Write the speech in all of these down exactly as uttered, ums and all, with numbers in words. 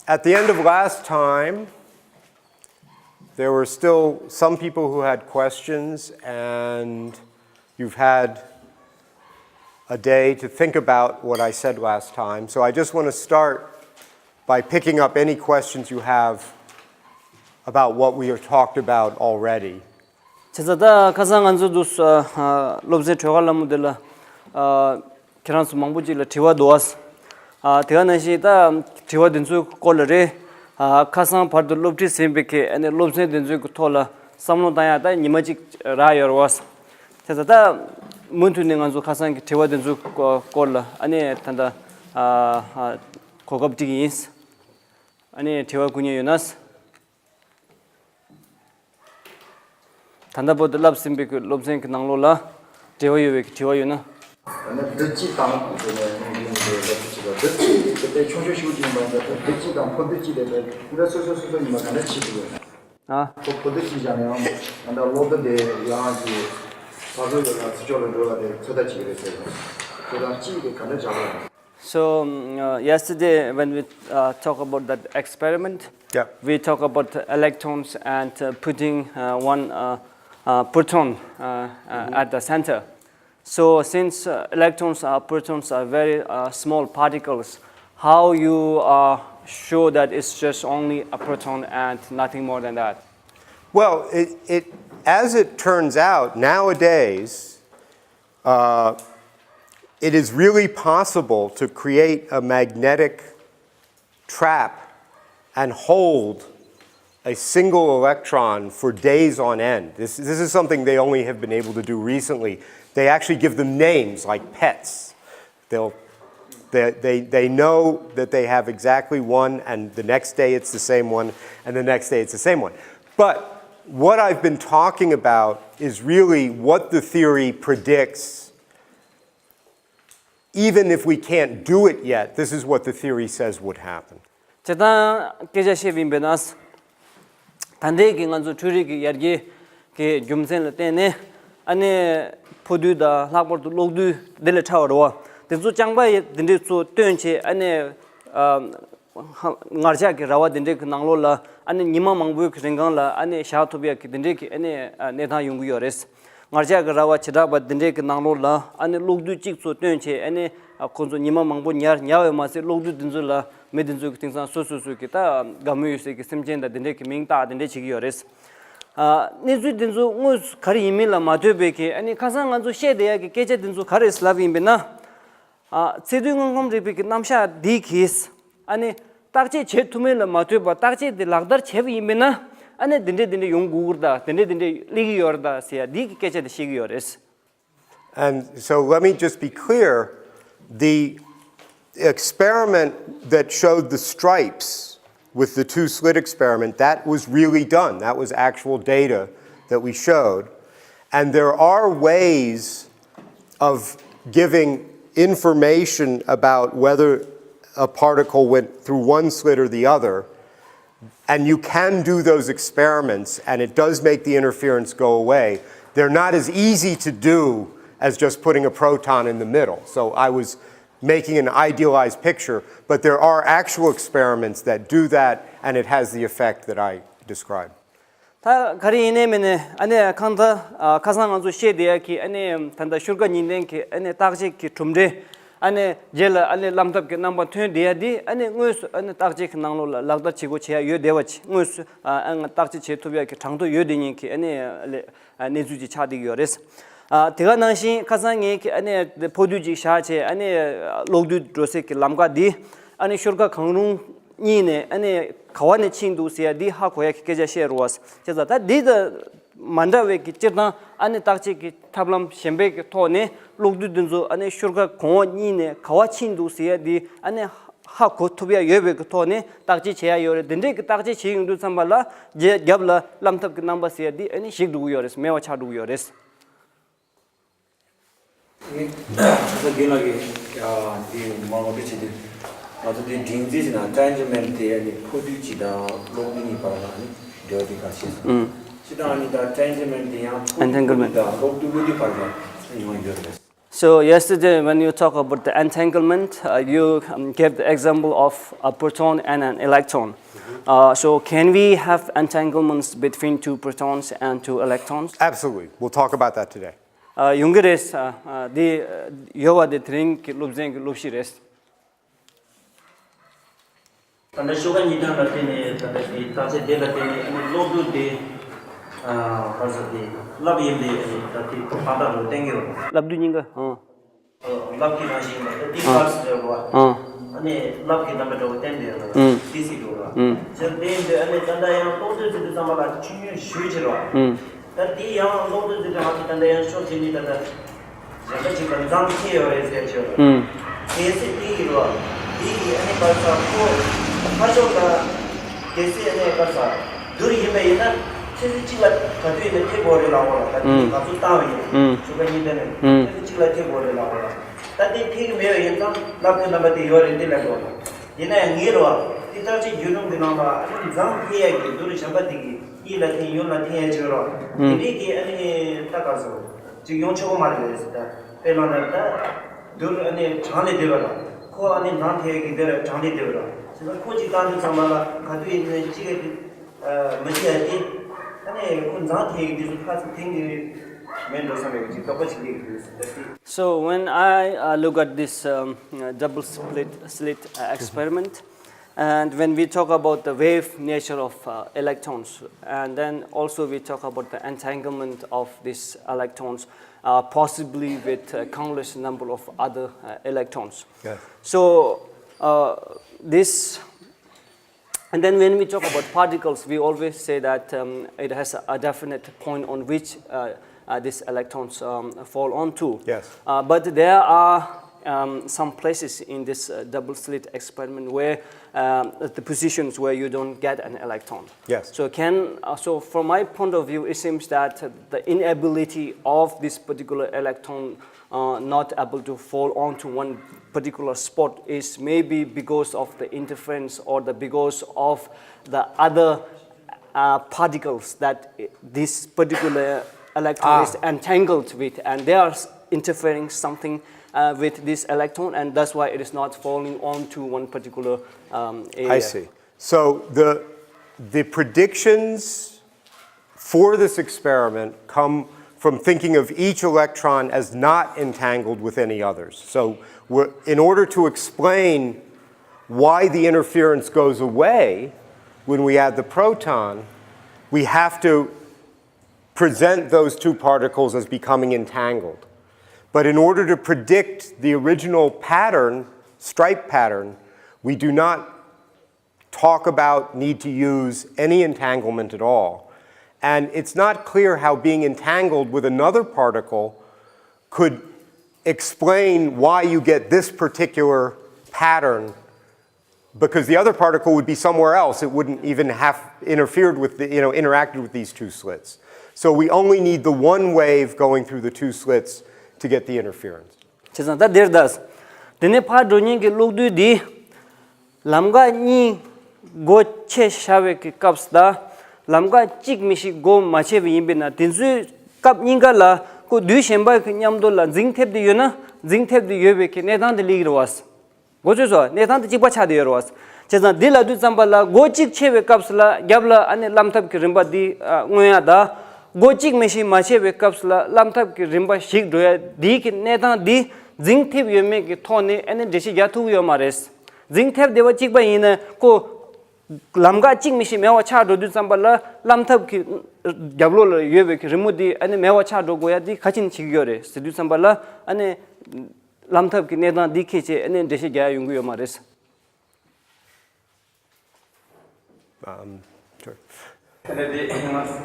At the end of last time, there were still some people who had questions, and you've had a day to think about what I said last time. So I just want to start by picking up any questions you have about what we have talked about already. བྱས་ཙང་ད་ཁ་སང་ང་ཚོ་འདུག་སློབ་ཚན་གྲོས་ཁ་སླ་མོ་དེ་ལ། ཁྱེད་རང་ཚོ་མང་པོ་ཅིག་ལ་དྲི་བ་འདུག་ཨ། དེ་ག་ནང་བཞིན་ད་དྲི་བ་དེ་ཚོའི་སྐོར་ལ་རེད། ཁ་སང་བར་དུ་སློབ་ཁྲིད་ཟིན་པའི་གི་ཨ་ནི་སློབ་ཚན་དེ་ཚོའི་གི་ཐོག་ལ་བསམ་བློ་བཏང་ཡག་ད་ཉི་མ་གཅིག་རག་ཡོད་རེད་བ། དེ་ད་ད་མུ་མཐུད་ནས་ང་ཚོ་ཁ་སང་གི་དྲི་བ་དེ་ཚོའི་སྐོར་ལ་ཨ་ནི་ད་ད་གོ་སྐབས་སྤྲད་ཀྱི་ཡིན། ཨ་ནི་དྲི་བ་སྐུ་ཉོན་ཡོད་ན། ད་ལྟ་བར་དུ་བསླབས་ཟིན་པའི་སློབ་ཚན་གྱི་ནང་ལོགས་ལ་འབྲེལ་བ་ཡོད་པའི་དྲི་བ་ཡོད་ན། ད་ནི་བདུད་རྩི་དང་ཟེར་ནས་ཁོང་གིས་འདི་ལབ་ཚུལ་ཞིག་ལ། བདུད་རྩི་དེ་དཔེ་ཆུང་ཆུང་ཞིག་ཡིན་པ་འདྲ། བདུད་རྩི་དང་ཕོ་བདུད་རྩི་དེ་དཔེ་འདྲ་སོ་སོ་སོ་སོ་ཡིན་པ་ག་འདྲ་བྱེད་ཀྱི་ཡོད་ན། ཨ། ཁོ་ཕོ་བདུད་རྩི་བཞག་ནས་ཡང་ད་ལྟ་གློག་རྡུལ་དེ་ཡང་གི་ཕར་ཚུར་ལ་ཚུར་ཕྱོགས་ལ་འགྲོ་བ་དེ་ཚོད་ལྟ་བྱེད་ཀྱི་རེད་ཟེར་ནས། དེ་དང་རྩི་དེ་ག་འདྲ་བྱ་དགོས་ན། So, um, uh, yesterday when we uh, talk about that experiment, Yeah. we talk about electrons and uh, putting uh, one uh, uh, proton uh, uh, at the center. So since uh, electrons are protons are very uh, small particles, how you are sure that it's just only a proton and nothing more than that? Well, it, it, as it turns out, nowadays, uh, it is really possible to create a magnetic trap and hold a single electron for days on end. This, this is something they only have been able to do recently. They actually give them names like pets. They'll, they, they, they know that they have exactly one, and the next day it's the same one, and the next day it's the same one. But what I've been talking about is really what the theory predicts, even if we can't do it yet, this is what the theory says would happen. བྱས་ཙང་སྐད་ཆ་བཤད་པ་ཡིན་པས་ན། ད་ལྟའི་གི་ང་ཚོ་འཕྲུལ་རིག་གི་ཡར་རྒྱས་ཀྱི་རྒྱུ་མཚན་ལ་བརྟེན་ནས་ཨ་ནི་ཕོ་རྡུལ་དང་ལྷག་པར་དུ་གློག་རྡུལ་འདི་ལས་ཕྲ་བ་རེད་བ། དེ་ཚོ་རྐྱང་པ་ཡི་འདི་འདྲས་ཚོ་བཏོན་བྱས་ཨ་ནི་ཨ། ངར་ལྕགས་ཀྱི་ར་བ་འདི་འདྲའི་གི་ནང་ལོགས་ལ་ཨ་ནི་ཉི་མ་མང་པོའི་གི་རིང་གང་ལ་ཨ་ནི་བཞག་ཐུབ་ཡག་གི་འདི་འདྲའི་གི་ཨ་ནི་གནས་སྟངས་ཡོང་གི་ཡོད་རེད། ངར་ལྕགས་ཀྱི་ར་བ་བྱེ་བྲག་པ་འདི་འདྲའི་གི་ནང་ལོགས་ལ་ཨ་ནི་གློག་རྡུལ་གཅིག་ཚོ་བཏོན་བྱས་ཨ་ནི་ཁོ་ཚོ་ཉི་མ་མང་པོ་ཉར་ཉར་བས་མ་ཟད་གློག་རྡུལ་འདི་ཚོ་ལ་མི་འདི་ཚོ་གི་དེང་སང་སོ་སོ་སོ་གི་ད་དགའ་མོས་ཡོད་སའི་གི་སེམས་ཅན་དང་འདི་འདྲའི་གི་མིང་བཏགས་འདི་འདྲའི་བྱེད་ཀྱི་ཡོད་རེད། གནས་ཚུལ་འདི་ཚོ་དངོས་སུ་ག་རེ་ཡིན་མིན་ལ་མ་ལྟོས་པའི་གི་ཨ་ནི་ཁ་སང་ང་ཚོ་བཤད་བསྡད་ཡག་གི་སྐད་ཆ་འདི་ཚོ་ག་རེ་ལབ་ཡིན་པས་ན། ཚད་རྡུལ་དངོས་ཁམས་རིག་པའི་གི་རྣམ་གཞག་འདི་གིས་ཨ་ནི་བརྟག་དཔྱད་བྱེད་ཐུབ་མིན་ལ་མ་ལྟོས་པར་བརྟག་དཔྱད་དེ་ལག་བསྟར་བྱས་པ་ཡིན་པས་ན་ཨ་ནི་འདི་འདྲས་འདི་འདྲས་ཡོང་དགོས་ཀྱི་རེད་ད། འདི་འདྲས་འདི་འདྲས་སླེབས་ཀྱི་ཡོད་རེད་ད་ཟེར་ཡ་འདི་གི་སྐད་ཆ་དེ་བཤད་ཀྱི་ཡོད་རེད། And so let me just be clear, the experiment that showed the stripes with the two slit experiment, that was really done. That was actual data that we showed. And there are ways of giving information about whether a particle went through one slit or the other. And you can do those experiments, and it does make the interference go away. They're not as easy to do as just putting a proton in the middle. So I was making an idealized picture, but there are actual experiments that do that, and it has the effect that I described. ད་ག་རེ་ཡིན་ནའི་མིན་ནའི་ཨ་ནི་གང་ལྟར་ཁ་སང་ང་ཚོ་བཤད་བསྡད་ཡག་གི་ཨ་ནི་ད་ལྟ་ཤུགས་དགའ་གཉིས་ལྡན་གྱི་ཨ་ནི་བརྟག་དཔྱད་ཀྱི་གྲུབ་འབྲས། ཨ་ནི་རྗེས་ལ་ཨ་ནི་བླམ་ཐབས་ཀྱི་རྣམ་པ་ཐོན་བསྡད་ཡ་འདི་ཨ་ནི་དངོས་སུ་ཨ་ནི་བརྟག་དཔྱད་ཀྱི་ནང་ལོགས་ལ་ལག་བསྟར་བྱེད་སྒོ་བྱེད་ཡ་ཡོད་བསྡད་པ་ཅིག་དངོས་སུ་ཨ་ཨ་བརྟག་དཔྱད་བྱེད་ཐུབ་ཡ་གི་གྲངས་ཐོ་ཡོད་བསྡད་མཁན་གྱི་ཨ་ནི་ལས་ཨ་གནས་ཚུལ་ཅིག་ཆགས་བསྡད་ཀྱི་ཡོད་རེད། ཨ་དེ་ག་ནང་བཞིན་ཁ་སང་ངས་ཀྱི་ཨ་ནི་ཕོ་རྡུལ་ཅིག་བཞག་བྱས་ཨ་ནི་གློག་རྡུལ་འགྲོ་སའི་གི་ལམ་ཀ་འདི་ཨ་ནི་ཤུགས་དགའ་གང་རུང་གཉིས་ནས་ཨ་ནི་ག་བ་ནས་ཕྱིན་འདུག་ཟེར་ཡ་འདི་ཧ་གོ་ཡ་གི་སྐད་ཆ་བཤད་རུང་བ། བྱས་ཙང་ད་འདི་དང་མ་འདྲ་བའི་གི་སྤྱིར་བཏང་ཨ་ནི་བརྟག་དཔྱད་ཀྱི་ཐབས་ལམ་གཞན་པའི་གི་ཐོག་ནས་གློག་རྡུལ་འདི་ཚོ་ཨ་ནི་ཤུགས་དགའ་གོང་འོག་གཉིས་ནས་ག་བ་ཕྱིན་འདུག་ཟེར་ཡ་འདི་ཨ་ནི་ཧ་གོ་ཐུབ་ཡ་ཡོད་པའི་གི་ཐོག་ནས་བརྟག་དཔྱད་བྱེད་ཡ་ཡོད་རེད། འདི་འདྲའི་གི་བརྟག་དཔྱད་བྱེད་ཡོང་དུས་ཙམ་པ་ལ་རྒྱབ་ལ་བླམ་ཐབས་ཀྱི་རྣམ་པ་ཟེར་ཡ་འདི་ཨ་ནི་ཞིག་འགྲོ་གི་ཡོད་རེད། མེད་པ་ཆགས་འགྲོ་གི་ཡོད་རེད། ད་རྒན་ལགས་ཀྱིས་འདི་མ་ངོ་སྤྲོད་བྱེད་དུས་ང་ཚོ་འདི་འབྲིང་རྩིས་བྱས་ན་ཊེན་ཇི་མེན་ཊི་དེ་ནི་ཕོ་རྡུལ་གཅིག་དང་གློག་རྡུལ་གཉིས་བར་ལ་ནི་འབྲེལ་བ་དེ་ག་ཤེས་སོང་། སྤྱིར་བཏང་ནི་ད་ཊེན་ཇི་མེན་ཊི་དེ་ཡང་ཕོ་རྡུལ་ཕོ་རྡུལ་དང་གློག་རྡུལ་གློག་རྡུལ་བར་ལ་ཡོང་ཡོད་རེད། So yesterday, when you talk about the entanglement, uh, you um, gave the example of a proton and an electron. Uh, so can we have entanglements between two protons and two electrons? Absolutely. We'll talk about that today. ཡོང་གི་རེད། འདི་ཡོད་པ་དེ་དེ་རིང་གི་སློབ་ཚན་གྱི་སློབ་གཞི་རེད། ད་ལྟ་ཤོ་ག་གཉིས་ལྡན་ལ་བརྟེན་ནས་ད་ལྟ་དེ་བརྟག་དཔྱད་དེ་ལ་བརྟེན་ནས་ཨ་ནི་གློག་རྡུལ་དེ་ག་ཟེར་དེ་རླབས་ཡིན་པའི་ཨ་ནི་ད་དེ་ཁོ་གང་ལྟར་རུ་བསྟན་གྱི་ཡོད། རླབས་རྡུལ་གཉིས་ཀ་ཨང་། རླབས་ཀྱི་རང་བཞིན་ཡིན་པ་ད་དེ་ག་ཟེར་བ། ཨང་། ཨ་ནི་རླབས་ཀྱི་རྣམ་པ་འདྲ་བོ་བསྟན་དེ་ཡོད་ལ་དེ་སྲིད་འགྲོ་ལ། ཨང་། ཅེས་དེ་ཡིན་དུས་ཨ་ནི་ད་ལྟ་ཡང་གློག་རྡུལ་ཟེར་དུས་ཙམ་པ་ལ་ཆུང་ཉུང་ཞུས་ཕྱིར་བ། ཨང་། ད་དེ་ཡང་གློག་རྡུལ་ཟེར་དུས་ང་ཚོ་ད་ལྟ་ཡང་ཤོག་ཅིག་ནི་ད་ལྟ། གཞན་པ་ཅིག་ལ་མཛངས་ཐེབས་ཡོད་རེད་ཟེར་ཆོག་རེད། གལ་སྲིད་དེ་ཡིན་རོགས། དེ་ཡི་ཨ་ནི་བར་ས་ཁོ་ཕར་ཕྱོགས་ལ་གལ་སྲིད་ཨ་ནི་བར་ས་རྡུལ་ཡིན་པ་ཡིན་ན་ཆུ་ཚོད་གཅིག་ལ་ག་དུས་ཡིན་ན་ཐེབས་དགོས་རེད་ལབ་དགོས་ལ་ད་དེ་ང་ཚོ་བཏང་བ་ཡིན་ཆུ་ཚོད་གཉིས་ལྡན་ནས་ཆུ་ཚོད་གཅིག་ལ་ཐེབས་དགོས་རེད་ལབ་དགོས་ལ་ད་དེ་ཐེབས་ཀྱི་མེད་པ་ཡིན་ཙང་རླབས་ཀྱི་རྣམ་པ་དེ་ཡོད་རེད་དེ་ལབ་དགོས་ལ་ཡིན་ན་ཡང་ངེས་རོགས་དེ་བརྟག་དཔྱད་བརྒྱུད་རིམ་གྱི་ནང་ལ་ཨ་ནི་མཛངས་ཐེབས་ཡས་ཀྱི་རྡུལ་གཞན་པ་དེ་གི་གཉིས་ལ་ཐེབས་ཡོད་ལ་ཐེབས་ཡས་ཅིག་རོགས་དེ་འདྲས་ཀྱི་ཨ་ནི་ད་ག་ཚོད། ཅིག་ཡོང་ཆོག་གི་མ་རེད་ཟེར་ད། དཔེ་བླངས་ན་ད། རྡུལ་ཨ་ནི་གྲངས་ལས་འདས་པ་ལ། ཁོ་ཨ་ནི་ནང་ཐེ་གི་འདི་ལ་གྲངས་ལས་འདས་པ་ལ། ཟེར་ན་ཁོ་ཅིག་བཏང་དུས་ཚང་མ་ལ་ག་དུས་ཡིན་ནའི་གཅིག་ག་དུས། མི་ཤེས་ཡ་དེ། ཨ་ནི་ཁོ་མཛངས་ཐེ་གི་འདི་ཚོ་ཁ་ཚིག་ཐེངས་འདི། མེད་འགྲོ་བསམ་ཡོད་ཅིག་དོགས་པ་ཅིག་སླེབས་ཡོད་ཟེར་ད་དེ། So when I uh, look at this um, uh, double split slit uh, experiment, And when we talk about the wave nature of uh, electrons, and then also we talk about the entanglement of these electrons, uh, possibly with a countless number of other uh, electrons. Yes. So uh, this, and then when we talk about particles, we always say that um, it has a definite point on which uh, uh, these electrons um, fall onto. Yes. Uh, but there are um, some places in this uh, double slit experiment where um, the positions where you don't get an electron. Yes. So can uh, so from my point of view, it seems that the inability of this particular electron uh, not able to fall onto one particular spot is maybe because of the interference or the because of the other uh, particles that this particular electron ah. is entangled with, and they are interfering something uh, with this electron, and that's why it is not falling onto one particular um, area. I see. So the the predictions for this experiment come from thinking of each electron as not entangled with any others. So in order to explain why the interference goes away when we add the proton, we have to present those two particles as becoming entangled. But in order to predict the original pattern, stripe pattern, we do not talk about need to use any entanglement at all. And it's not clear how being entangled with another particle could explain why you get this particular pattern because the other particle would be somewhere else. It wouldn't even have interfered with the, you know, interacted with these two slits. So we only need the one wave going through the two slits to get the interference. བྱས་ཙང་ད་འདིར་ད། དེ་ནས་ཕར་འགྲོ་མཁན་གྱི་གློག་རྡུལ་འདི། ལམ་ཀ་གཉིས་སྒོ་ཕྱེ་བཞག་པའི་གི་སྐབས་སུ་ད། ལམ་ཀ་གཅིག་མི་ཤིག་སྒོ་མ་ཕྱེ་བ་ཡིན་པས་ན་དེ་ཚོའི་སྐབས་གཉིས་ཀ་ལ་ཁོ་རྡུལ་གཞན་པ་གི་མཉམ་དུ་ལ་འཛིང་ཐེབས་ཏེ་ཡོད་ན་འཛིང་ཐེབས་ཏེ་ཡོད་པའི་གི་གནས་སྟངས་དེ་སླེབས་ཀྱི་རེད་བ། མགོ་ཚོས་སོ་གནས་སྟངས་དེ་གཅིག་པ་ཆགས་བསྡད་ཡོད་རེད་བ། བྱས་ཙང་འདི་ལབ་དུས་ཙམ་པ་ལ་སྒོ་གཅིག་ཕྱེ་བའི་སྐབས་སུ་ལ་རྒྱབ་ལ་ཨ་ནི་རླམ་ཐབས་ཀྱི་རིམ་པ་འདི་མངོན་ཡ་ད། སྒོ་གཅིག་མི་ཤིག་མ་ཕྱེ་བའི་སྐབས་སུ་ལ་རླམ་ཐབས་ཀྱི་རིམ་པ་ཞིག་འགྲོ་ཡ་འདིའི་གི་གནས་སྟངས་འདི་འཛིང་ཐེབས་ཡོད་མེད་ཀྱི་ཐོག་ནས་ཨ་ནི་འགྲེལ་བཤད་རྒྱག་ཐུབ་ཀྱི་ཡོད་མ་རེད། འཛིང་ཐེབས་བསྡད་པ་གཅིག་པ་ཡིན་ན་ཁོ། ལམ་ཀ་གཅིག་མི་ཤིག་མེད་པ་ཆགས་འགྲོ་དུས་ཙམ་པ་ལ་རླམ་ཐབས་ཀྱི་རྒྱབ་ལོགས་ལ་ཡོད་པའི་གི་རི་མོ་འདི་ཨ་ནི་མེད་པ་ཆགས་འགྲོ་དགོས་ཡ་འདི་ག་ཅིན་བྱེད་ཀྱི་ཡོད་རེད་ཟེར་དུས་ཙམ་པ་ལ་ཨ་ནི། རླམ་ཐབས་ཀྱི་གནས་སྟངས་འདི་ཁྱེད་ཀྱིས་ཨ་ནི་འགྲེལ་བཤད་རྒྱག་ཡ་ཡོང་གི་ཡོད་མ་རེད། ཨམ། ཅོ། དེ་ནས་དེ་ང་ཚོ་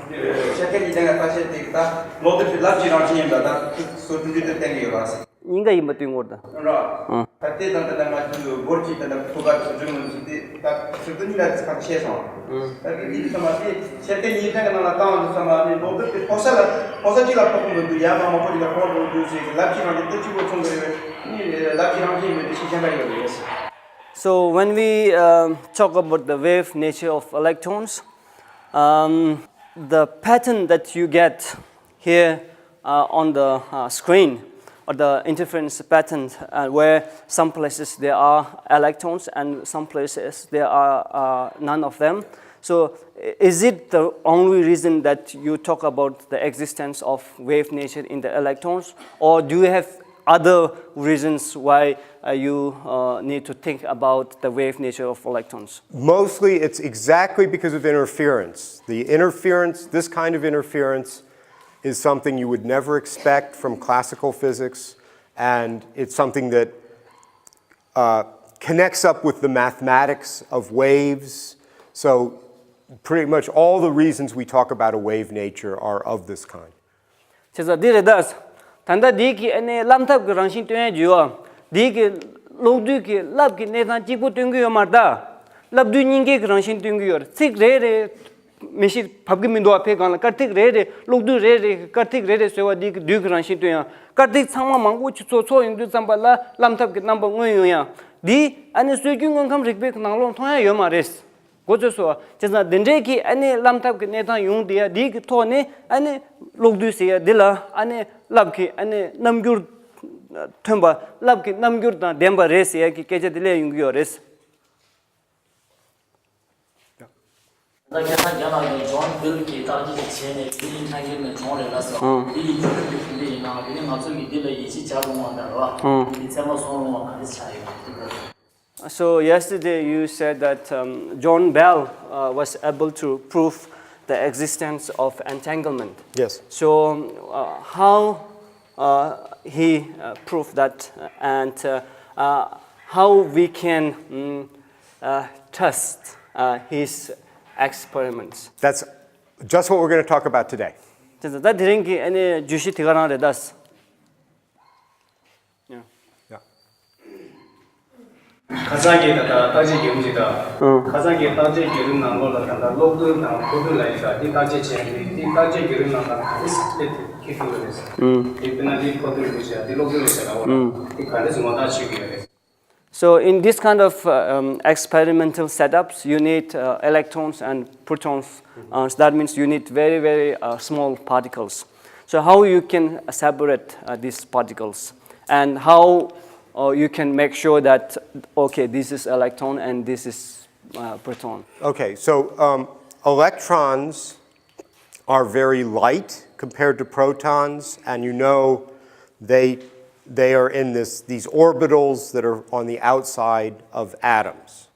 ཤེས་ལྡན་གྱི་སྟེང་ལ་ལྟ་བཤད་དེ་ད་ལོག་སྟེ་རླབས་ཀྱི་རང་བཞིན་ཡིན་པ་དང་སོ་སོ་འདི་ལྟར་བསྟན་གྱི་ཡོད་ལ། སྙིང་ག་ཡིན་པ་དུས་འགོར་དང་། ར། ཨང་། ད་ལྟའི་དང་དེ་ལ་ང་ཚོས་སྒོར་གཅིག་དང་ད་ཕུ་ག་སུ་ཇུ་མུ་ཟིག་དེ་ད་ཟུར་དུ་གཉིས་ལ་ཚིག་ཁ་ཤས་སོང་། ད་གི་ཡིད་ཚང་མ་དེ་ཤེས་ལྡན་གྱི་སྟེང་ལ་བཏང་བ་ཚང་མ་ནི་ལོག་སྟེ་ཕོ་ས་ལ་ཕོ་ས་གཅིག་ལ་ཕོག་གི་མི་འདུག་ཡ་མ་མ་ཕོ་གཅིག་ལ་ཕོག་འགྲོ་འདུག་ཟེར་གྱི་རླབས་ཀྱི་རང་བཞིན་དེ་གཅིག་པོ་མཚོན་གྱི་རེད་བས་ནི་རླབས་ཀྱི་རང་བཞིན་མེད་དེ་ཤེས་བྱ་འདྲ་ཡོད་རེད། So when we um, talk about the wave nature of electrons, um, the pattern that you get here uh, on the uh, screen, the interference pattern, uh, where some places there are electrons and some places there are, uh, none of them. So, i- is it the only reason that you talk about the existence of wave nature in the electrons, or do you have other reasons why, uh, you, uh, need to think about the wave nature of electrons? Mostly, it's exactly because of interference. The interference, this kind of interference, is something you would never expect from classical physics, and it's something that, uh, connects up with the mathematics of waves. So, pretty much all the reasons we talk about a wave nature are of this kind. བྱས་ཙང་འདི་རེད་ད། ད་ལྟ་འདི་གི་ཨ་ནི་རླབས་ཐབས་ཀྱི་རང་བཞིན་སྟོན་ཡ་བརྗོད་པ། འདི་གི་གློག་རྡུལ་གྱི་རླབས་ཀྱི་གནས་སྟངས་གཅིག་པོ་སྟོན་གྱི་ཡོད་མ་རེད་ད། རླབས་རྡུལ་གཉིས་ཀའི་གི་རང་བཞིན་སྟོན་གྱི་ཡོད་རེད། ཚིག་རེ་རེ་མི་ཤེས་བབ་ཀྱི་མི་འདུག་བ། ཕའི་སྒང་ལ་སྐར་ཐིག་རེ་རེ་གློག་རྡུལ་རེ་རེ་གི་སྐར་ཐིག་རེ་རེ་བཟོས་པ་འདི་གི་རྡུལ་གྱི་རང་བཞིན་སྟོན་ཡ། སྐར་ཐིག་ཚང་མ་མང་པོ་ཅིག་ཚོགས་ཚོགས་ཡོང་དུས་ཙམ་པ་ལ་རླབས་ཐབས་ཀྱི་རྣམ་པ་མངོན་ཡོང་ཡ། འདི་ཨ་ནི་སྲོལ་རྒྱུན་དངོས་ཁམས་རིག་པའི་གི་ནང་ལོགས་མཐོང་ཡ་ཡོད་མ་རེད། མགོ་ཚོས་སོ། བྱས་ཙང་འདི་འདྲའི་གི་ཨ་ནི་རླབས་ཐབས་ཀྱི་གནས་སྟངས་ཡོང་དེ་ཡ་འདི་གི་ཐོག་ནས་ཨ་ནི་གློག་རྡུལ་ཟེར་ཡ་འདི་ལ་ཨ་ནི་རླབས་ཀྱི་ཨ་ནི་རྣམ་འགྱུར་ཐོན་པ། རླབས་ཀྱི་རྣམ་འགྱུར་དང་ལྡན་པ་རེད་ཟེར་ཡ་གི་སྐད་ཆ་འདི་སླེབས་ཡོང་གི་ཡོད་རེད། ད་ཁྱེད་རང་རྒན་ལགས་ཀྱིས་ཇོན་བྷིལ་གྱིས་བརྟག་དཔྱད་བྱས་ནས་འདི་ནི་ཐན་གྱི་ནས་ཇོན་རེད་ལ་ཟེར། ཨང་། འདི་ཡི་རྒྱུ་མཚན་དེ་ག་འདྲ་ཡིན་ནའང་དེ་ནི་ང་ཚོ་གིས་འདི་ལ་ཡིད་ཆེས་བྱ་རུང་བ་འདྲ་བ། ཨང་། འདི་ཚད་མ་སོང་རུང་བ་ག་འདྲ་ཆགས་ཡོད་པ། So yesterday you said that, um, John Bell, uh, was able to prove the existence of entanglement. Yes. So, uh, how, uh, he, uh, proved that, and, uh, uh, how we can, mm, uh, test, uh, his experiments? That's just what we're going to talk about today. དེ་ད་དེ་རིང་གི་ཨ་ནི་བརྗོད་གཞི་དེ་ག་རང་རེད་ད། Yeah. Yeah. ཁ་སང་གི་ད་ལྟ་བརྟག་དཔྱད་བརྒྱུད་རིམ་ཅིག་དང་། ཨང་། ཁ་སང་གི་བརྟག་དཔྱད་བརྒྱུད་རིམ་ནང་ལོགས་ལ་ད་ལྟ་གློག་རྡུལ་དང་འཕུར་རྡུལ་ལ་ཡིན་ཙང་འདི་བརྟག་དཔྱད་བྱས་ནས་འདི་བརྟག་དཔྱད་བརྒྱུད་རིམ་ནང་ལ་ག་རེ་ཟེར་ཏེ་ཁྱེར་ཐུབ་ཀྱི་རེད། ཨང་། འདི་དཔེར་ན་འདི་འཕུར་རྡུལ་རེད་ཤག་འདི་གློག་རྡུལ་རེད་ཤག་ལབ་པ་ལ་ཨང་། འདི་ག་འདྲ་ཟེར་ངོ་རྟགས་ཆོད་ཀྱི་ཡོད་རེད། So in this kind of, uh, um, experimental setups, you need, uh, electrons and protons. Uh, so that means you need very, very, uh, small particles. So how you can separate, uh, these particles, and how, uh, you can make sure that, okay, this is electron and this is, uh, proton? Okay, so, um, electrons are very light compared to protons, and you know they, they are in this, these orbitals that are on the outside of atoms.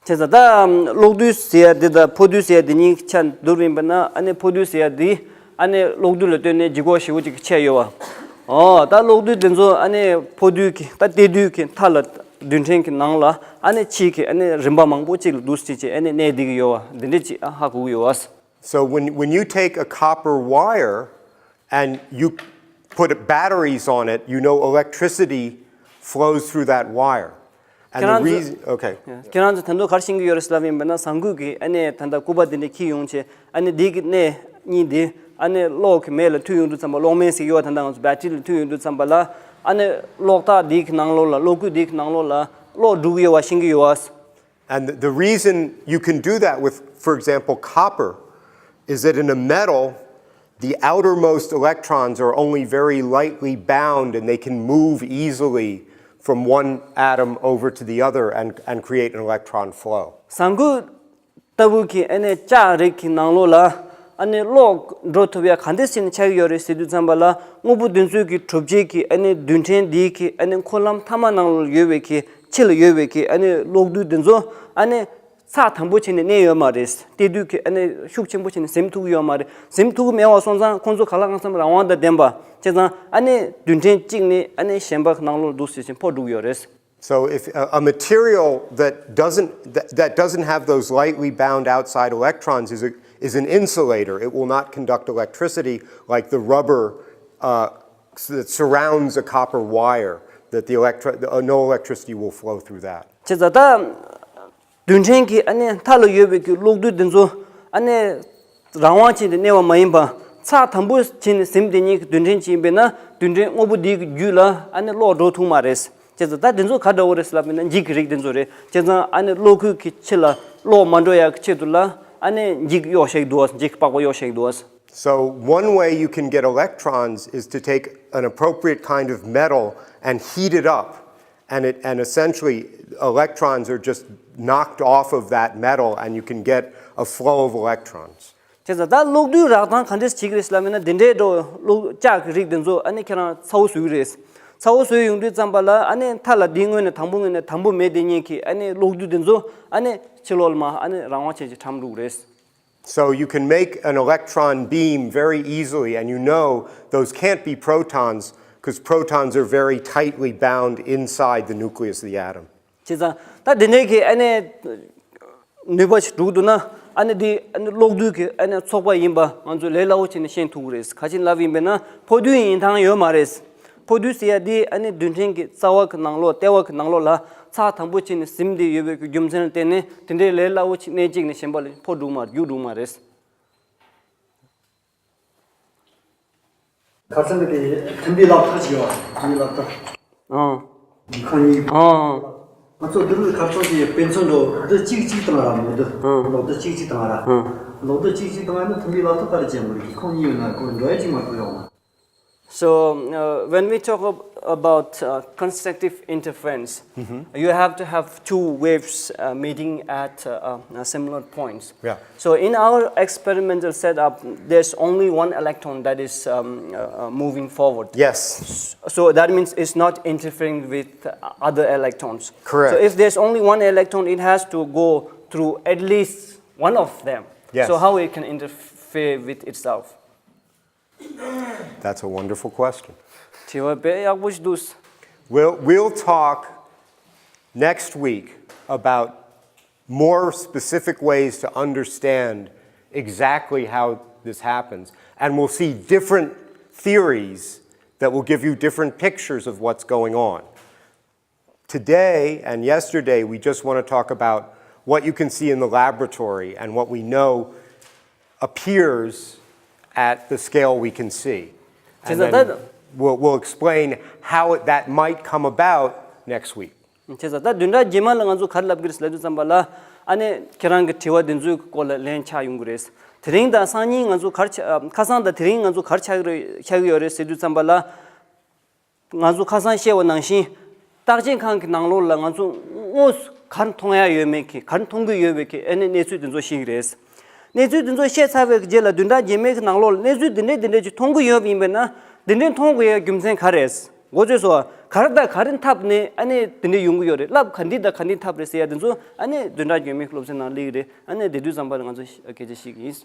བྱས་ཙང་ད་གློག་རྡུལ་ཟེར་ཡ་འདི་དང་འཕུར་རྡུལ་ཟེར་ཡ་འདི་གཉིས་ཆ་བསྡུར་ཡིན་པ་ན། ཨ་ནི་འཕུར་རྡུལ་ཟེར་ཡ་འདི་ཨ་ནི་གློག་རྡུལ་ལ་ལྟོས་ནས་ལྗིད་ཁོག་ཞེ་པོ་ཅིག་ཆེ་ཡོད་པ། ཨོ། ད་གློག་རྡུལ་འདི་ཚོ་ཨ་ནི་འཕུར་རྡུལ་གྱི་ད་གཏེར་རྡུལ་གྱི་མཐའ་ལ་རྡུལ་ཕྲན་གྱི་ནང་ལ་ཨ་ནི་ཕྱིས་ཀྱི་ཨ་ནི་རིམ་པ་མང་པོ་ཅིག་ལ་འདུག་སེ་བྱས་ཨ་ནི་གནས་བསྡད་ཀྱི་ཡོད་པ་འདི་འདྲ་ཅིག་ཧ་གོ་གི་ཡོད་པ། So when, when you take a copper wire and you put batteries on it, you know electricity flows through that wire. And the reason, okay. ཁྱེད་རང་ཚོ་ད་དུང་ག་རེ་ཤེས་ཀྱི་ཡོད་རེད་ཟེར་ལབ་ཡིན་པ་ན། ཟངས་སྐུད་ཀྱི་ཨ་ནི་ད་ལྟ་སྐུད་པ་འདི་འདྲ་འཁྱེར་ཡོང་བྱས་ཨ་ནི་འདི་གི་སྣེ་གཉིས་འདི་ཨ་ནི་གློག་གི་མེ་ལ་མཐུད་ཡོང་དུས་ཙམ་པ། གློག་མེ་ཟེར་གྱི་ཡོད་པ། ད་ལྟ་ང་ཚོ་བེ་ཊི་རི་ལ་མཐུད་ཡོང་དུས་ཙམ་པ་ལ་ཨ་ནི་གློག་ཐག་འདི་གི་ནང་ལོགས་ལ། གློག་སྐུད་འདི་གི་ནང་ལོགས་ལ་གློག་འགྲོ་གི་ཡོད་པ་ཤེས་ཀྱི་ཡོད་པ། And the reason you can do that with, for example, copper, is that in a metal, the outermost electrons are only very lightly bound and they can move easily from one atom over to the other and, and create an electron flow. ཟངས་སྐུད་ལྟ་བུ་གི་ཨ་ནི་ལྕགས་རིགས་ཀྱི་ནང་ལོགས་ལ་ཨ་ནི་གློག་འགྲོ་ཐུབ་ཡ་ག་འདྲ་བྱས་ནས་ཆགས་ཀྱི་ཡོད་རེད་ཟེར་དུས་ཙམ་པ་ལ། དངོས་པོ་འདི་ཚོའི་གི་གྲུབ་ཆའི་གི་ཨ་ནི་རྡུལ་ཕྲན་འདིའི་གི་ཨ་ནི་འཁོར་ལམ་མཐའ་མ་ནང་ལ་ཡོད་པའི་གི་ཕྱི་ལ་ཡོད་པའི་གི་ཨ་ནི་གློག་རྡུལ་འདི་ཚོ་ཨ་ནི་ཚགས་དམ་པོ་བྱས་ནས་གནས་ཡོད་མ་རེད། གཏེར་རྡུལ་གྱི་ཨ་ནི་ཤུགས་ཆེན་པོ་བྱས་ནས་ཟིན་ཐུབ་ཀྱི་ཡོད་མ་རེད། ཟིན་ཐུབ་ཀྱི་མེད་པ་སོང་ཙང་ཁོང་ཚོ་གང་ལ་གང་འཚམ་རང་དབང་དང་ལྡན་པ་བྱས་ཙང་། ཨ་ནི་རྡུལ་ཕྲན་གཅིག་ནས་ཨ་ནི་གཞན་པ་ནང་ལོགས་འདུག་སེ་བྱས་འཕོ་འགྲོ་གི་ཡོད་རེད། So if a, a material that doesn't, that, that doesn't have those lightly bound outside electrons is a, is an insulator. It will not conduct electricity like the rubber, uh, s- that surrounds a copper wire, that the electri- uh, no electricity will flow through that. བྱས་ཙང་ད་རྡུལ་ཕྲན་གྱི་ཨ་ནི་མཐའ་ལ་ཡོད་པའི་གི་གློག་རྡུལ་འདི་ཚོ་ཨ་ནི་རང་དབང་བྱས་ཏེ་གནས་པ་མ་ཡིན་པ། ཚགས་དམ་པོ་བྱས་ནས་ཟིན་བསྡད་མཁན་གྱི་རྡུལ་ཕྲན་ཅིག་ཡིན་པས་ན། རྡུལ་ཕྲན་དངོས་པོ་འདིའི་གི་རྒྱུད་ལ་ཨ་ནི་གློག་འགྲོ་ཐུབ་མ་རེད། བྱས་ཙང་ད་འདི་ཚོ་ག་འདྲ་བོ་རེད་ཟེར་ལབ་པ་ཡིན་ན་འགྱིག་གི་རིགས་འདི་ཚོ་རེད། བྱས་ཙང་ཨ་ནི་གློག་སྐུད་ཀྱི་ཕྱི་ལ་གློག་མ་འགྲོ་ཡག་གི་ཆེད་དུ་ལ་ཨ་ནི་འགྱིག་གཡོགས་བཞག་གི་འདུག་པ། འགྱིག་པགས་པ་གཡོགས་བཞག་གི་འདུག་པ། So, one way you can get electrons is to take an appropriate kind of metal and heat it up, and, it, and essentially, electrons are just knocked off of that metal, and you can get a flow of electrons. བྱས་ཙང་ད་གློག་རྡུལ་རགས་སྟངས་ག་འདྲས་བྱེད་ཀྱི་རེད་ལབ་ན། འདི་འདྲའི་འགྲོ་གློག་ལྕགས་ཀྱི་རིགས་འདི་ཚོ་ཨ་ནི་ཁྱེད་རང་ཚ་བོ་བཟོ་གི་རེད། ཚ་བོ་བཟོས་ཡོང་དུས་ཙམ་པ་ལ་ཨ་ནི་མཐའ་ལ་འདི་སྔོན་ནས་དང་པོ་སྔོན་ནས་དམ་པོ་མེད་དེ་ཉིད་ཀྱི་ཨ་ནི་གློག་རྡུལ་འདི་ཚོ་ཨ་ནི་ཕྱི་ལོགས་ལ་མ་ཨ་ནི་རང་དབང་ཅན་གྱི་གྲམ་འགྲོ་གི་རེད། So you can make an electron beam very easily, and you know those can't be protons because protons are very tightly bound inside the nucleus of the atom. བྱས་ཙང་ད་འདི་འདྲའི་གི་ཨ་ནི་ནུས་པ་ཞིག་འགྲུབ་འདུག་ན། ཨ་ནི་འདི་ཨ་ནི་གློག་རྡུལ་གི་ཨ་ནི་ཚོགས་པ་ཡིན་པ་ང་ཚོས་ལས་སླ་བོ་བྱས་ནས་ཤེས་ཐུབ་ཀྱི་རེད། ག་ཅི་ལབ་ཡིན་པས་ན། ཕོ་རྡུལ་ཡིན་ཐང་ཡོད་མ་རེད། ཕོ་རྡུལ་ཟེར་ཡ་འདི་ཨ་ནི་རྡུལ་ཕྲན་གྱི་རྩ་བ་གི་ནང་ལོགས་ལྟེ་བ་གི་ནང་ལོགས་ལ་ཚགས་དམ་པོ་བྱས་ནས་ཟིན་བསྡད་ཡོད་པའི་གི་རྒྱུ་མཚན་ལ་བརྟེན་ནས་དེ་འདྲའི་ལས་སླ་བོ་ཅིག་གནས་གཅིག་ནས་གཞན་པ་ལ་འཕོ་འགྲོ་མ་རྒྱུག་འགྲོ་མ་རེད། ཁ་སང་གི་དེ་ཐིམ་པའི་ལག་ཐོག་ཅིག་ཡོད། ཐིམ་པའི་ལག་ཐོག་ཨང་། ཁང་གཉིས། ཨང་། ང་ཚོ་བདུད་རྩི་ཁ་ཚོན་གྱི་དཔེ་མཚོན་འགྲོ་བདུད་གཅིག་གཅིག་བཏང་ར་མོ་བདུད། ཨང་། ལོག་བདུད་གཅིག་གཅིག་བཏང་ར། ཨང་། ལོག་བདུད་གཅིག་གཅིག་བཏང་ཡ་ནི་ཐིམ་པའི་ལག་ཐོག་ག་རེ་བྱས་མོ་རེད། ཁང་གཉིས་ཡོད་ན་ཁོ་འགྲོ་ཡ་གཅིག་མ་གཏོགས་ཡོང་མ། So, uh, when we talk ab- about uh, constructive interference, you have to have two waves uh, meeting at uh, uh, similar points. Yeah. So, in our experimental setup, there's only one electron that is um, uh, uh, moving forward. Yes. So, that means it's not interfering with uh, other electrons. Correct. So, if there's only one electron, it has to go through at least one of them. Yes. So, how it can interfere with itself? That's a wonderful question. དྲི་བ་དཔེ་ཡག་པོ་ཞིག་འདུག We'll, we'll talk next week about more specific ways to understand exactly how this happens. And we'll see different theories that will give you different pictures of what's going on. Today and yesterday, we just want to talk about what you can see in the laboratory and what we know appears at the scale we can see. And Is that then that- we'll, we'll explain how it, that might come about next week. བྱས་ཙང་ད་བདུན་ཕྲག་རྗེས་མ་ལ་ང་ཚོ་ག་རེ་ལབ་ཀྱི་རེད་ལབ་དུས་ཙམ་པ་ལ། ཨ་ནི་ཁྱེད་རང་གི་དྲི་བ་འདི་ཚོའི་སྐོར་ལ་ལན་ཆགས་ཡོང་གི་རེད། དེ་རིང་དང་སང་ཉིན་ང་ཚོ་ག་རེ་ཆགས། ཁ་སང་དང་དེ་རིང་ང་ཚོ་ག་རེ་ཆགས་ཀྱི་རེད་ཆགས་ཀྱི་ཡོད་རེད་ཟེར་དུས་ཙམ་པ་ལ། ང་ཚོ་ཁ་སང་བཤད་པ་ནང་བཞིན། བརྟག་དཔྱད་ཁང་གི་ནང་ལོགས་ལ་ང་ཚོ་དངོས་སུ་ག་རེ་མཐོང་ཡ་ཡོད་མེད་ཀྱི། ག་རེ་མཐོང་གི་ཡོད་པའི་ཀྱི་ཨ་ནི་གནས་ཚུལ་དེ་ཚོ་ཤེས་ཀྱི་རེད། གནས་ཚུལ་དེ་ཚོ་ཤེས་ཚར་བའི་རྗེས་ལ་བདུན་ཕྲག་རྗེས་མའི་གི་ནང་ལོགས་ལ་གནས་ཚུལ་དེ་འདྲས་དེ་འདྲས་ཅིག་མཐོང་གི་ཡོད་པ་ཡིན་པས་ན། དེ་འདྲས་མཐོང་དགོས་ཡ་རྒྱུ་མཚན་ག་རེ་རེད། མགོ་ཚོས་སོ། ག་རེ་དང་ག་རེ་འཐབ་ནས་ཨ་ནི་དེ་འདྲས་ཡོང་གི་ཡོད་རེད། རླབས་ག་འདི་དང་ག་འདི་འཐབ་རེད་ཟེར་ཡ་དེ་ཚོ་ཨ་ནི་བདུན་ཕྲག་རྗེས་མའི་གི་སློབ་ཚན་ནང་སླེབས་ཀྱི་རེད། ཨ་ནི་དེ་དུས་ཙམ་པ་ལ་ང་ཚོ་སྐད་ཆ་བཤད་ཀྱི་ཡིན།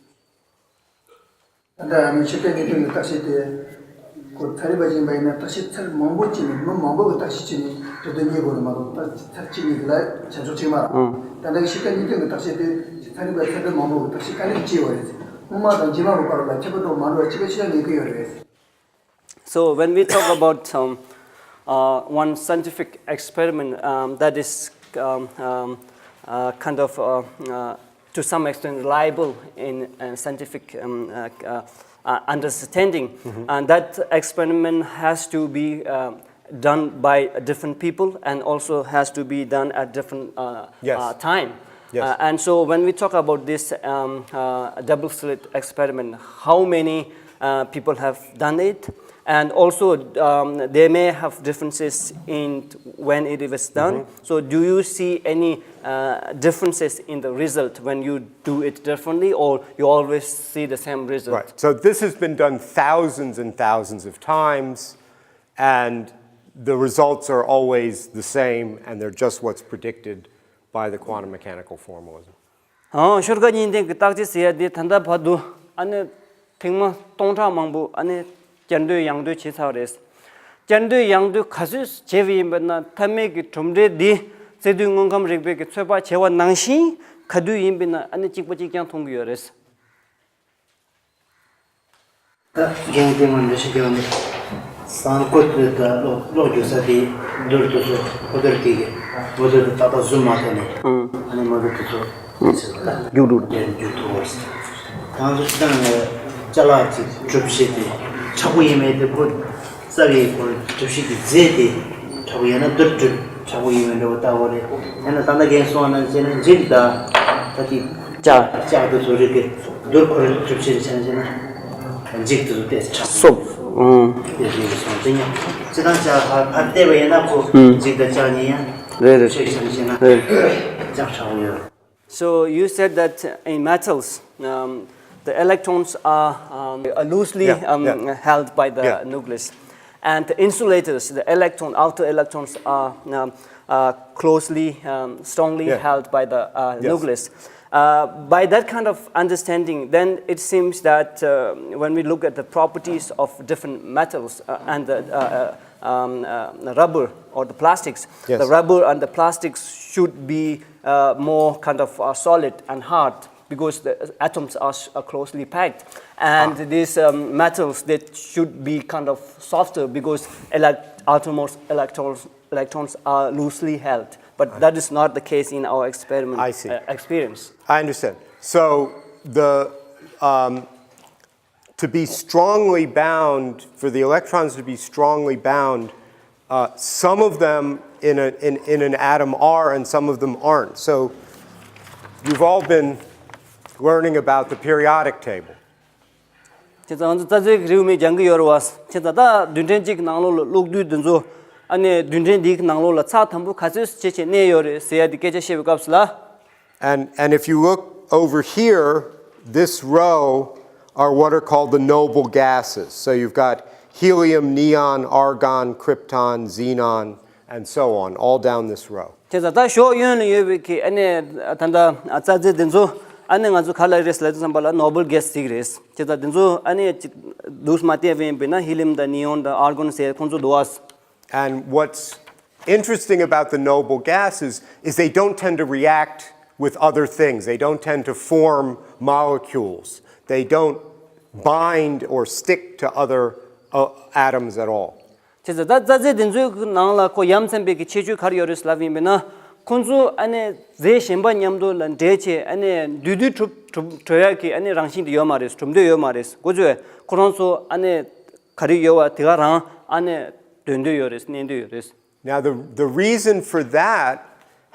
ད་ལྟ་ཨ་ནི་ཕྱི་རྒྱལ་གནད་དོན་གྱི་བརྟག་དཔྱད་དེ། ཁོ་ཚན་རིག་པ་ཅིག་ཡིན་པ་ཡིན་ན་བརྟག་དཔྱད་ཚར་མང་པོ་བྱས་ནས་མི་མང་པོ་གི་བརྟག་དཔྱད་བྱས་ནས་གྲོས་དོན་རྙེད་དགོས་རེད་མ་གཏོགས་བརྟག་དཔྱད་ཚར་གཅིག་གཉིས་དེ་ལ་བྱ་ཆོག་ཅིག་མ་རེད། ད་ལྟ་ཕྱི་རྒྱལ་གནད་དོན་གྱི་བརྟག་དཔྱད་དེ་ཚན་རིག་པ་ཚན་རིག་མང་པོ་གི་བརྟག་དཔྱད་དཀའ་ལས་བྱས་ཡོད་རེད། སྔོན་མ་དང་རྗེས་མ་གི་བར་ལ་ཁྱད་པར་དུ་མ་འགྲོ་བ་གཅིག་པ་ཤེས་ཡ་ངེས་ཀྱི་ཡོད་རེད། So when we talk about um, uh, one scientific experiment um, that is um, um, uh, kind of uh, uh, to some extent reliable in uh, scientific um, uh, uh, uh, understanding, and that experiment has to be uh, done by different people and also has to be done at different uh, Yes. uh, time. Yes. Uh, and so when we talk about this um, uh, double slit experiment, how many uh, people have done it? And also, um, they may have differences in when it was done. So, do you see any uh, differences in the result when you do it differently, or you always see the same result? Right. So this has been done thousands and thousands of times, and the results are always the same, and they're just what's predicted by the quantum mechanical formalism. ཨང་། ཤོག་ཁག་གཉིས་ལྡན་གྱི་བརྟག་དཔྱད་ཟེར་ཡ་འདི་ད་ལྟ་བར་དུ་ཨ་ནི་ཐེངས་མ་སྟོང་ཕྲག་མང་པོ་ཨ་ནི་བསྐྱར་ཟློས་ཡང་ཟློས་བྱས་ཚར་བ་རེད། བསྐྱར་ཟློས་ཡང་ཟློས་ག་ཚོད་བྱས་པ་ཡིན་པ་ན། མཐའ་མའི་གི་གྲུབ་འབྲས་འདི་བཙན་དུས་དངོས་ཁམས་རིག་པའི་གི་ཚོད་དཔག་བྱས་པ་ནང་བཞིན་ག་དུས་ཡིན་པ་ན་ཨ་ནི་གཅིག་པ་གཅིག་རྐྱང་མཐོང་གི་ཡོད་རེད། ད་རྒན་དེ་མོ་འདྲ་ཞིག་གི་ཡོང་ནས་སང་ཀོ་ཏི་ད་གློག་གློག་རྒྱུག་ས་དེ་རྡུལ་དུ་སོ་ཁོ་རྡུལ་དེ་གི་འོ་རྡུལ་དུ་ཏག་ཏག་ཟུམ་མ་ཐོན་ནས་ཨ་ནི་མ་རྡུལ་དུ་སོ་ཟེར་བ་ད་རྒྱུག་འགྲོ་རྒྱུག་འགྲོ་བར་ཟེར། ད་ང་ཚོ་ཅི་ད་ང་ཅ་ལག་ཅིག་གྲུབ་བྱེད་དེ་མཁྲེགས་པོ་ཡིན་མེད་དེ་ཁོ་རྩ་བའི་ཁོ་གྲུབ་བྱེད་ཀྱི་རྫས་དེ་མཁྲེགས་པོ་ཡིན་ན་རྡུལ་གྲུབ་མཁྲེགས་པོ་ཡིན་མེད་འདྲ་བོ་ལྟ་བུ་རེད། ཡང་ན་ད་ལྟ་རྒན་གསུངས་པ་ནང་བཞིན་ན་འཇིག་ད་ད་དེ་ལྕགས་ལྕགས་དུ་སོ་རིགས་ཀྱི་རྡུལ་ཁོ་རང་གྲུབ་བྱེད་ཆ་ནས་བྱས་ན། འཇིག་ཏུ་བལྟས་ཚེ་ཁྲག་སོབ། ཨང་། དེ་རེད་སོང་དེ་ཡང་ཅི་ལྟར་ཅག་ཕར་ཕར་བལྟས་པ་ཡིན་ན་ཁོ་ཨང་འཇིག་དང་ཅག་གཉིས་ཡང་རེད་རེད་ཆོས་ཤིག་བཤད་ན་རེད། ཅག་ཁྲག་པོ་ཡོད། So you said that in metals, um, the electrons are, um, are loosely Yeah, um, yeah. held by the Yeah. nucleus. And the insulators, the electron, outer electrons are um, uh, closely, um, strongly Yeah. held by the uh, Yes. nucleus. Uh, by that kind of understanding, then it seems that uh, when we look at the properties of different metals uh, and the uh, uh, um, uh, the rubber or the plastics, Yes. the rubber and the plastics should be uh, more kind of uh, solid and hard because the atoms are, s- are closely packed. And Ah. these um, metals, they should be kind of softer because elect- outermost electrons, electrons are loosely held. But that is not the case in our experiment I see. uh, experience. I understand. So the um, to be strongly bound, for the electrons to be strongly bound, uh, some of them in, a, in, in an atom are and some of them aren't. So you've all been learning about the periodic table. ཁྱེད་ཚོ་ང་ཚོ་རྩ་རྫས་ཀྱི་རེའུ་མིག་སྦྱང་གི་ཡོད་རེད་བ། ཁྱེད་ཚོ་ད་རྡུལ་ཕྲན་གཅིག་གི་ནང་ལོགས་ལ་གློག་རྡུལ་འདི་ཚོ་ཨ་ནི་རྡུལ་ཕྲན་འདིའི་ནང་ལོགས་ལ་ཚགས་དམ་པོ་ག་ཚོད་བྱས་བྱས་གནས་ཡོད་རེད་ཟེར་ཡ་འདི་སྐད་ཆ་བཤད་པའི་སྐབས་སུ་ལ། And, and if you look over here, this row are what are called the noble gases. So you've got helium, neon, argon, krypton, xenon, and so on, all down this row. དེ་ཚོ་ད་གཞོགས་གཡོན་ལ་ཡོད་པའི་གི་ཨ་ནི་ད་ལྟ་རྩ་རྫས་དེ་ཚོ་ཨ་ནི་ང་ཚོ་ག་ལ་རེད་ལབ་དུས་ཙམ་པ་ལ་noble gas ཟེར་གི་རེད། དེ་ཚོ་དེ་ཚོ་ཨ་ནི་ཅིག་འདུག་མ་བལྟས་པ་ཡིན་པས་ན་helium དང་neon དང་argon ཟེར་ཁོང་ཚོ་འདུག་ཨ། And what's interesting about the noble gases is they don't tend to react with other things. They don't tend to form molecules. They don't bind or stick to other uh, atoms at all. དེ་ཚོ་ད་རྩ་རྫས་དེ་ཚོའི་ནང་ལ་ཁོ་ཡ་མཚན་པའི་གི་ཁྱད་ཆོས་ག་རེ་ཡོད་རེད་ལབ་ཡིན་པས་ན། ཁོང་ཚོ་ཨ་ནི་རྫས་གཞན་པ་མཉམ་དུ་ལ་འདྲེས་བྱས་ཨ་ནི་འདུས་འདུས་གྲུབ་གྲུབ་གྲུབ་ཡག་གི་ཨ་ནི་རང་བཞིན་དེ་ཡོད་མ་རེད། གྲུབ་འདོད་ཡོད་མ་རེད། ཁོ་ཚོས་ཁོ་རང་ཚོ་ཨ་ནི་ག་རེ་ཡོད་པ་དེ་ག་རང་ཨ་ནི་འདུས་འདོད་ཡོད་རེད། གནས་འདོད་ཡོད་རེད། Now, the, the reason for that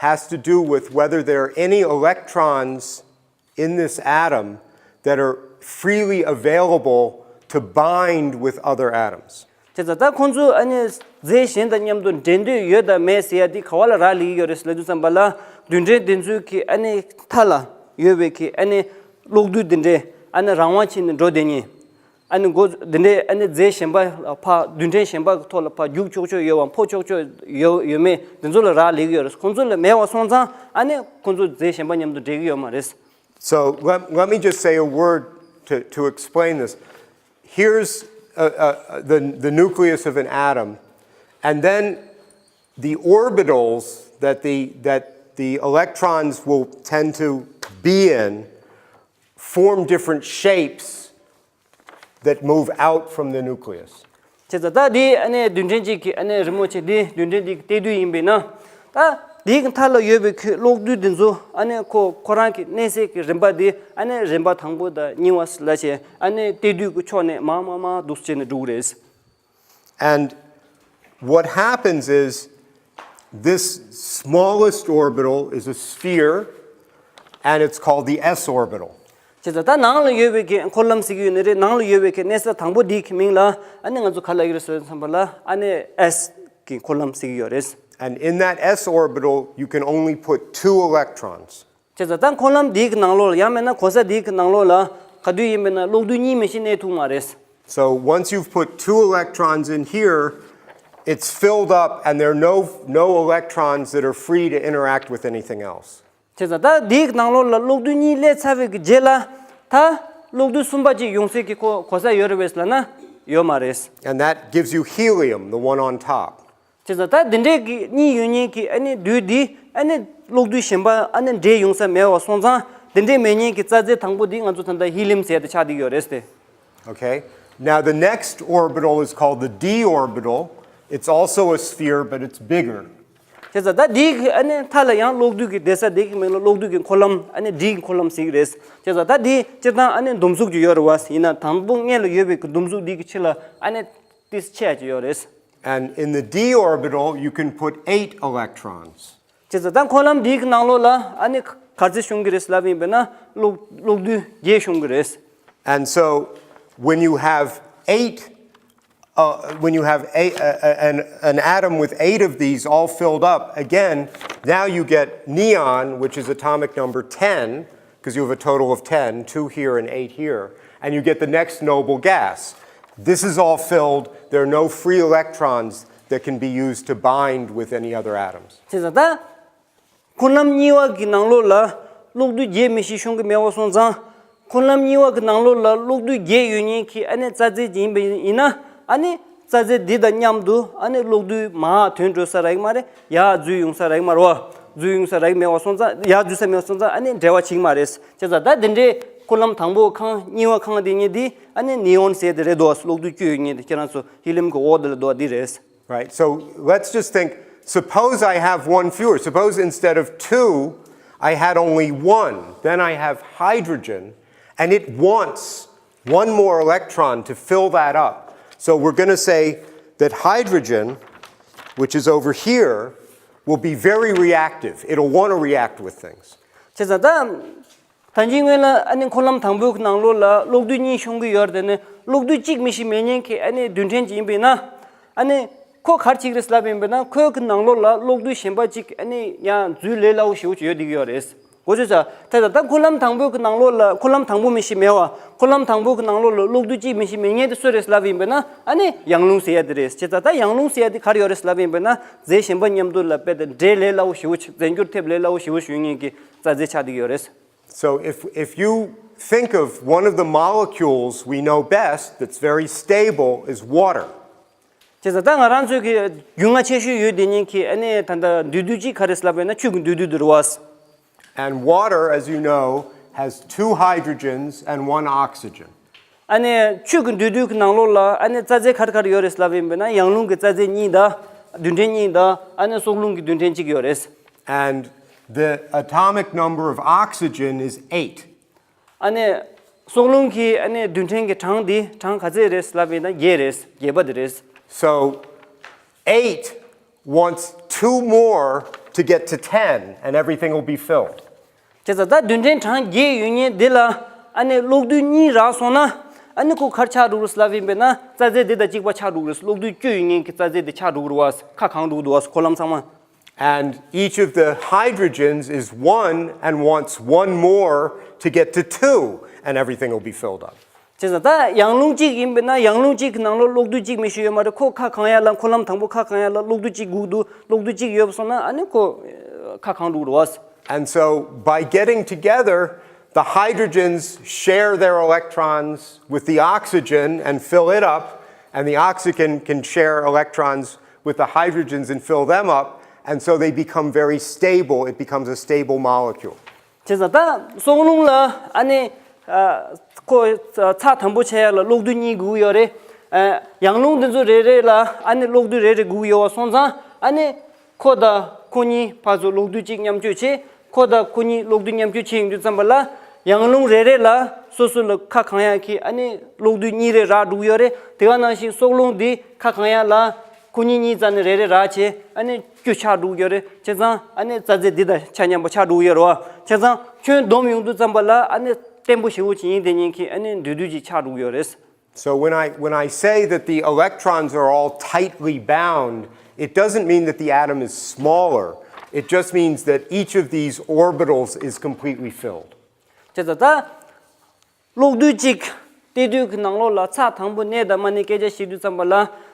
has to do with whether there are any electrons in this atom that are freely available to bind with other atoms. དེ་ཚོ་ད་ཁོང་ཚོ་ཨ་ནི་རྫས་གཞན་དང་མཉམ་དུ་འདྲེས་འདོད་ཡོད་དམ་མེད་ཟེར་ཡ་འདི་ག་བ་ལ་རག་ལས་ཀྱི་ཡོད་རེད་ལབ་དུས་ཙམ་པ་ལ་རྡུལ་ཕྲན་དེ་ཚོའི་གི་ཨ་ནི་མཐའ་ལ་ཡོད་པའི་གི་ཨ་ནི་གློག་རྡུལ་དེ་འདྲས་ཨ་ནི་རང་དབང་བྱས་ནས་འགྲོ་བསྡད་མཁན། ཨ་ནི་འགོ་འདི་འདྲའི་ཨ་ནི་རྫས་གཞན་པ་ལ་ཕར་རྡུལ་ཕྲན་གཞན་པ་གི་ཐོག་ལ་ཕར་རྒྱུག་ཆོག་ཆོག་ཡོད་པ་འཕོ་ཆོག་ཆོག་ཡོད་ཡོད་མེད་འདི་ཚོ་ལ་རག་ལས་ཀྱི་ཡོད་རེད། ཁོང་ཚོ་ལ་མེད་པ་སོང་ཙང་ཨ་ནི་ཁོང་ཚོ་རྫས་གཞན་པ་མཉམ་དུ་འདྲེས་ཀྱི་ཡོད་མ་རེད། So let, let me just say a word to, to explain this. Here's uh, uh, the, the nucleus of an atom, and then the orbitals that the, that the electrons will tend to be in form different shapes that move out from the nucleus. དེ་ཚོ་ད་འདི་ཨ་ནི་རྡུལ་ཕྲན་གཅིག་གི་ཨ་ནི་རི་མོ་ཆེ་འདི་རྡུལ་ཕྲན་འདི་གི་གཏད་དུས་ཡིན་པས་ན། ད་འདི་གི་མཐའ་ལ་ཡོད་པའི་ཁོའི་གློག་རྡུལ་འདི་ཚོ་ཨ་ནི་ཁོ་ཁོ་རང་གི་གནས་སའི་གི་རིམ་པ་འདི་ཨ་ནི་རིམ་པ་དང་པོ་དང་གཉིས་པ་ལ་བྱས་ཨ་ནི་གཏད་དུས་ཀྱི་ཕྱོགས་ནས་མར་མར་མར་འདུག་སེ་བྱས་ནས་འགྲོ་གི་རེད། And what happens is this smallest orbital is a sphere and it's called the s orbital. དེ་ཚོ་ད་ནང་ལ་ཡོད་པའི་གི་འཁོར་ལམ་ཟེར་གྱི་ཡོད་ནི་རེད། ནང་ལ་ཡོད་པའི་གི་གནས་ས་དང་པོ་འདི་གི་མིང་ལ་ཨ་ནི་ང་ཚོ་ག་ལབ་ཀྱི་རེད་ཟེར་བསམ་པ་ལ་ཨ་ནི་S གི་འཁོར་ལམ་ཟེར་གྱི་ཡོད་རེད། And in that s orbital, you can only put two electrons. དེ་ཚོ་ད་འཁོར་ལམ་འདི་གི་ནང་ལོགས་ལ་ཡང་མིན་ན་གོ་ས་འདི་གི་ནང་ལོགས་ལ་ག་དུས་ཡིན་པས་ན་གློག་རྡུལ་གཉིས་མིན་ཞིག་གནས་ཐུབ་མ་རེད། So once you've put two electrons in here, it's filled up and there are no, no electrons that are free to interact with anything else. དེ་ཚོ་ད་འདིའི་ནང་ལོགས་ལ་གློག་རྡུལ་གཉིས་སླེབས་ཚར་བའི་གི་རྗེས་ལ་ད་གློག་རྡུལ་གསུམ་པ་ཅིག་ཡོང་སའི་གི་གོ་གོ་ས་ཡོད་རེད་པས་ལབ་ན་ཡོད་མ་རེད། And that gives you helium, the one on top. དེ་ཚོ་ད་འདི་འདྲའི་གི་གཉིས་ཡོད་མཁན་གི་ཨ་ནི་རྡུལ་འདི་ཨ་ནི་གློག་རྡུལ་གཞན་པ་ཨ་ནི་འདྲེས་ཡོང་ས་མེད་པ་སོང་ཙང་འདི་འདྲའི་མེད་མཁན་གི་རྩ་རྫས་དང་པོ་འདི་ང་ཚོ་ད་ལྟ་ཧི་ལི་ཡམ་ཟེར་ཏེ་ཆགས་བསྡད་ཡོད་རེད་དེ། Okay. Now the next orbital is called the d orbital. It's also a sphere, but it's bigger. དེ་ཚོ་ད་འདིའི་གི་ཨ་ནི་མཐའ་ལ་ཡང་གློག་རྡུལ་གི་བསྡད་ས་འདི་གི་མིང་ལ་གློག་རྡུལ་གི་འཁོར་ལམ་ཨ་ནི་འདིའི་འཁོར་ལམ་ཟེར་གི་རེད། དེ་ཚོ་ད་འདི་སྤྱིར་བཏང་ཨ་ནི་འདུམ་གཟུགས་ཀྱི་ཡོད་རེད་བ། ཡིན་ན་དང་པོ་སྔོན་ལ་ཡོད་པའི་གི་འདུམ་གཟུགས་འདི་གི་ཕྱི་ལ་ཨ་ནི་ཏིས་ཆེ་ཡ་ཅིག་ཡོད་རེད། And in the d orbital, you can put eight electrons. དེ་ཚོ་ད་འཁོར་ལམ་འདིའི་གི་ནང་ལོགས་ལ་ཨ་ནི་ག་ཚོད་ཤོང་གི་རེད་ལབ་ཡིན་པས་ན་གློག་གློག་རྡུལ་བརྒྱད་ཤོང་གི་རེད། And so, when you have eight, uh, when you have eight, uh, uh, an, an atom with eight of these all filled up, again, now you get neon, which is atomic number ten, because you have a total of ten, two here and eight here, and you get the next noble gas. This is all filled. There are no free electrons that can be used to bind with any other atoms. བྱས་ཙང་ད། འཁོར་ལམ་གཉིས་པ་གི་ནང་ལོགས་ལ་གློག་རྡུལ་བརྒྱད་མི་ཤེས་ཤོང་གི་མེད་པ་སོང་ཙང་། འཁོར་ལམ་གཉིས་པ་གི་ནང་ལོགས་ལ་གློག་རྡུལ་བརྒྱད་ཡོད་མཁན་གྱི་ཨ་ནི་རྩ་རྫས་ཅིག་ཡིན་པ་ཡིན་ན། ཨ་ནི་རྩ་རྫས་འདི་དང་མཉམ་དུ་ཨ་ནི་གློག་རྡུལ་མར་ཐོན་འགྲོ་ས་རག་གི་མ་རེད། ཡར་འཛུལ་ཡོང་ས་རག་གི་མ་རེད་བ། འཛུལ་ཡོང་ས་རག་གི་མེད་པ་སོང་ཙང་། ཡར་འཛུལ་ས་མེད་པ་སོང་ཙང་ཨ་ནི་འབྲེལ་བ་བྱེད་ཀྱི་མ་རེད། བྱས་ཙང་ད་འདི་འདྲའི་འཁོར་ལམ་དང་པོ་ཁང་གཉིས་པ་ཁང་དེ་གཉིས་དེ་ཨ་ནི་ནེ་ཨོན་ཟེར་དེ་རེད་འདུག་གློག་རྡུལ་བཅུད་ཡོད་མཁན་དེ་ཁྱེད་རང་ཚོ་ཧི་ལིམ་གི་འོག་དེ་ལ་འདུག་དེ་རེད། Right, so let's just think, suppose I have one fewer. Suppose instead of two, I had only one. Then I have hydrogen, and it wants one more electron to fill that up. So we're going to say that hydrogen, which is over here, will be very reactive. It'll want to react with things. བྱས་ཙང་ད། ད་གིན་སྔོན་ལ་ཨ་ནི་འཁོར་ལམ་དང་པོའི་ནང་ལོགས་ལ་གློག་རྡུལ་གཉིས་ཤོང་གི་ཡོད་རེད་དེ་ནི་གློག་རྡུལ་གཅིག་མི་ཤེས་མེད་མཁན་གྱི་ཨ་ནི་རྡུལ་ཕྲན་ཅིག་ཡིན་པ་ཡིན་ན། ཨ་ནི་ཁོ་ག་རེ་བྱེད་ཀྱི་རེད་ལབ་ཡིན་པ་ཡིན་ན། ཁོའི་གི་ནང་ལོགས་ལ་གློག་རྡུལ་གཞན་པ་གཅིག་ཨ་ནི་ཡང་འཛུལ་ལས་སླ་བོ་ཞེ་པོ་ཅིག་ཡོད་བསྡད་ཀྱི་ཡོད་རེད། གོ་ཚོད་ས། དེ་ལྟར་ད་འཁོར་ལམ་དང་པོའི་གི་ནང་ལོགས་ལ། འཁོར་ལམ་དང་པོ་མི་ཤེས་མེད་བ། འཁོར་ལམ་དང་པོའི་གི་ནང་ལོགས་ལ་གློག་རྡུལ་གཅིག་མི་ཤེས་མེད་མཁན་དེ་སུ་རེད་ལབ་ཡིན་པ་ཡིན་ན། ཨ་ནི་ཡང་རླུང་ཟེར་ཡ་དེ་རེད། བྱས་ཙང་ད་ཡང་རླུང་ཟེར་ཡ་དེ་ག་རེ་ཡོད་རེད་ལབ་ཡིན་པ་ཡིན་ན། རྫས་གཞན་པ་མཉམ་དུ་ལ་དཔེ་དེ་འདྲེས་ལས་སླ་བོ་ཞེ་པོ་ཅིག་རྫས་འགྱུར་ཐེབས་ལས་སླ་བོ་ཞེ་པོ་ཅིག་ཡོད་མཁན་གྱི་རྩ་རྫས་ཆགས་བསྡད་ཀྱི་ཡོད་རེད། So if, if you think of one of the molecules we know best that's very stable is water. བྱས་ཙང་ད་ང་རང་ཚོའི་གི་རྒྱུས་མངའ་ཆེ་ཤོས་ཡོད་བསྡད་མཁན་གྱི་ཨ་ནི་ད་ལྟ་འདུས་རྡུལ་གཅིག་ག་རེ་ལབ་པ་ཡིན་ན་ཆུ་གི་འདུས་རྡུལ་དེ་རེད་བ། And water, as you know, has two hydrogens and one oxygen. ཨ་ནི་ཆུ་གི་འདུས་རྡུལ་གྱི་ནང་ལོགས་ལ་ཨ་ནི་རྩ་རྫས་ག་རེ་ག་རེ་ཡོད་རེད་ལབ་ཡིན་པ་ཡིན་ན། ཡང་རླུང་གི་རྩ་རྫས་གཉིས་དང་། རྡུལ་ཕྲན་གཉིས་དང་། ཨ་ནི་སྲོག་རླུང་གི་རྡུལ་ཕྲན་གཅིག་ཡོད་རེད། And the atomic number of oxygen is eight. ཨ་ནི་སྲོག་རླུང་གི་ཨ་ནི་རྡུལ་ཕྲན་གྱི་གྲངས་འདི་གྲངས་ག་ཚད་རེད་ལབ་ཡིན་ན་བརྒྱད་རེད། བརྒྱད་པ་དེ་རེད། So eight wants two more to get to ten, and everything will be filled. བྱས་ཙང་ད་རྡུལ་ཕྲན་གྲངས་བརྒྱད་ཡོད་མཁན་འདི་ལ་ཨ་ནི་གློག་རྡུལ་གཉིས་རག་སོང་ན། ཨ་ནི་ཁོ་ག་རེ་ཆགས་འགྲོ་གི་རེད་ལབ་ཡིན་པ་ཡིན་ན། རྩ་རྫས་འདི་དང་གཅིག་པ་ཆགས་འགྲོ་གི་རེད། གློག་རྡུལ་བཅུ་ཡོད་མཁན་གྱི་རྩ་རྫས་འདི་ཆགས་འགྲོ་གི་རེད་བ། ཁ་གང་འགྲོ་གི་འདུག་བ། འཁོར་ལམ་ཚང་མ། And each of the hydrogens is one and wants one more to get to two, and everything will be filled up. བྱས་ཙང་ད་ཡང་རླུང་གཅིག་ཡིན་པ་ཡིན་ན། ཡང་རླུང་གཅིག་གི་ནང་ལོགས་གློག་རྡུལ་གཅིག་མི་ཤེས་ཡོད་མ་རེད། ཁོ་ཁ་གང་ཡ་ལ། འཁོར་ལམ་དང་པོ་ཁ་གང་ཡ་ལ་གློག་རྡུལ་གཅིག་དགོས་འདུག་གློག་རྡུལ་གཅིག་ཡོད་པ་སོང་ན་ཨ་ནི་ཁོ་ཁ་གང་འགྲོ་གི་རེད་བ། And so, by getting together, the hydrogens share their electrons with the oxygen and fill it up, and the oxygen can share electrons with the hydrogens and fill them up, and so they become very stable. It becomes a stable molecule. བྱས་ཙང་ད་སྲོག་རླུང་ལ་ཨ་ནི་ཨ་ཁོ་ཚ་དམ་པོ་བྱེད་ཡ་ལ་གློག་རྡུལ་གཉིས་དགོས་ཀྱི་ཡོད་རེད། ཨ་ཡང་རླུང་འདི་ཚོ་རེ་རེ་ལ་ཨ་ནི་གློག་རྡུལ་རེ་རེ་དགོས་ཀྱི་ཡོད་པ་སོང་ཙང་། ཨ་ནི་ཁོ་དང་ཁོ་གཉིས་ཕར་ཚུར་གློག་རྡུལ་གཅིག་མཉམ་སྤྱོད་བྱེད། ཁོ་དང་ཁོ་གཉིས་གློག་རྡུལ་མཉམ་སྤྱོད་བྱེད་ཡོང་དུས་ཙམ་པ་ལ། ཡང་རླུང་རེ་རེ་ལ་སོ་སོ་ལ་ཁ་གང་ཡ་གི་ཨ་ནི་གློག་རྡུལ་གཉིས་རེ་རག་འགྲོ་གི་ཡོད་རེད། དེ་ག་ནང་བཞིན་སྲོག་རླུང་འདི་ཁ་གང་ཡ་ལ་ཁོ་གཉིས་གཉིས་རྩ་ནས་རེ་རེ་རག་བྱས། ཨ་ནི་བཅུ་ཆགས་འགྲོ་གི་ཡོད་རེད། བྱས་ཙང་ཨ་ནི་རྩ་རྫས་འདི་དང་ཆ་མཉམ་པ་ཆགས་འགྲོ་གི་ཡོད་རེད་བ། བྱས་ཙང་ཁྱོན་བསྡོམས་ཡོང་དུས་ཙམ་པ་ལ་ཨ་ནི་བརྟན་པོ་ཞེ་པོ་ཅིག་ཡིན་བསྡད་མཁན་གྱི་ཨ་ནི་འདུས་རྡུལ་ཅིག་ཆགས་འགྲོ་གི་ཡོད་རེད། So when I, when I say that the electrons are all tightly bound, it doesn't mean that the atom is smaller. It just means that each of these orbitals is completely filled. བྱས་ཙང་ད་གློག་རྡུལ་གཅིག་གཏད་དུས་ཀྱི་ནང་ལོགས་ལ་ཚ་དམ་པོ་གནས་དང་མ་གནས་སྐད་ཆ་བཤད་དུས་ཙམ་པ་ལ།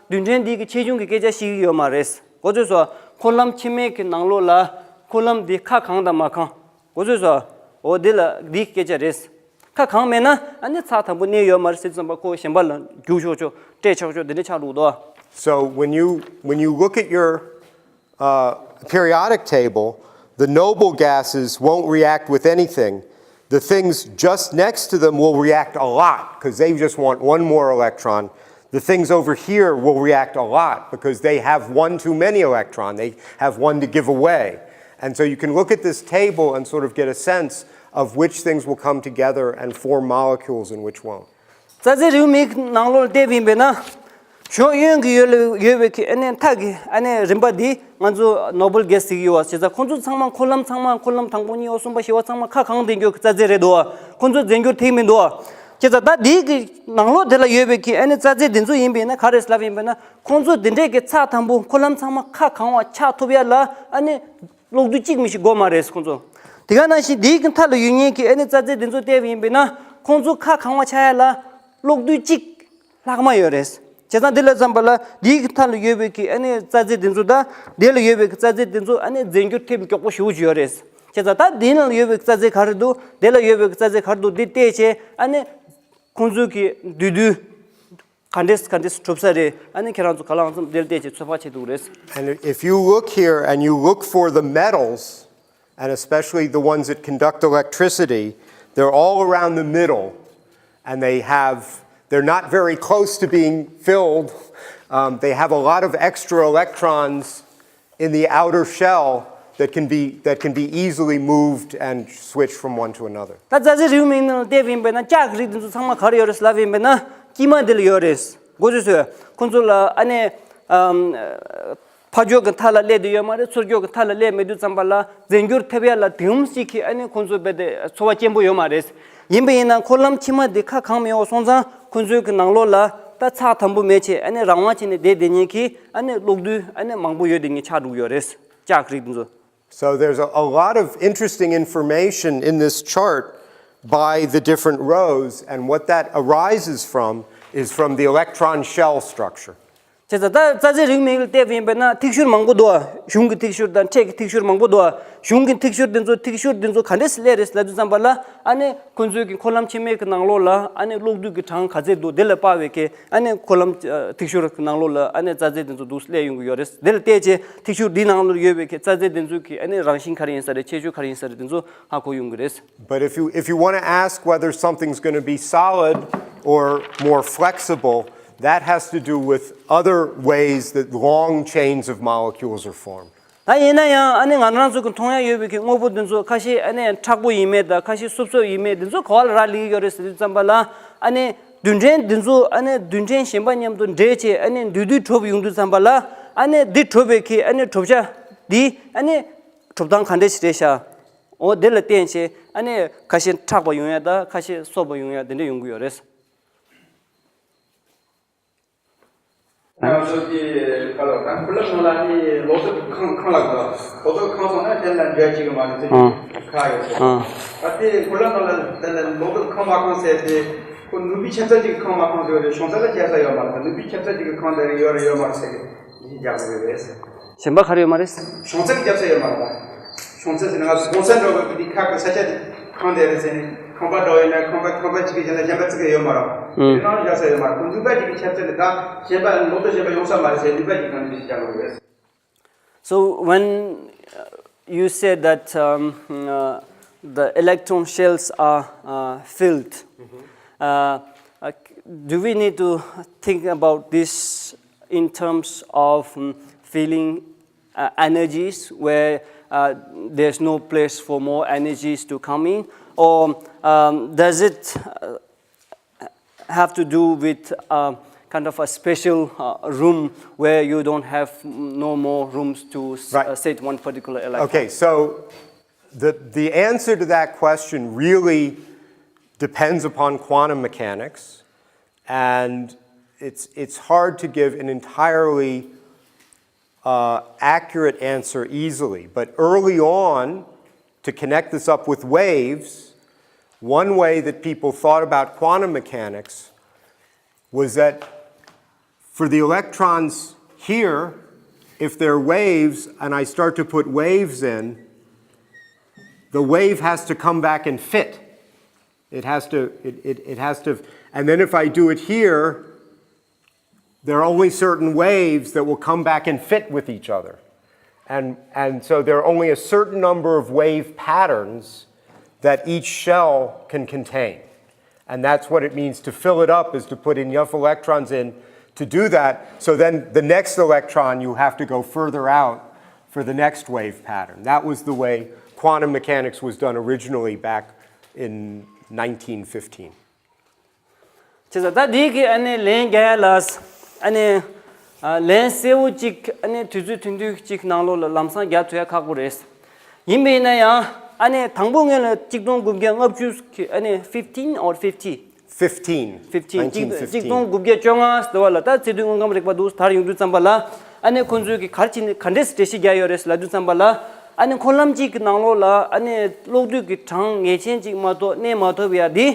རྡུལ་ཕྲན་འདི་གི་ཆེ་ཆུང་གི་སྐད་ཆ་བཤད་ཀྱི་ཡོད་མ་རེད། གོ་ཚོད་སོང་། འཁོར་ལམ་ཕྱི་མའི་གི་ནང་ལོགས་ལ་འཁོར་ལམ་འདི་ཁ་གང་དང་མ་གང་། གོ་ཚོད་སོང་། འོ་འདི་ལ་འདི་སྐད་ཆ་རེད། ཁ་གང་མེད་ན་ཨ་ནི་ཚ་དམ་པོ་གནས་ཡོད་མ་རེད་ཟེར་དུས་ཙམ་པ་ཁོ་གཞན་པ་ལ་རྒྱུག་ཆོག་ཆོག་སྤྲད་ཆོག་ཆོག་འདི་འདྲ་ཆགས་འགྲོ་གི་འདུག So when you, when you look at your uh, periodic table, the noble gases won't react with anything. The things just next to them will react a lot because they just want one more electron. The things over here will react a lot because they have one too many electron. They have one to give away. And so you can look at this table and sort of get a sense of which things will come together and form molecules and which won't. རྩ་རྫས་རེའུ་མིག་ནང་ལོགས་བལྟས་པ་ཡིན་པས་ན། གཞོགས་གཡོན་གྱི་ཡོད་ལ་ཡོད་པའི་གི་ཨ་ནི་མཐའ་གི་ཨ་ནི་རིམ་པ་འདི་ང་ཚོ་ནོ་བེལ་གེ་སི་ཟེར་གྱི་ཡོད་པ། བྱས་ཙང་ཁོང་ཚོ་ཚང་མ་འཁོར་ལམ་ཚང་མ་འཁོར་ལམ་དང་པོ་གཉིས་པ་གསུམ་པ་བཞི་པ་ཚང་མ་ཁ་གང་ལྡན་རྒྱུ་གི་རྩ་རྫས་རེད་འདུག་ཁོང་ཚོ་རྫས་འགྱུར་ཐེབས་མི་འདུག་བྱས་ཙང་ད་འདིའི་གི་ནང་ལོགས་དེ་ལ་ཡོད་པའི་གི་ཨ་ནི་རྩ་རྫས་འདི་ཚོ་ཡིན་པས་ན་ག་རེ་ལབ་ཡིན་པས་ན། ཁོང་ཚོ་འདི་འདྲས་ཀྱི་ཚགས་དམ་པོ་འཁོར་ལམ་ཚང་མ་ཁ་གང་བ་ཆགས་ཐུབ་ཡ་ལ་ཨ་ནི་གློག་རྡུལ་གཅིག་མི་ཞིག་དགོས་མ་རེད་ཁོང་ཚོ། དེ་ག་ནང་བཞིན་འདིའི་གི་མཐའ་ལ་ཡོད་མཁན་གྱི་ཨ་ནི་རྩ་རྫས་འདི་ཚོ་བལྟས་པ་ཡིན་པས་ན་ཁོང་ཚོ་ཁ་གང་བ་ཆགས་ཡ་ལ་གློག་རྡུལ་གཅིག་ལྷག་མ་ཡོད་རེད། བྱས་ཙང་འདི་ལ་བསམ་པ་ལ་འདིའི་གི་མཐའ་ལ་ཡོད་པའི་གི་ཨ་ནི་རྩ་རྫས་འདི་ཚོ་དང་དེ་ལ་ཡོད་པའི་གི་རྩ་རྫས་འདི་ཚོ་ཨ་ནི་རྫས་འགྱུར་ཐེབས་མགྱོགས་པོ་ཞེ་པོ་ཅིག་ཡོད་རེད། བྱས་ཙང་ད་འདི་ནང་ལ་ཡོད་པའི་གི་རྩ་རྫས་ག་རེ་འདུག་དེ་ལ་ཡོད་པའི་གི་རྩ་རྫས་ག་རེ་འདུག་འདི་བལྟས་བྱས་ཨ་ནི་ཁོང་ཚོའི་གི་འདུས་རྡུལ་ག་འདྲས་ག་འདྲས་གྲུབ་ས་རེད། ཨ་ནི་ཁྱེད་རང་ཚོ་ག་ལ་ཡང་འཚམ་དེ་ལ་བལྟས་བྱས་ཚོད་དཔག་བྱེད་ཐུབ་ཀྱི་རེད། And if you look here and you look for the metals, and especially the ones that conduct electricity, they're all around the middle, and they have, they're not very close to being filled. Um, they have a lot of extra electrons in the outer shell that can be, that can be easily moved and switched from one to another. ད་རྩ་རྫས་རེའུ་མིག་ནང་བལྟས་པ་ཡིན་པས་ན་ལྕགས་ཀྱི་རིགས་འདི་ཚོ་ཚང་མ་ག་རེ་ཡོད་རེད་ལབ་ཡིན་པས་ན་དཀྱིལ་མ་འདི་ལ་ཡོད་རེད། མགོ་ཚོས་ཚོས་ཁོང་ཚོ་ལ་ཨ་ནི་ཨམ་ཕར་ཕྱོགས་ཀྱི་མཐའ་ལ་སླེབས་བསྡད་ཡོད་མ་རེད། ཚུར་ཕྱོགས་ཀྱི་མཐའ་ལ་སླེབས་མེད་དུས་ཙམ་པ་ལ་རྫས་འགྱུར་ཐེབས་ཡ་ལ་དེ་འམ་ཞིག་གི་ཨ་ནི་ཁོང་ཚོ་རྦད་དེ་ཚོར་བ་སྐྱེན་པོ་ཡོད་མ་རེད། ཡིན་པ་ཡིན་ན་འཁོར་ལམ་ཕྱི་མ་འདི་ཁ་གང་མི་འོང་སོང་ཙང་ཁོང་ཚོའི་གི་ནང་ལོགས་ལ་ད་ཚགས་དམ་པོ་མེད་ཆེ་ཨ་ནི་རང་དབང་བྱས་ནས་བསྡད་བསྡད་མཁན་གྱི་ཨ་ནི་གློག་རྡུལ་ཨ་ནི་མང་པོ་ཡོད་བསྡད་མཁན་ཆགས་འགྲོ་གི་ཡོད་རེད། ལྕགས་རིགས་འདི་ཚོ། So there's a, a lot of interesting information in this chart by the different rows, and what that arises from is from the electron shell structure. བྱས་ཙང་ད་རྩ་རྫས་རེའུ་མིག་ལ་བལྟས་པ་ཡིན་པས་ན་ཐིག་ཤུར་མང་པོ་འདུག་གཞུང་གི་ཐིག་ཤུར་དང་འཕྲེད་ཀྱི་ཐིག་ཤུར་མང་པོ་འདུག་གཞུང་གི་ཐིག་ཤུར་འདི་ཚོ་ཐིག་ཤུར་འདི་ཚོ་ག་འདྲས་སླེབས་རེད་ལབ་དུས་ཙམ་པ་ལ་ཨ་ནི་ཁོ་ཚོའི་གི་འཁོར་ལམ་ཕྱི་མའི་གི་ནང་ལོགས་ལ་ཨ་ནི་གློག་རྡུལ་གྱི་གྲངས་ག་ཚད་འདུག་དེ་ལ་དཔག་པའི་གི་ཨ་ནི་འཁོར་ལམ་ཨ་ཐིག་ཤུར་གི་ནང་ལོགས་ལ་ཨ་ནི་རྩ་རྫས་འདི་ཚོ་འདུག་སླེབས་ཡོང་གི་ཡོད་རེད། དེ་ལ་བལྟས་རྗེས་ཐིག་ཤུར་འདིའི་ནང་ལ་ཡོད་པའི་གི་རྩ་རྫས་འདི་ཚོའི་གི་ཨ་ནི་རང་བཞིན་ག་རེ་ཡིན་ས་རེད། ཁྱད་ཆོས་ག་རེ་ཡིན་ས་རེད། འདི་ཚོ་ཧ་གོ་ཡོང་གི་རེད། But if you, if you want to ask whether something's going to be solid or more flexible, that has to do with other ways that long chains of molecules are formed. ད་ཡིན་ན་ཡང་ཨ་ནི་ང་རང་ཚོ་གི་མཐོང་ཡ་ཡོད་པའི་གི་དངོས་པོ་འདི་ཚོ་ཁ་ཤས་ཨ་ནི་མཁྲེགས་པོ་ཡིན་མེད་དང་ཁ་ཤས་སོབ་སོབ་ཡིན་མེད་འདི་ཚོ་ག་བ་ལ་རག་ལས་ཀྱི་ཡོད་རེད་ཟེར་དུས་ཙམ་པ་ལ་ཨ་ནི་རྡུལ་ཕྲན་འདི་ཚོ་ཨ་ནི་རྡུལ་ཕྲན་གཞན་པ་མཉམ་དུ་འདྲེས་བྱས་ཨ་ནི་འདུས་རྡུལ་གྲུབ་ཡོང་དུས་ཙམ་པ་ལ་ཨ་ནི་འདི་གྲུབ་པའི་གི་ཨ་ནི་གྲུབ་ཆ་འདི་ཨ་ནི་གྲུབ་སྟངས་ག་འདྲས་ཞིག་རེད་ཤག་འོ་དེ་ལ་བརྟེན་བྱས་ཨ་ནི་ཁ་ཤས་མཁྲེགས་པ་ཡོང་ཡ་དང་ཁ་ཤས་སོབ་པ་ཡོང་ཡ་དེ་འདྲས་ཡོང་གི་ཡོད་རེད། ང་ཚོ་གི་ག་ལ་ད་ཁུ་ལ་ནང་ལ་ནི་ལོ་ཏོག་ཁང་ཁང་ལ་གོ་ལོ་ཏོག་ཁང་སོང་ན་དེ་ལ་འདྲ་ཅིག་མ་རེད་ཟེར་ཨང་ཁ་ཡོད་ཨང་། ཨ་དེ་ཁུ་ལ་ནང་ལ་དེ་ལ་ལོ་ཏོག་ཁང་མ་ཁང་ཟེར་དེ་ཁོ་ནུས་པའི་ཁྱབ་ཚད་ཅིག་ཁང་མ་ཁང་ཟེར་བ་རེད། གཞུང་ཚད་ལ་ཁྱབ་ས་ཡོད་མ་རེད། ནུས་པའི་ཁྱབ་ཚད་ཅིག་ཁང་དེ་ཡོད་རེད་ཡོད་མ་རེད་ཟེར་གི་འདི་རྒྱག་དགོས་རེད་ཟེར། གཞན་པ་ག་རེ་ཡོད་མ་རེད། གཞུང་ཚད་ཀྱི་རྒྱབ་ས་ཡོད་མ་རེད་པ། གཞུང་ཚད་ཟེར་ན་ང་ཚོ་གོང་ས་འགྲོ་དགོས་ཀྱི་འདི་ཁ་གི་ས་ཆ་འདི་ཁང་དེ་རེད་ཟེར་ནས་ཁང་པ་འགྲོ་ཡོད་ན་ཁང་པ་ཁང་པ་གཅིག་གི་གཞན་ལ་གཞན་པ་གཅིག་གི་ཡོད་མ་རེད། ཨུམ། དེ་ནང་རྒྱབ་ས་ཡོད་མ་རེད། ཁོ་ནུས་པ་གཅིག་གི་ཁྱབ་ཚད་ལ་ད་གཞན་པ་ལོ་ཏོག་གཞན་པ་ཡོང་ས་མ་རེད་ཟེར་ནུས་པ་གཅིག་གང་འདྲ་ཞིག་རྒྱག་དགོས་རེད། So when uh, you said that um, uh, the electron shells are uh, filled, uh, uh, do we need to think about this in terms of um, filling uh, energies where uh, there's no place for more energies to come in? Or um, does it uh, have to do with uh, kind of a special uh, room where you don't have no more rooms to s- Right. uh, set one particular electron? Okay, so the, the answer to that question really depends upon quantum mechanics, and it's, it's hard to give an entirely uh, accurate answer easily. But early on, to connect this up with waves, one way that people thought about quantum mechanics was that for the electrons here, if they're waves and I start to put waves in, the wave has to come back and fit. It has to, it, it, it has to, and then if I do it here, there are only certain waves that will come back and fit with each other. And, and so there are only a certain number of wave patterns that each shell can contain. And that's what it means to fill it up, is to put enough electrons in to do that. So then the next electron, you have to go further out for the next wave pattern. That was the way quantum mechanics was done originally back in nineteen fifteen. བྱས་ཙང་ད་འདི་གི་ཨ་ནི་ལན་རྒྱག་ཡ་ལ་ཨ་ནི་ཨ་ལན་གསལ་བོ་གཅིག་ཨ་ནི་དུས་ཚོད་ཐུང་ཐུང་གཅིག་ནང་ལོགས་ལ་ལམ་སང་རྒྱག་ཐུབ་ཡ་ཁག་པོ་རེད། ཡིན་པ་ཡིན་ན་ཡང་ཨ་ནི་དང་པོ་ངོས་ལ་གཅིག་སྟོང་དགུ་བརྒྱ་ལྔ་བཅུ་གི་ཨ་ནི་fifteen or fifty fifteen. fifteen. གཅིག་གཅིག་སྟོང་དགུ་བརྒྱ་བཅོ་ལྔ་ཟེར་བ་ལ་ད་རྩིས་དུས་དངོས་ཁམས་རིག་པ་འདུག་དར་ཡོང་དུས་ཙམ་པ་ལ་ཨ་ནི་ཁོང་ཚོས་ཀྱི་ག་རེ་བྱས་ནས་ག་འདྲས་འགྲེལ་བཤད་རྒྱག་ཡོད་རེད་ལབ་དུས་ཙམ་པ་ལ། ཨ་ནི་འཁོར་ལམ་གཅིག་གི་ནང་ལོགས་ལ་ཨ་ནི་གློག་རྡུལ་གྱི་གྲངས་ངེས་ཅན་གཅིག་མ་གཏོགས་གནས་མ་ཐུབ་ཡ་དེ།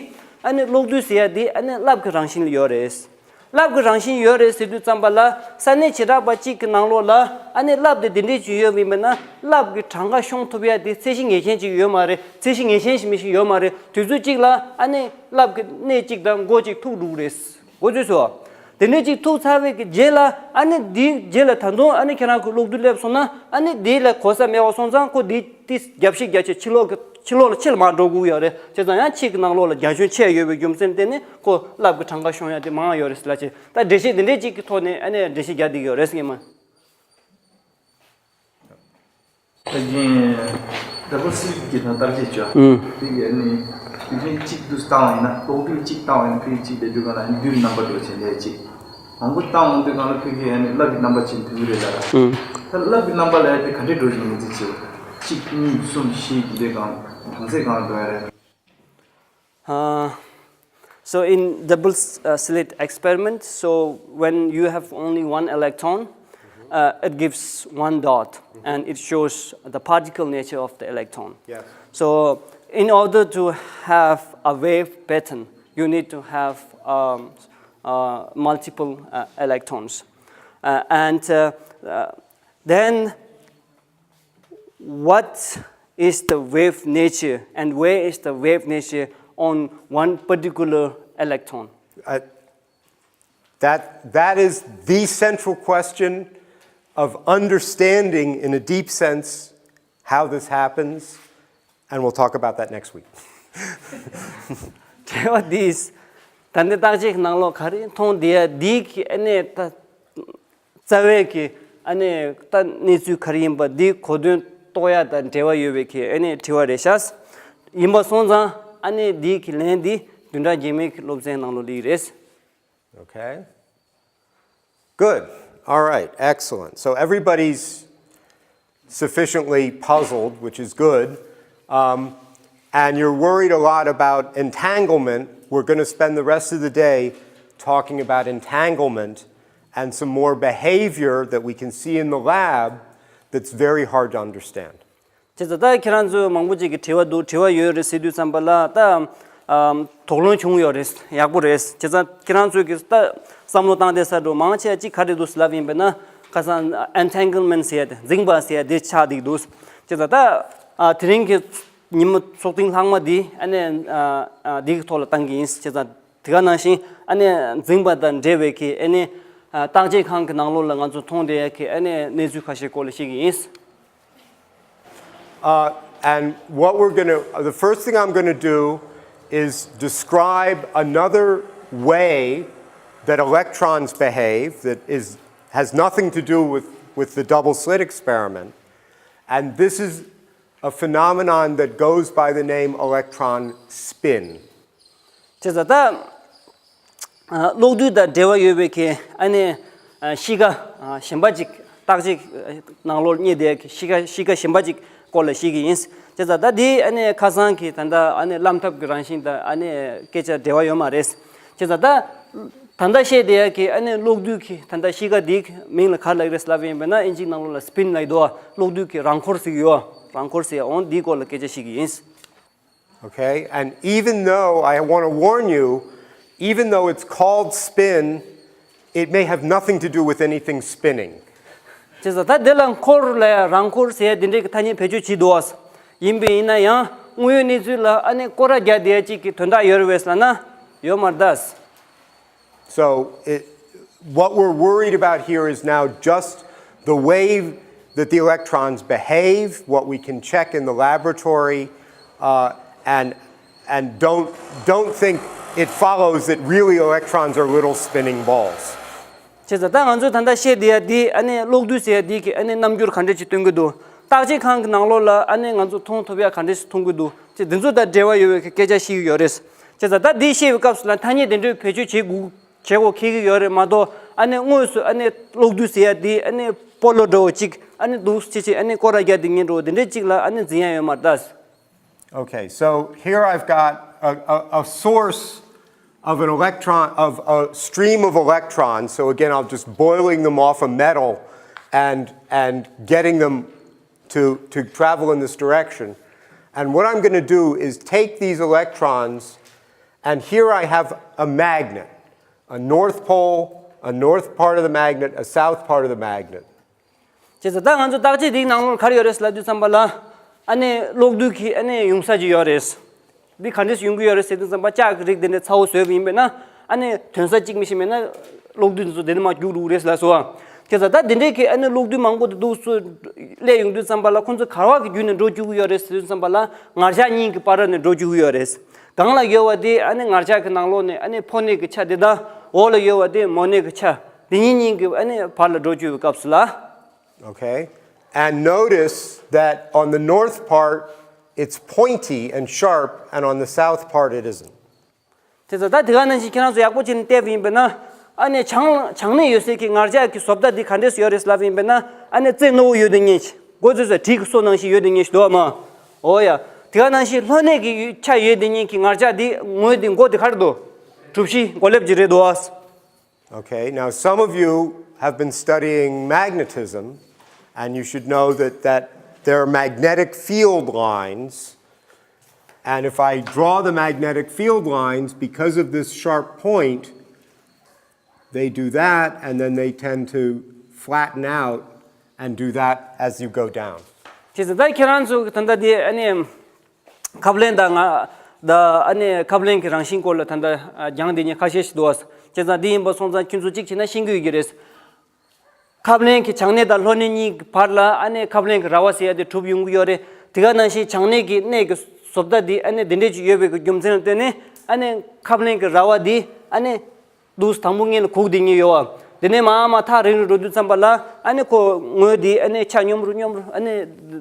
ཨ་ནི་གློག་རྡུལ་ཟེར་ཡ་དེ་ཨ་ནི་རླབས་ཀྱི་རང་བཞིན་ལ་ཡོད་རེད། རླབས་ཀྱི་རང་བཞིན་ཡོད་རེད་ཟེར་དུས་ཙམ་པ་ལ་ས་གནས་བྱེ་བྲག་པ་གཅིག་གི་ནང་ལོགས་ལ་ཨ་ནི་རླབས་དེ་འདི་འདྲས་ཅིག་ཡོད་པ་ཡིན་པ་ན་རླབས་ཀྱི་གྲངས་ཀ་ཤོང་ཐུབ་ཡ་དེ་ཚད་གཞི་ངེས་ཅན་ཅིག་ཡོད་མ་རེད། ཚད་གཞི་ངེས་ཅན་ཞིག་མི་ཞིག་ཡོད་མ་རེད། དུས་ཚོད་གཅིག་ལ་ཨ་ནི་རླབས་ཀྱི་སྣེ་གཅིག་དང་མགོ་གཅིག་ཐུག་འགྲོ་གི་རེད། མགོ་ཚོས་སོ། དེ་འདྲས་ཅིག་ཐུག་ཚར་བའི་གི་རྗེས་ལ་ཨ་ནི་དེའི་རྗེས་ལ་ད་དུང་ཨ་ནི་ཁྱེད་རང་གི་གློག་རྡུལ་སླེབས་སོང་ན་ཨ་ནི་དེ་ལ་གོ་ས་མེད་པ་སོང་ཙང་ཁོ་དེ་དེ་རྒྱབ་བཤིག་རྒྱག་ཆེད་ཕྱི་ལོགས་ཀྱི་ཕྱི་ལོགས་ལ་ཕྱིར་མར་འགྲོ་དགོས་ཡོད་རེད། བྱས་ཙང་ཡང་ཕྱི་གི་ནང་ལོགས་ལ་རྒྱ་ཁྱོན་ཆེ་ཡོད་པའི་རྒྱུ་མཚན་བརྟེན་ནས་ཁོ་རླབས་ཀྱི་གྲངས་ཀ་ཤོང་ཡ་དེ་མང་ཡོད་རེད་ཟེར་ལ་བྱས། ད་འགྲེལ་བཤད་འདི་འདྲས་ཅིག་གི་ཐོག་ནས་ཨ་ནི་འགྲེལ་བཤད་རྒྱག་བསྡད་ཀྱི་ཡོད་རེད་ཟེར་གྱི་མ། ད་གིན་ཌབ་བལ་སི་ལིཊ་གི་ནང་བརྟག་དཔྱད་བྱས། ཨུམ། དེ་གི་ཨ་ནི་དེ་འདྲའི་གཅིག་ཏུ་བཏང་བ་ཡིན་ན་གློག་རྡུལ་གཅིག་བཏང་བ་ཡིན་ན་ཕ་གི་གཅིག་ལས་དུས་གང་ལ་ཨ་ནི་རྡུལ་རྣམ་པ་འགྲོ་བྱས་ལས་གཅིག་མང་པོ་བཏང་འོང་དུས་གང་ལ་ཕ་གི་ཨ་ནི་རླབས་ཀྱི་རྣམ་པ་ཅན་ཐོན་གི་རེད་ལ། ཨུམ། ད་རླབས་ཀྱི་རྣམ་པ་ལ་ཡ་དེ་ག་འདྲའི་འགྲོ་བཞིན་ཡོད་ཅེས་བྱས་པ། གཅིག་གཉིས་གསུམ་བཞི་དེ་འདྲའི་གང་གྲངས་ཚད་གང་ལ་འགྲོ་ཡ་རེད། Uh, so in double s- uh, slit experiment, so when you have only one electron, uh, it gives one dot and it shows the particle nature of the electron. Yes. So in order to have a wave pattern, you need to have um, uh, multiple uh, electrons. Uh, and uh, uh, then what is the wave nature and where is the wave nature on one particular electron? Uh, that, that is the central question of understanding in a deep sense how this happens, and we'll talk about that next week. དྲི་བ་འདིས་ད་ལྟ་བརྟག་དཔྱད་ཀྱི་ནང་ལོགས་ག་རེ་མཐོང་བསྡད་ཡ་འདི་གི་ཨ་ནི་ད་རྩ་བའི་གི་ཨ་ནི་ད་གནས་ཚུལ་ག་རེ་ཡིན་པ་འདི་གོ་དོན་རྟོགས་ཡ་དང་འབྲེལ་བ་ཡོད་པའི་གི་ཨ་ནི་དྲི་བ་རེད་ཤག་ཡིན་པ་སོང་ཙང་ཨ་ནི་འདི་གི་ལན་འདི་བདུན་ཕྲག་རྗེས་མའི་གི་སློབ་ཚན་ནང་ལོགས་ལ་ཡོད་རེད། Okay. Good. All right. Excellent. So everybody's sufficiently puzzled, which is good. Um, and you're worried a lot about entanglement. We're going to spend the rest of the day talking about entanglement and some more behavior that we can see in the lab that's very hard to understand. བྱས་ཙང་ད་ཁྱེད་རང་ཚོས་མང་པོ་ཅིག་གིས་དྲི་བ་འདུག་དྲི་བ་ཡོད་རེད་ཟེར་དུས་ཙམ་པ་ལ་ད་ཨམ་དོགས་སློང་བྱུང་ཡོད་རེད། ཡག་པོ་རེད། བྱས་ཙང་ཁྱེད་རང་ཚོས་ཀྱིས་ད་བསམ་བློ་བཏང་བསྡད་ས་འགྲོ་མང་ཆེ་ཅིག་ག་རེ་འདུག་ལབ་ཡིན་པས་ན་ཁ་སང་entanglement ཟེར་ཡ་དེ་འཛིང་བ་ཟེར་ཡ་དེ་ཆགས་བསྡད་འདུག་བྱས་ཙང་ད་ཨ་དེ་རིང་གི་ཉིན་མོ་ཚོགས་ཐེངས་ལྷག་མ་འདི་ཨ་ནི་ཨ་ཨ་འདི་གི་ཐོག་ལ་བཏང་གི་ཡིན། བྱས་ཙང་དེ་ག་ནང་བཞིན་ཨ་ནི་འཛིང་བ་དང་འབྲེལ་བའི་གི་ཨ་ནི་ཨ་བརྟག་དཔྱད་ཁང་གི་ནང་ལོགས་ལ་ང་ཚོ་མཐོང་བསྡད་ཡ་གི་ཨ་ནི་གནས་ཚུལ་ཁ་ཤས་སྐོར་ལ་བཤད་གི་ཡིན། Uh, and what we're going to, the first thing I'm going to do is describe another way that electrons behave that is, has nothing to do with, with the double slit experiment. And this is a phenomenon that goes by the name electron spin. བྱས་ཙང་ད་ཨ་གློག་རྡུལ་དང་འབྲེལ་བ་ཡོད་པའི་གི་ཨ་ནི་ཨ་གཤིས་ཀ་ཨ་གཞན་པ་ཅིག་བརྟག་དཔྱད་ནང་ལོགས་རྙེད་བསྡད་གཤིས་ཀ་གཤིས་ཀ་གཞན་པ་ཅིག་སྐོར་ལ་བཤད་གི་ཡིན། བྱས་ཙང་ད་འདི་ཨ་ནི་ཁ་སང་གི་ད་ལྟ་ཨ་ནི་རླངས་ཐབས་ཀྱི་རང་བཞིན་དང་ཨ་ནི་སྐད་ཆ་འབྲེལ་བ་ཡོད་མ་རེད། བྱས་ཙང་ད་ད་ལྟ་བཤད་བསྡད་ཡ་གི་ཨ་ནི་གློག་རྡུལ་གི་ད་ལྟ་གཤིས་ཀ་འདིའི་མིང་ལ་ག་རེ་ལབ་ཀྱི་རེད་ལབ་ཡིན་པས་ན་ཨིན་ཇིའི་ནང་ལོགས་ལ་སྤིན་ལབ་ཀྱི་འདུག་གློག་རྡུལ་གི་རང་འཁོར་ཟེར་གྱི་ཡོད། རང་འཁོར་ཟེར་ཡ་འོང་འདིའི་སྐོར་ལ་སྐད་ཆ་བཤད་གི་ཡིན། Okay, and even though I want to warn you, even though it's called spin, it may have nothing to do with anything spinning. བྱས་ཙང་ད་འདི་ལ་འཁོར་ལ་ཡང་རང་འཁོར་ཟེར་ཡ་འདི་འདྲའི་གི་ཐ་སྙད་བེད་སྤྱོད་བྱེད་འདུག་ཨ། ཡིན་པས་ཡིན་ན་ཡང་དངོས་ཡོད་གནས་ཚུལ་ལ་ཨ་ནི་སྐོར་ར་རྒྱག་བསྡད་ཡ་གཅིག་གི་དོན་དག་ཡོད་རེད་པས་ལབ་ན་ཡོད་མ་རེད་ད། So, it, what we're worried about here is now just the way that the electrons behave, what we can check in the laboratory, uh, and, and don't, don't think it follows that really electrons are little spinning balls. བྱས་ཙང་ད་ང་ཚོས་ད་ལྟ་བཤད་བསྡད་ཡ་འདི་ཨ་ནི་གློག་རྡུལ་ཟེར་ཡ་འདི་གི་ཨ་ནི་རྣམ་འགྱུར་ག་འདྲ་ཅིག་སྟོན་གྱི་འདུག་བརྟག་དཔྱད་ཁང་གི་ནང་ལོགས་ལ་ཨ་ནི་ང་ཚོ་མཐོང་ཐུབ་ཡ་ག་འདྲ་ཞིག་མཐོང་གི་འདུག་ཅེས་འདི་ཚོ་དང་འབྲེལ་བ་ཡོད་པའི་སྐད་ཆ་བཤད་ཀྱི་ཡོད་རེད། བྱས་ཙང་ད་འདི་བཤད་པའི་སྐབས་སུ་ལ་ཐ་སྙད་དེ་འདྲའི་བེད་སྤྱོད་བྱེད་དགོས་བྱེད་དགོས་འཁེལ་གྱི་ཡོད་རེད་མ་གཏོགས་ཨ་ནི་དངོས་སུ་ཨ་ནི་གློག་རྡུལ་ཟེར་ཡ་འདི་ཨ་ནི་སྤོ་ལོ་འདྲ་བོ་ཅིག་ཨ་ནི་འདུག་ཅེས་ཅིག་ཨ་ནི་སྐོར་ར་རྒྱག་བསྡད་མཁན་འདྲ་བོ་དེ་འདྲའི་ཅིག་ལ་ཨ་ནི་འཛིན་ཡ་ཡོད་མ་རེད་ད། Okay, so here I've got a, a, a source of an electron, of a stream of electrons. So again, I'm just boiling them off a metal and, and getting them to, to travel in this direction. And what I'm going to do is take these electrons, and here I have a magnet, a north pole, a north part of the magnet, a south part of the magnet. བྱས་ཙང་ད་ང་ཚོ་བརྟག་དཔྱད་འདིའི་ནང་ལོགས་ག་རེ་ཡོད་རེད་ལབ་དུས་ཙམ་པ་ལ། ཨ་ནི་གློག་རྡུལ་གྱི་ཨ་ནི་ཡོང་ས་ཅིག་ཡོད་རེད། འདི་ག་འདྲས་ཡོང་གི་ཡོད་རེད་ཟེར་དུས་ཙམ་པ་ལྕགས་ཀྱི་རིགས་འདི་འདྲའི་ཚ་བོ་བཟོས་པ་ཡིན་པས་ན། ཨ་ནི་ཐོན་ས་གཅིག་མི་ཤེས་མེད་ན། གློག་རྡུལ་འདི་ཚོ་འདི་ནས་མར་རྒྱུག་འགྲོ་གི་རེད་ལབ་སོང་ཨ། བྱས་ཙང་ད་འདི་འདྲས་ཀྱི་ཨ་ནི་གློག་རྡུལ་མང་པོ་འདི་འདུག་སེ་སླེབས་ཡོང་དུས་ཙམ་པ་ལ་ཁོང་ཚོ་ག་བ་གི་བརྒྱུད་ནས་འགྲོ་བཅུག་གི་ཡོད་རེད་ཟེར་དུས་ཙམ་པ་ལ་ངར་ལྕགས་གཉིས་ཀྱི་བར་ནས་འགྲོ་བཅུག་གི་ཡོད་རེད། སྒང་ལ་ཡོད་པ་དེ་ཨ་ནི་ངར་ལྕགས་ཀྱི་ནང་ལོགས་ནས་ཨ་ནི་ཕོ་ནད་ཀྱི་ཆ་དེ་དང་། འོག་ལ་ཡོད་པ་དེ་མོ་ནད་ཀྱི་ཆ། དེ་གཉིས་གཉིས་ཀྱི་ཨ་ནི་བར་ལ་འགྲོ་བཅུག་པའི་སྐབས་སུ་ལ། Okay. And notice that on the north part, it's pointy and sharp, and on the south part, it isn't. དེ་ཚོ་ད་དེ་ག་ནང་བཞིན་ཁྱེད་རང་ཚོ་ཡག་པོ་བྱས་ནས་བལྟས་པ་ཡིན་པས་ན། ཨ་ནི་བྱང་བྱང་ནས་ཡོད་སའི་གི་ངར་ལྕགས་ཀྱི་བཟོ་ལྟ་འདི་ག་འདྲས་ཡོད་རེད་ལབ་ཡིན་པས་ན། ཨ་ནི་རྩེ་རྣོ་བོ་ཡོད་དེ་ཉིད། མགོ་ཚོས་ས་གྲི་གི་སོ་ནང་བཞིན་ཡོད་དེ་ཉིད་ཞིག་འདུག་བ་མ། འོ་ཡ། དེ་ག་ནང་བཞིན་ལྷོ་ནས་ཀྱི་ཆ་ཡོད་དེ་ཉིད་ཀྱི་ངར་ལྕགས་འདི་ངོས་འདི་མགོ་འདི་ག་རེ་འདུག་གྲུ་བཞི་མགོ་ལེབ་ཅིག་རེད་འདུག་བ། Okay, now some of you have been studying magnetism, and you should know that, that there are magnetic field lines. And if I draw the magnetic field lines, because of this sharp point, they do that, and then they tend to flatten out and do that as you go down. བྱས་ཙང་ད་ཁྱེད་རང་ཚོ་ད་ལྟ་དེ་ཨ་ནི། ཁབ་ལེན་དང་ང་དང་ཨ་ནི་ཁབ་ལེན་གྱི་རང་བཞིན་སྐོར་ལ་ད་ལྟ་སྦྱངས་བསྡད་མཁན་ཁ་ཤས་ཤིག་འདུག་བ། བྱས་ཙང་འདི་ཡིན་པ་སོང་ཙང་ཁྱེད་ཚོ་གཅིག་བྱས་ན་ཤེས་ཀྱི་ཡོད་ཀྱི་རེད། ཁབ་ལེན་གྱི་བྱང་སྣེ་དང་ལྷོ་སྣེ་གཉིས་ཀྱི་བར་ལ་ཨ་ནི་ཁབ་ལེན་གྱི་ར་བ་ཟེར་ཡ་དེ་གྲུབ་ཡོང་གི་ཡོད་རེད། དེ་ག་ནང་བཞིན་བྱང་སྣེ་གི་སྣེ་གི་བཟོ་ལྟ་འདི་ཨ་ནི་འདི་འདྲས་ཅིག་ཡོད་པའི་གི་རྒྱུ་མཚན་ལ་བརྟེན་ནས་ཨ་ནི་ཁབ་ལེན་གྱི་ར་བ་འདི་ཨ་ནི། དུས་དང་པོ་སྔོན་ལ་གུག་བསྡད་མཁན་ཡོད་བ། དེ་ནས་མར་མར་ཐག་རིང་རུ་འགྲོ་དུས་ཙམ་པ་ལ་ཨ་ནི་ཁོ་ངོས་དེ་ཨ་ནི་ཆ་སྙོམས་རུ་སྙོམས་རུ་ཨ་ནི་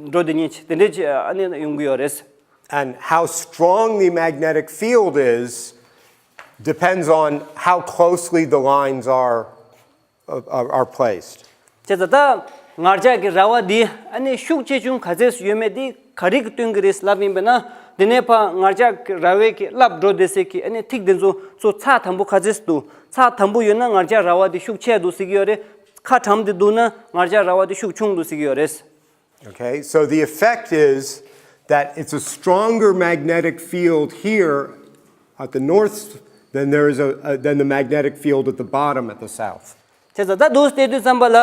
འགྲོ་བསྡད་མཁན་ཅིག་དེ་འདྲས་ཅིག་ཨ་ནི་ཡོང་གི་ཡོད་རེད། And how strong the magnetic field is depends on how closely the lines are, are, are placed. བྱས་ཙང་ད་ངར་ལྕགས་ཀྱི་ར་བ་འདི་ཨ་ནི་ཤུགས་ཆེ་ཆུང་ག་ཚད་ཡོད་མེད་དེ་ག་རེ་གིས་སྟོན་གྱི་རེད་ལབ་ཡིན་པས་ན། དེ་ནས་ཕར་ངར་ལྕགས་ཀྱི་ར་བའི་གི་རླབས་འགྲོ་བསྡད་སའི་གི་ཨ་ནི་ཐིག་དེ་ཚོ་ཚོ་ཚད་དམ་པོ་ག་ཚད་འདུག་ཚད་དམ་པོ་ཡོད་ན་ངར་ལྕགས་ར་བ་དེ་ཤུགས་ཆེ་འདུག་ཟེར་གྱི་ཡོད་རེད། ཁ་གྲམ་དེ་འདུག་ན་ངར་ལྕགས་ར་བ་དེ་ཤུགས་ཆུང་འདུག་ཟེར་གྱི་ཡོད་རེད། Okay, so the effect is that it's a stronger magnetic field here at the north than there is a, a than the magnetic field at the bottom at the south. བྱས་ཙང་ད་འདུག་སེ་བལྟས་དུས་ཙམ་པ་ལ་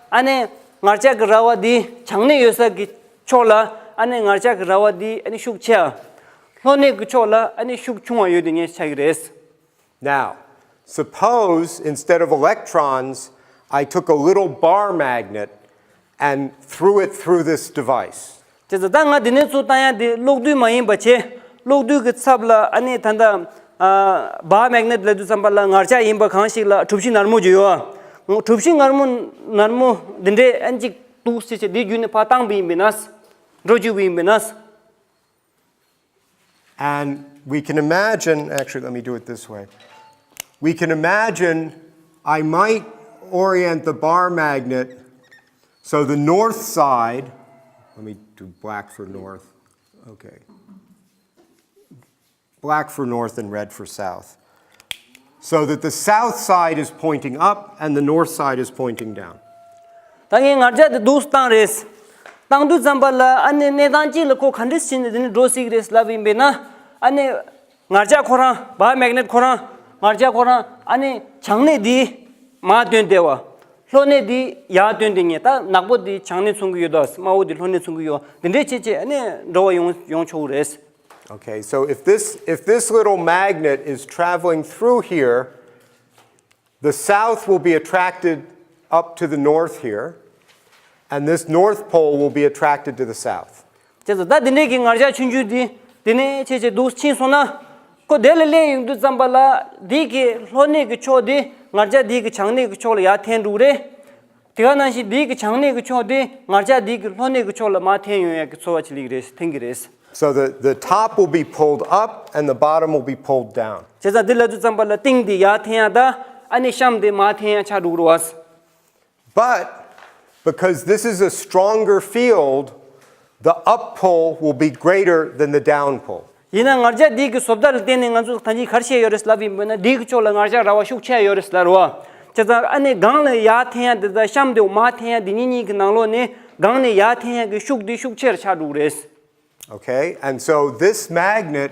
ཨ་ནི་ངར་ལྕགས་ཀྱི་ར་བ་འདི་བྱང་སྣེ་ཡོད་ས་གི་ཕྱོགས་ལ་ཨ་ནི་ངར་ལྕགས་ཀྱི་ར་བ་འདི་ཨ་ནི་ཤུགས་ཆེ་བ། ལྷོ་སྣེ་གི་ཕྱོགས་ལ་ཨ་ནི་ཤུགས་ཆུང་བ་ཡོད་དེ་ཉིད་ཆགས་ཀྱི་རེད། Now, suppose instead of electrons, I took a little bar magnet and threw it through this device. བྱས་ཙང་ད་ང་འདི་ནས་ཚུར་བཏང་ཡ་དེ་གློག་རྡུལ་མ་ཡིན་པ་བྱས། གློག་རྡུལ་གྱི་ཚབ་ལ་ཨ་ནི་ད་ལྟ་ཨ་bar magnet ལབ་དུས་ཙམ་པ་ལ་ངར་ལྕགས་ཡིན་པ་གང་ཞིག་ལ་གྲུ་བཞི་ནར་མོ་ཅིག་ཡོད། གྲུ་བཞི་ནར་མོ་ནར་མོ་འདི་འདྲས་ཨ་ནི་གཅིག་འདུག་སེ་བྱས་འདི་བརྒྱུད་ནས་ཕར་བཏང་པ་ཡིན་པས་ན། འགྲོ་བཅུག་པ་ཡིན་པས་ན། And we can imagine, actually, let me do it this way. We can imagine I might orient the bar magnet so the north side, let me do black for north, okay. Black for north and red for south. So that the south side is pointing up and the north side is pointing down. ད་ངས་ངར་ལྕགས་དེ་འདུག་སེ་བཏང་རེད། བཏང་དུས་ཙམ་པ་ལ་ཨ་ནི་གནས་སྟངས་གཅིག་ལ་ཁོ་ག་འདྲས་བྱས་ནས་དེ་ནི་འགྲོ་སྲིད་ཀྱི་རེད་ལབ་ཡིན་པས་ན། ཨ་ནི་ངར་ལྕགས་ཁོ་རང་bar magnet ཁོ་རང་ངར་ལྕགས་ཁོ་རང་ཨ་ནི་བྱང་སྣེ་འདི་མར་བཏོན་བསྡད་པ། ལྷོ་སྣེ་འདི་ཡར་བཏོན་བསྡད་མཁན། ད་ནག་པོ་འདི་བྱང་སྣེ་མཚོན་གྱི་ཡོད་དོ། དམར་པོ་འདི་ལྷོ་སྣེ་མཚོན་གྱི་ཡོད། འདི་འདྲས་བྱས་བྱས་ཨ་ནི་འགྲོ་བ་ཡོང་ཡོང་ཆོག་གི་རེད། Okay, so if this, if this little magnet is traveling through here, the south will be attracted up to the north here, and this north pole will be attracted to the south. བྱས་ཙང་ད་འདི་འདྲས་ཀྱི་ངར་ལྕགས་ཆུང་ཆུང་འདི་འདི་ནས་བྱས་བྱས་འདུག་སེ་ཕྱིན་སོང་ན། ཁོ་དེ་ལ་སླེབས་ཡོང་དུས་ཙམ་པ་ལ་འདི་གི་ལྷོ་སྣེ་གི་ཕྱོགས་འདི་ངར་ལྕགས་འདི་གི་བྱང་སྣེ་གི་ཕྱོགས་ལ་ཡར་འཐེན་འགྲོ་གི་རེད། དེ་ག་ནང་བཞིན་འདི་གི་བྱང་སྣེ་གི་ཕྱོགས་འདི་ངར་ལྕགས་འདི་གི་ལྷོ་སྣེ་གི་ཕྱོགས་ལ་མར་འཐེན་ཡོང་ཡག་གི་ཚོར་བ་ཅིག་སླེབས་ཀྱི་རེད། འཐེན་གྱི་རེད། So the, the top will be pulled up and the bottom will be pulled down. བྱས་ཙང་འདི་ལབ་དུས་ཙམ་པ་ལ་སྟེང་འདི་ཡར་འཐེན་ཡག་དང་ཨ་ནི་གཤམ་འདི་མར་འཐེན་ཡག་ཆགས་འགྲོ་གི་རེད་བ། But because this is a stronger field, the up pull will be greater than the down pull. ཡིན་ན་ང་རྒྱལ་འདི་གི་བཟོ་ལྟ་ལ་བརྟེན་ནས་ང་ཚོ་ད་གིན་ག་རེ་བཤད་ཡོད་རེད་ལབ་ཡིན་པ་ན། འདི་གི་ཕྱོགས་ལ་ང་རྒྱལ་ར་བ་ཤུགས་ཆེ་ཡོད་རེད་ལབ་རེད་བ། བྱས་ཙང་ཨ་ནི་སྒང་ལ་ཡར་འཐེན་ཡ་འདི་དང་གཤམ་དུ་མར་འཐེན་ཡ་འདི་གཉིས་གཉིས་ཀྱི་ནང་ལོགས་ནས་སྒང་ནས་ཡར་འཐེན་ཡ་གི་ཤུགས་འདི་ཤུགས་ཆེར་ཆགས་འགྲོ་གི་རེད། Okay, and so this magnet,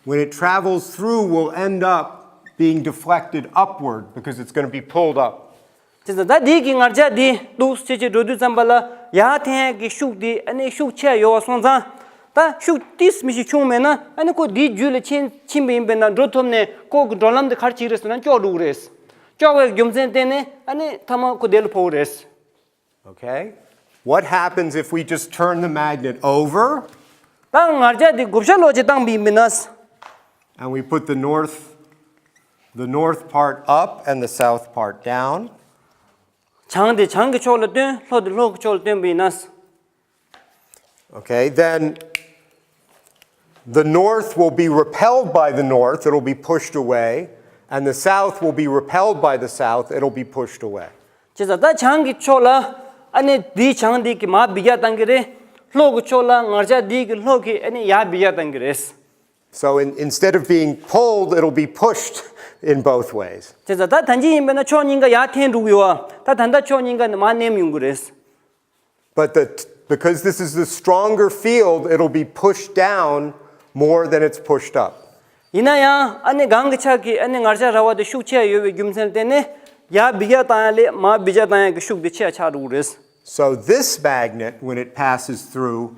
when it travels through, will end up being deflected upward because it's going to be pulled up. དེ་ཙང་ད་འདི་གི་ང་རྒྱལ་འདི་འདུག་སེ་བྱས་འགྲོ་དུས་ཙམ་པ་ལ་ཡར་འཐེན་ཡ་གི་ཤུགས་འདི་ཨ་ནི་ཤུགས་ཆེ་ཡོད་པ་སོང་ཙང་། ད་ཤུགས་ཏིས་མི་ཞིག་ཆུང་མེད་ན་ཨ་ནི་ཁོ་འདིའི་རྒྱུད་ལ་ཕྱིན་ཕྱིན་པ་ཡིན་པས་ན་འགྲོ་ཐུབ་ནས་ཁོ་གི་འགྲོ་ལམ་འདི་ག་རེ་བྱེད་ཀྱི་རེད་ཟེར་ན་གཅོག་འགྲོ་གི་རེད། གཅོག་པའི་རྒྱུ་མཚན་བརྟེན་ནས་ཨ་ནི་མཐའ་མ་ཁོ་དེ་ལ་ཕོག་གི་རེད། Okay? What happens if we just turn the magnet over? ད་ང་རྒྱལ་འདི་བགོ་བཤའ་ལོག་ཅིག་བཏང་པ་ཡིན་པས་ན། And we put the north, the north part up and the south part down. བྱང་དེ་བྱང་གི་ཕྱོགས་ལ་བཏོན། ལྷོ་དེ་ལྷོ་གི་ཕྱོགས་ལ་བཏོན་པ་ཡིན་ན། Okay, then the north will be repelled by the north, it'll be pushed away, and the south will be repelled by the south, it'll be pushed away. བྱས་ཙང་ད་བྱང་གི་ཕྱོགས་ལ་ཨ་ནི་འདིའི་བྱང་འདི་གིས་མར་འབུད་རྒྱག་བཏང་གི་རེད། ལྷོ་གི་ཕྱོགས་ལ་ང་རྒྱལ་འདི་གིས་ལྷོ་གིས་ཨ་ནི་ཡར་འབུད་རྒྱག་བཏང་གི་རེད། So in, instead of being pulled, it'll be pushed in both ways. བྱས་ཙང་ད་ད་གིན་ཡིན་པས་ན་ཕྱོགས་གཉིས་ཀ་ཡར་འཐེན་འགྲོ་གི་ཡོད་པ། ད་ད་ལྟ་ཕྱོགས་གཉིས་ཀ་ནས་མར་མནན་ཡོང་གི་རེད། But the, because this is the stronger field, it'll be pushed down more than it's pushed up. ཡིན་ན་ཡང་ཨ་ནི་སྒང་གི་ཕྱོགས་ཀྱི་ཨ་ནི་ང་རྒྱལ་ར་བ་དེ་ཤུགས་ཆེ་ཡོད་པའི་རྒྱུ་མཚན་བརྟེན་ནས་ཡར་འབུད་རྒྱག་བཏང་ཡ་ལས་མར་འབུད་རྒྱག་བཏང་ཡ་གི་ཤུགས་དེ་ཆེ་ཆགས་འགྲོ་གི་རེད། So this magnet, when it passes through,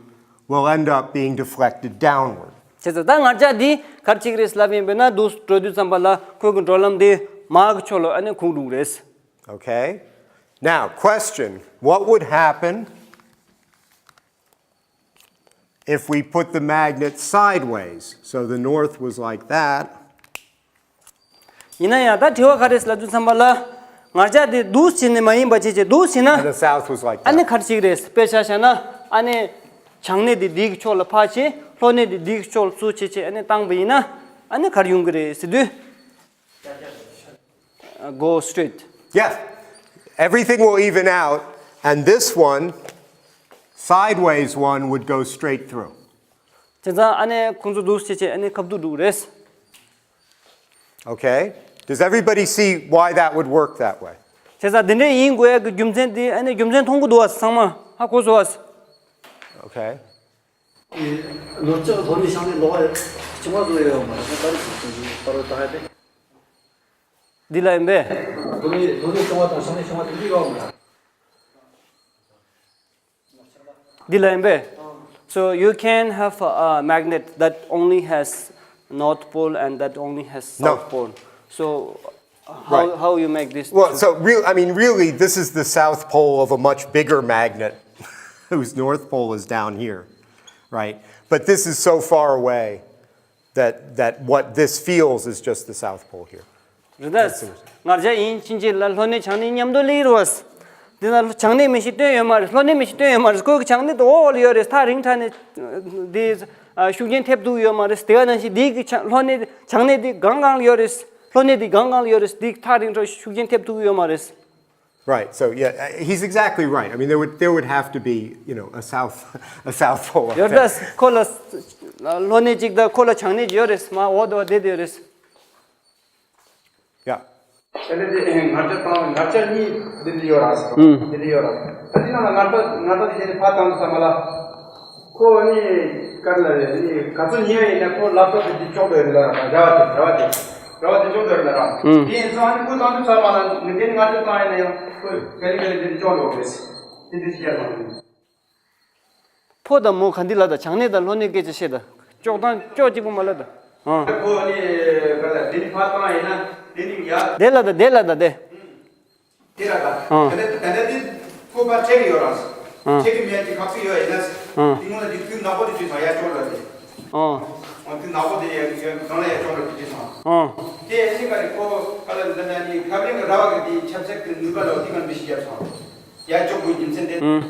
will end up being deflected downward. བྱས་ཙང་ད་ང་རྒྱལ་འདི་ག་རེ་བྱེད་ཀྱི་རེད་ལབ་ཡིན་པས་ན། འདུག་འགྲོ་དུས་ཙམ་པ་ལ་ཁོ་གི་འགྲོ་ལམ་དེ་མར་གི་ཕྱོགས་ལ་ཨ་ནི་ཁུག་འགྲོ་གི་རེད། Okay? Now, question, what would happen if we put the magnet sideways? So the north was like that. ཡིན་ན་ཡང་ད་དྲི་བ་ག་རེ་ལབ་དུས་ཙམ་པ་ལ། ང་རྒྱལ་དེ་འདུག་བྱས་ནས་མ་ཡིན་པ་བྱས་བྱས་འདུག་བྱས་ན། And the south was like ཨ་ནི་that. ག་རེ་བྱེད་ཀྱི་རེད། དཔེ་ཆ་བཞག་ན་ཨ་ནི་བྱང་གནས་དེ་འདི་གི་ཕྱོགས་ལ་ཕར་བྱས། ལྷོ་གནས་དེ་འདི་གི་ཕྱོགས་ལ་ཚུར་བྱས་བྱས་ཨ་ནི་བཏང་པ་ཡིན་ན་ཨ་ནི་ག་རེ་ཡོང་གི་རེད་ཟེར་དུས། Uh, go straight. Yeah. Everything will even out, and this one, sideways one, would go straight through. བྱས་ཙང་ཨ་ནི་ཁོང་ཚོ་འདུག་བྱས་བྱས་ཨ་ནི་ཁ་བསྡུ་འགྲོ་གི་རེད། Okay? Does everybody see why that would work that way? བྱས་ཙང་དེ་འདྲ་ཡིན་དགོས་ཡ་གི་རྒྱུ་མཚན་དེ་ཨ་ནི་རྒྱུ་མཚན་མཐོང་གི་འདུག་བ། ཚང་མ་ཧ་གོ་སོང་བ། Okay? ནོར་ལྕགས་ལྷོ་ནས་བྱང་ནས་ལོག་པ་ཆུང་བ་བཟོ་ཡོད་མ་རེད། ད་རེས་ཀྱི་ཆུང་ཆུང་པར་བཏང་ཡ་དེ། འདི་ལ་ཡིན་པས། ལྷོ་ནས་ལྷོ་ནས་བྱང་བ་དང་བྱང་ནས་བྱང་བ་དེ་འདྲ་ཡོད་མ་རེད། འདི་ལ་ཡིན་པས། So you can have a magnet that only has north pole and that only has south No. Pole. So how, Right. How you make this? Well, so real, I mean, really, this is the south pole of a much bigger magnet, whose north pole is down here, right? But this is so far away that that what this feels is just the south pole here. རེད་ད། ང་རྒྱལ་ཡིན་ཕྱིན་ཆད་ལ་ལྷོ་གནས་བྱང་གནས་མཉམ་དུ་སླེབས་རེད་བ། འདི་ན་བྱང་གནས་མི་ཞིག་སྟོན་ཡོད་མ་རེད། ལྷོ་གནས་མི་ཞིག་སྟོན་ཡོད་མ་རེད། ཁོ་གི་བྱང་གནས་དེ་འོག་ལ་ཡོད་རེད། ཐག་རིང་དྲགས་ནས་འདི་ཤུགས་རྐྱེན་ཐེབས་ཐུབ་ཡོད་མ་རེད། དེ་ག་ནང་བཞིན་འདི་གི་བྱང་ལྷོ་གནས་བྱང་གནས་འདི་སྒང་སྒང་ལ་ཡོད་རེད། ལྷོ་གནས་འདི་སྒང་སྒང་ལ་ཡོད་རེད། འདི་ཐག་རིང་དྲགས་ཤུགས་རྐྱེན་ཐེབས་ཐུབ་ཡོད་མ་རེད། Right. So yeah, uh, he's exactly right. I mean, there would there would have to be, you know, a south a south pole. Up ཡོད་there. ད། ཁོ་ལ་ལྷོ་གནས་གཅིག་དང་ཁོ་ལ་བྱང་གནས་གཅིག་ཡོད་རེད། མར་འོག་ཏུ་བསྡད་ཡོད་རེད། Yeah. དེ་ནས་དེ་ང་རྒྱལ་དང་ང་རྒྱལ་གཉིས་འདི་འདྲ་ཡོད་ར་ཟེར། འདི་འདྲ་ཡོད་ར། ད་དེ་ནང་ལ་ང་རྒྱལ་ང་རྒྱལ་དེ་ནས་ཕར་བཏང་དུས་ཙམ་པ་ལ། ཁོ་ནི་ག་རེ་ལབ་རེད། ནི་ག་ཚོད་ཉལ་ཡིན་ན་ཁོ་ལག་པ་དེ་འདི་ཅོག་ཏུ་ཡོད་རེད་ལ། ར་བ་དེ་ར་བ་དེ་ར་བ་དེ་ཅོག་ཏུ་ཡོད་རེད་ལ་ར། དེ་ཡིན་ཙང་ཨ་ནི་ཁོ་བཏང་དུས་ཙམ་པ་ལ་ནི་དེ་ནི་ང་རྒྱལ་བཏང་ཡིན་ན་ཡང་ཁོ་ག་ལེ་ག་ལེ་འདི་འདྲ་ཅོག་ཡོད་རེད། དེ་འདྲ་ཞིག་ཡར་བཏང་ཡིན། ཕོ་དང་མོ་ག་འདི་ལ་ད། བྱང་གནས་དང་ལྷོ་གནས་སྐད་ཆ་བཤད་ད། ཅོག་དང་ཅོག་གཅིག་པོ་མ་ལ་ད། ཨང་། ཁོ་ནི་ག་ལ་དེ་ནི་ཕར་བཏང་ཡིན་ན་དེ་ནི་ཡ། དེ་ལ་ད། དེ་ལ་ད་དེ། དེ་ལ་ད། ཨང་། ད་ལྟ་ད་ལྟ་དེ་ཁོ་པ་ཁྲེག་ཡོད་ར། ཨང་། ཁྲེག་གི་མེད་ཀྱི་ཁག་ཅིག་ཡོད་ཡིན་ན། ཨང་། དེ་སྔོན་ལ་དེ་དུས་ནག་པོ་དེ་དུས་ཚང་ཡ་ཅོག་ལ་དེ། ཨང་། ཨང་། དེ་ནག་པོ་དེ་ཡ་གང་ལ་ཡ་ཅོག་ལ་དེ་དུས་ཚང་། ཨང་། དེ་ཨེ་ནི་ག་རེ་ཁོ་ག་ལ་འདི་ན་ནི་ཁབ་རིང་གི་ར་བ་གི་དེ་ཆབ་སྲིད་ཀྱི་ནུས་པ་ལ་དེ་གང་འདྲ་ཞིག་ཡ་ཚང་། ཡ་ཅོག་པོའི་རྒྱུ་མཚན་དེ། ཨང་།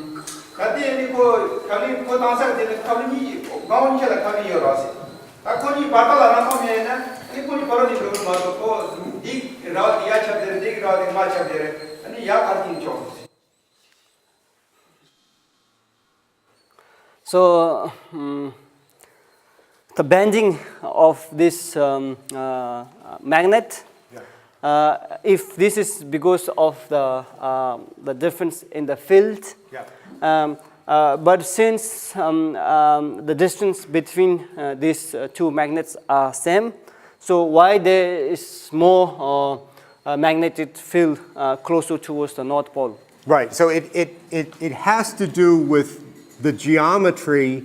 ག་དེ་ནི་ཁོ་ཁབ་ལིང་ཁོ་བཏང་ས་དེ་ནི་ཁབ་ལིང་གཉིས་སྒང་གཉིས་ཆ་ལ་ཁབ་ལིང་ཡོད་ར་ཟེར། ད་ཁོ་གཉིས་བར་ཐག་ལ་རང་ཐོག་མེད་ན་ནི་ཁོ་གཉིས་བར་ནི་འགྲོ་གི་མ་གཏོགས་ཁོ་འདི་ར་བ་དེ་ཡ་ཁྱབ་དེ་རེད། འདི་གི་ར་བ་དེ་མ་ཁྱབ་དེ་རེད། ཨ་ནི་ཡ་གར་ཐིང་ཆོག་ཟེར། So, um, the bending of this um, uh, magnet, uh, if this is because of the, uh, the difference in the field. Yeah. Um, uh, but since um, um, the distance between uh, these uh, two magnets are same, so why there is more uh, uh, magnetic field uh, closer towards the North Pole? Right. So it, it, it, it has to do with the geometry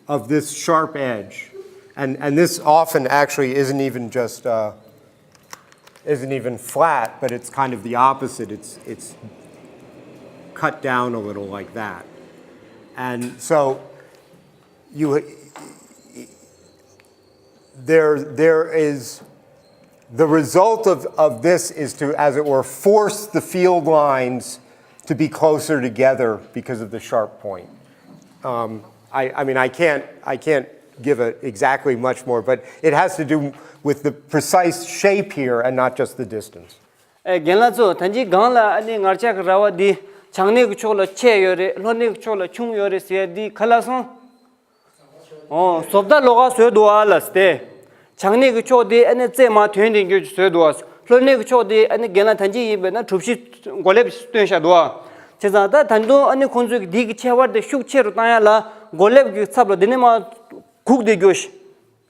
of this sharp edge. And, and this often actually isn't even just uh, isn't even flat, but it's kind of the opposite. It's, it's cut down a little like that. And so you, there, there is, the result of, of this is to, as it were, force the field lines to be closer together because of the sharp point. Um, I, I mean, I can't, I can't give it exactly much more, but it has to do with the precise shape here and not just the distance. ཨེ་རྒན་ལགས་ཚོ། ད་ཅི་སྒང་ལ་ཨ་ནི་ངར་ལྕགས་ཀྱི་ར་བ་འདི་བྱང་སྣེ་གི་ཕྱོགས་ལ་ཆེ་ཡོད་རེད། ལྷོ་སྣེ་གི་ཕྱོགས་ལ་ཆུང་ཡོད་རེད་ཟེར་ཡ་འདི་ག་ལ་སོང་། ཨོ། བཟོ་ལྟ་ལོགས་ཀ་བཟོས་འདུག་ཨ་ལ་སྟེ། བྱང་སྣེ་གི་ཕྱོགས་དེ་ཨ་ནི་རྩེ་མར་ཐོན་བསྡད་རྒྱུ་བཟོས་འདུག་ཨ། ལྷོ་སྣེ་གི་ཕྱོགས་དེ་ཨ་ནི་རྒན་ལགས་ད་ཅི་ཡིན་པས་ན་གྲུ་བཞི་མགོ་ལེབ་བཏོན་བཞག་འདུག་ཨ། བྱས་ཙང་ད་ད་དུང་ཨ་ནི་ཁོང་ཚོས་འདི་གི་ཆེ་བ་དེ་ཤུགས་ཆེ་རུ་བཏང་ཡ་ལ་མགོ་ལེབ་ཀྱི་ཚབ་ལ་འདི་ནས་མར་སྒུག་བསྡད་རྒྱུ་ཞིག་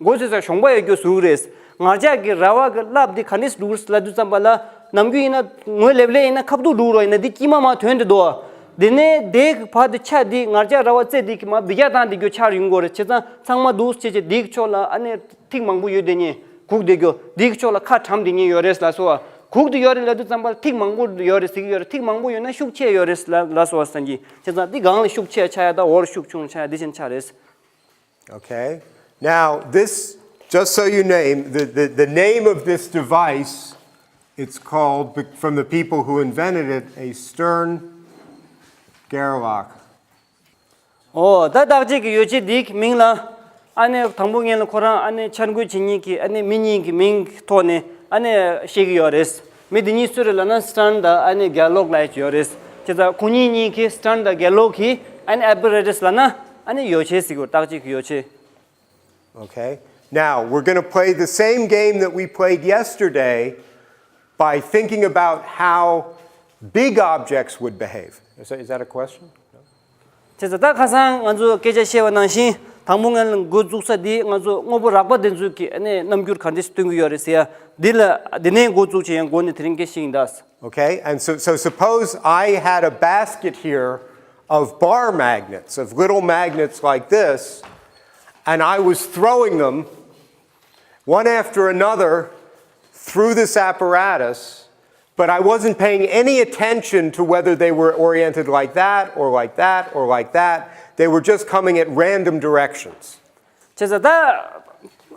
མགོ་ཚོས་ས་གཞོང་པ་ཡོད་རྒྱུ་ཟུག་རེད། ངར་ལྕགས་ཀྱི་ར་བ་གི་རླབས་འདི་ག་ནས་འགྲོ་གི་ལབ་དུས་ཙམ་པ་ལ་ནམ་རྒྱུན་ཡིན་ན་ངོས་ལེབ་ལེ་ཡིན་ན་ཁ་ཐུག་འགྲོ་རོགས་ཡིན་ན་འདི་དཀྱིལ་མ་མར་ཐོན་བསྡད་འདུག་དེ་ནས་དེ་གི་བར་དུ་ཆ་འདི་ངར་ལྕགས་ར་བ་རྩེ་འདི་གི་མར་འབུད་རྒྱག་བཏང་བསྡད་རྒྱུ་ཆགས་ཡོང་གི་རེད། བྱས་ཙང་ཚང་མ་འདུག་བྱས་བྱས་འདི་གི་ཕྱོགས་ལ་ཨ་ནི་ཐིག་མང་པོ་ཡོད་དེ་ཉིད་སྒུག་བསྡད་རྒྱུ། འདི་གི་ཕྱོགས་ལ་ཁ་གྲམ་བསྡད་ཉིད་ཡོད་རེད་ལ་སོ། སྒུག་བསྡད་ཡོད་རེད་ལབ་དུས་ཙམ་པ་ལ་ཐིག་མང་པོ་ཡོད་རེད་ཟེར་གི་ཡོད་རེད། ཐིག་མང་པོ་ཡོད་ན་ཤུགས་ཆེ་ཡོད་རེད་ལ་ལ་སོ་བ་སང་གི། བྱས་ཙང་འདི་སྒང་ལ་ཤུགས་ཆེ་ཆགས་ཡ་དང་འོག་ལ་ཤུགས་ཆུང་ཆགས་ཡ་འདི་བཞིན་ཆགས་རེད། Okay. Now, this, just so you name, the, the, the name of this device, it's called, from the people who invented it, a Stern Gerlach. ཨོ། ད་བརྟག་དཔྱད་ཀྱི་ཡོ་བྱད་འདི་གི་མིང་ལ་ཨ་ནི་དང་པོ་ངེད་ལ་ཁོ་རང་ཨ་ནི་འཆར་འགོད་བྱེད་མཁན་གྱི་ཨ་ནི་མི་གཉིས་ཀྱི་མིང་གི་ཐོག་ནས་ཨ་ནི་བཤད་ཀྱི་ཡོད་རེད། མི་འདི་གཉིས་སུ་རེད་ལབ་ན་སི་ཊརན་དང་ཨ་ནི་གེ་ལོག་ལབ་ཡ་ཅིག་ཡོད་རེད། བྱས་ཙང་ཁོ་གཉིས་གཉིས་ཀྱིས་སི་ཊརན་དང་གེ་ལོག་གིས་ཨ་ནི་ཨེ་པ་རེ་ཊ་སི་ལབ་ན་ཨ་ནི་ཡོ་བྱད་ཟེར་གྱི་ཡོད། བརྟག་དཔྱད་ཀྱི་ཡོ་བྱད། Okay. Now, we're going to play the same game that we played yesterday by thinking about how big objects would behave. Is that, is that a question? བྱས་ཙང་ད་ཁ་སང་ང་ཚོ་སྐད་ཆ་བཤད་པ་ནང་བཞིན་དང་པོ་ངས་འགོ་བཙུགས་ས་འདི་ང་ཚོ་དངོས་པོ་རགས་པ་འདི་ཚོ་གི་ཨ་ནི་རྣམ་འགྱུར་ག་འདྲས་སྟོན་གྱི་ཡོད་རེད་ཟེར་ཡ་འདི་ལ་འདི་ནས་འགོ་བཙུགས་བྱས་ཡང་འགོ་ནས་དེ་རིང་སྐད་བཤད་ཡིན་ད། Okay, and so, so suppose I had a basket here of bar magnets, of little magnets like this, and I was throwing them one after another through this apparatus, but I wasn't paying any attention to whether they were oriented like that or like that or like that. They were just coming at random directions. བྱས་ཙང་ད་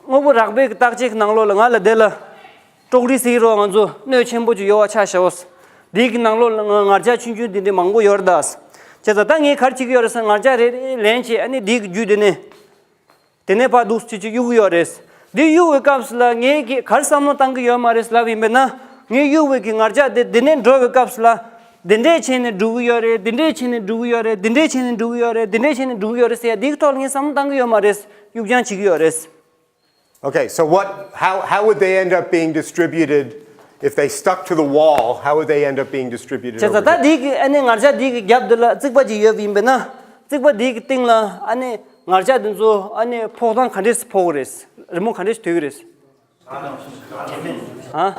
དངོས་པོ་རགས་པའི་བརྟག་དཔྱད་ཀྱི་ནང་ལོགས་ལ་ང་ལ་དེ་ལ་ཀྲོག་རི་ཟེར་རོ། ང་ཚོ་སྣོད་ཆེན་པོ་ཅིག་ཡོད་པ་ཆ་བཞག་འོ། འདི་གི་ནང་ལོགས་ལ་ང་ངར་ལྕགས་ཆུང་ཆུང་འདི་འདྲ་མང་པོ་ཡོད་རེད་ད། བྱས་ཙང་ད་ངས་ག་རེ་བྱེད་ཀྱི་ཡོད་རེད་ཟེར་ན་ངར་ལྕགས་རེ་རེ་ལེན་བྱས་ཨ་ནི་འདི་གི་རྒྱུད་དེ་ནས་དེ་ནས་ཕར་འདུག་སེ་ཅིག་གཡུག་གི་ཡོད་རེད། འདི་གཡུག་པའི་སྐབས་སུ་ལ་ངས་ཀྱི་ག་རེ་བསམ་བློ་བཏང་གི་ཡོད་མ་རེད་ལབ་ཡིན་པས་ན། ངས་གཡུག་པའི་གི་ངར་ལྕགས་དེ་འདི་ནས་འགྲོ་བའི་སྐབས་སུ་ལ། འདི་འདྲས་བྱས་ནས་འགྲོ་གི་ཡོད་རེད། འདི་འདྲས་བྱས་ནས་འགྲོ་གི་ཡོད་རེད། འདི་འདྲས་བྱས་ནས་འགྲོ་གི་ཡོད་རེད། འདི་འདྲས་བྱས་ནས་འགྲོ་གི་ཡོད་རེད་ཟེར་ཡ་འདི་གི་ཐོག་ལ་ངས་བསམ་བློ་བཏང་གི་ཡོད་མ་རེད། གཡུག་རྐྱང་བྱེད་ཀྱི་ཡོད་རེད། Okay, so what, how, how would they end up being distributed if they stuck to the wall? How would they end up being distributed བྱས་ཙང་ད་འདི་གི་ཨ་ནི་ངར་ལྕགས་འདི་གི་རྒྱབ་འདི་ལ་རྩིག་པ་ཅིག་ཡོད་པ་ཡིན་པས་ན། རྩིག་པ་འདི་གི་སྟེང་ལ་ཨ་ནི་ངར་ལྕགས་འདི་ཚོ་ཨ་ནི་ཕོག་སྟངས་ག་འདྲས་སེ་ཕོག་གི་རེད། རི་མོ་ག་འདྲས་སེ་དོད་ཀྱི་རེད། ཨ།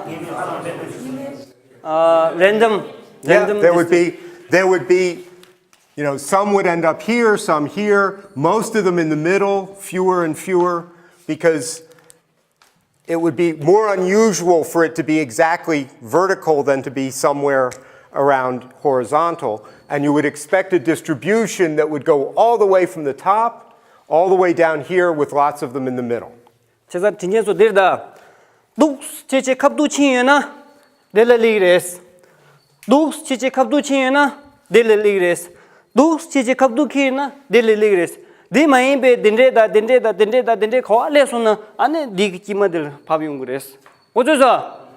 རེན་ཌམ། Yeah, རེན་ཌམ། There would be, there would be, you know, some would end up here, some here, most of them in the middle, fewer and fewer, because it would be more unusual for it to be exactly vertical than to be somewhere around horizontal. And you would expect a distribution that would go all the way from the top, all the way down here, with lots of them in the middle. བྱས་ཙང་དྲི་ངན་སོ་འདིར་ད། འདུག་སེ་བྱས་བྱས་ཁ་ཐུག་ཕྱིན་ཡོད་ན། དེ་ལ་སླེབས་རེད། འདུག་སེ་བྱས་བྱས་ཁ་ཐུག་ཕྱིན་ཡོད་ན། དེ་ལ་སླེབས་རེད། འདུག་སེ་བྱས་བྱས་ཁ་ཐུག་ཁྱེར་ཡོད་ན། དེ་ལ་སླེབས་རེད། དེ་མ་ཡིན་པའི་དེ་འདྲས་དང་དེ་འདྲས་དང་དེ་འདྲས་དང་དེ་འདྲས་ག་པར་སླེབས་སོང་ན་ཨ་ནི་འདི་གི་དཀྱིལ་མ་དེ་ལ་བབས་ཡོང་གི་རེད། གོ་ཚོད་སོང་།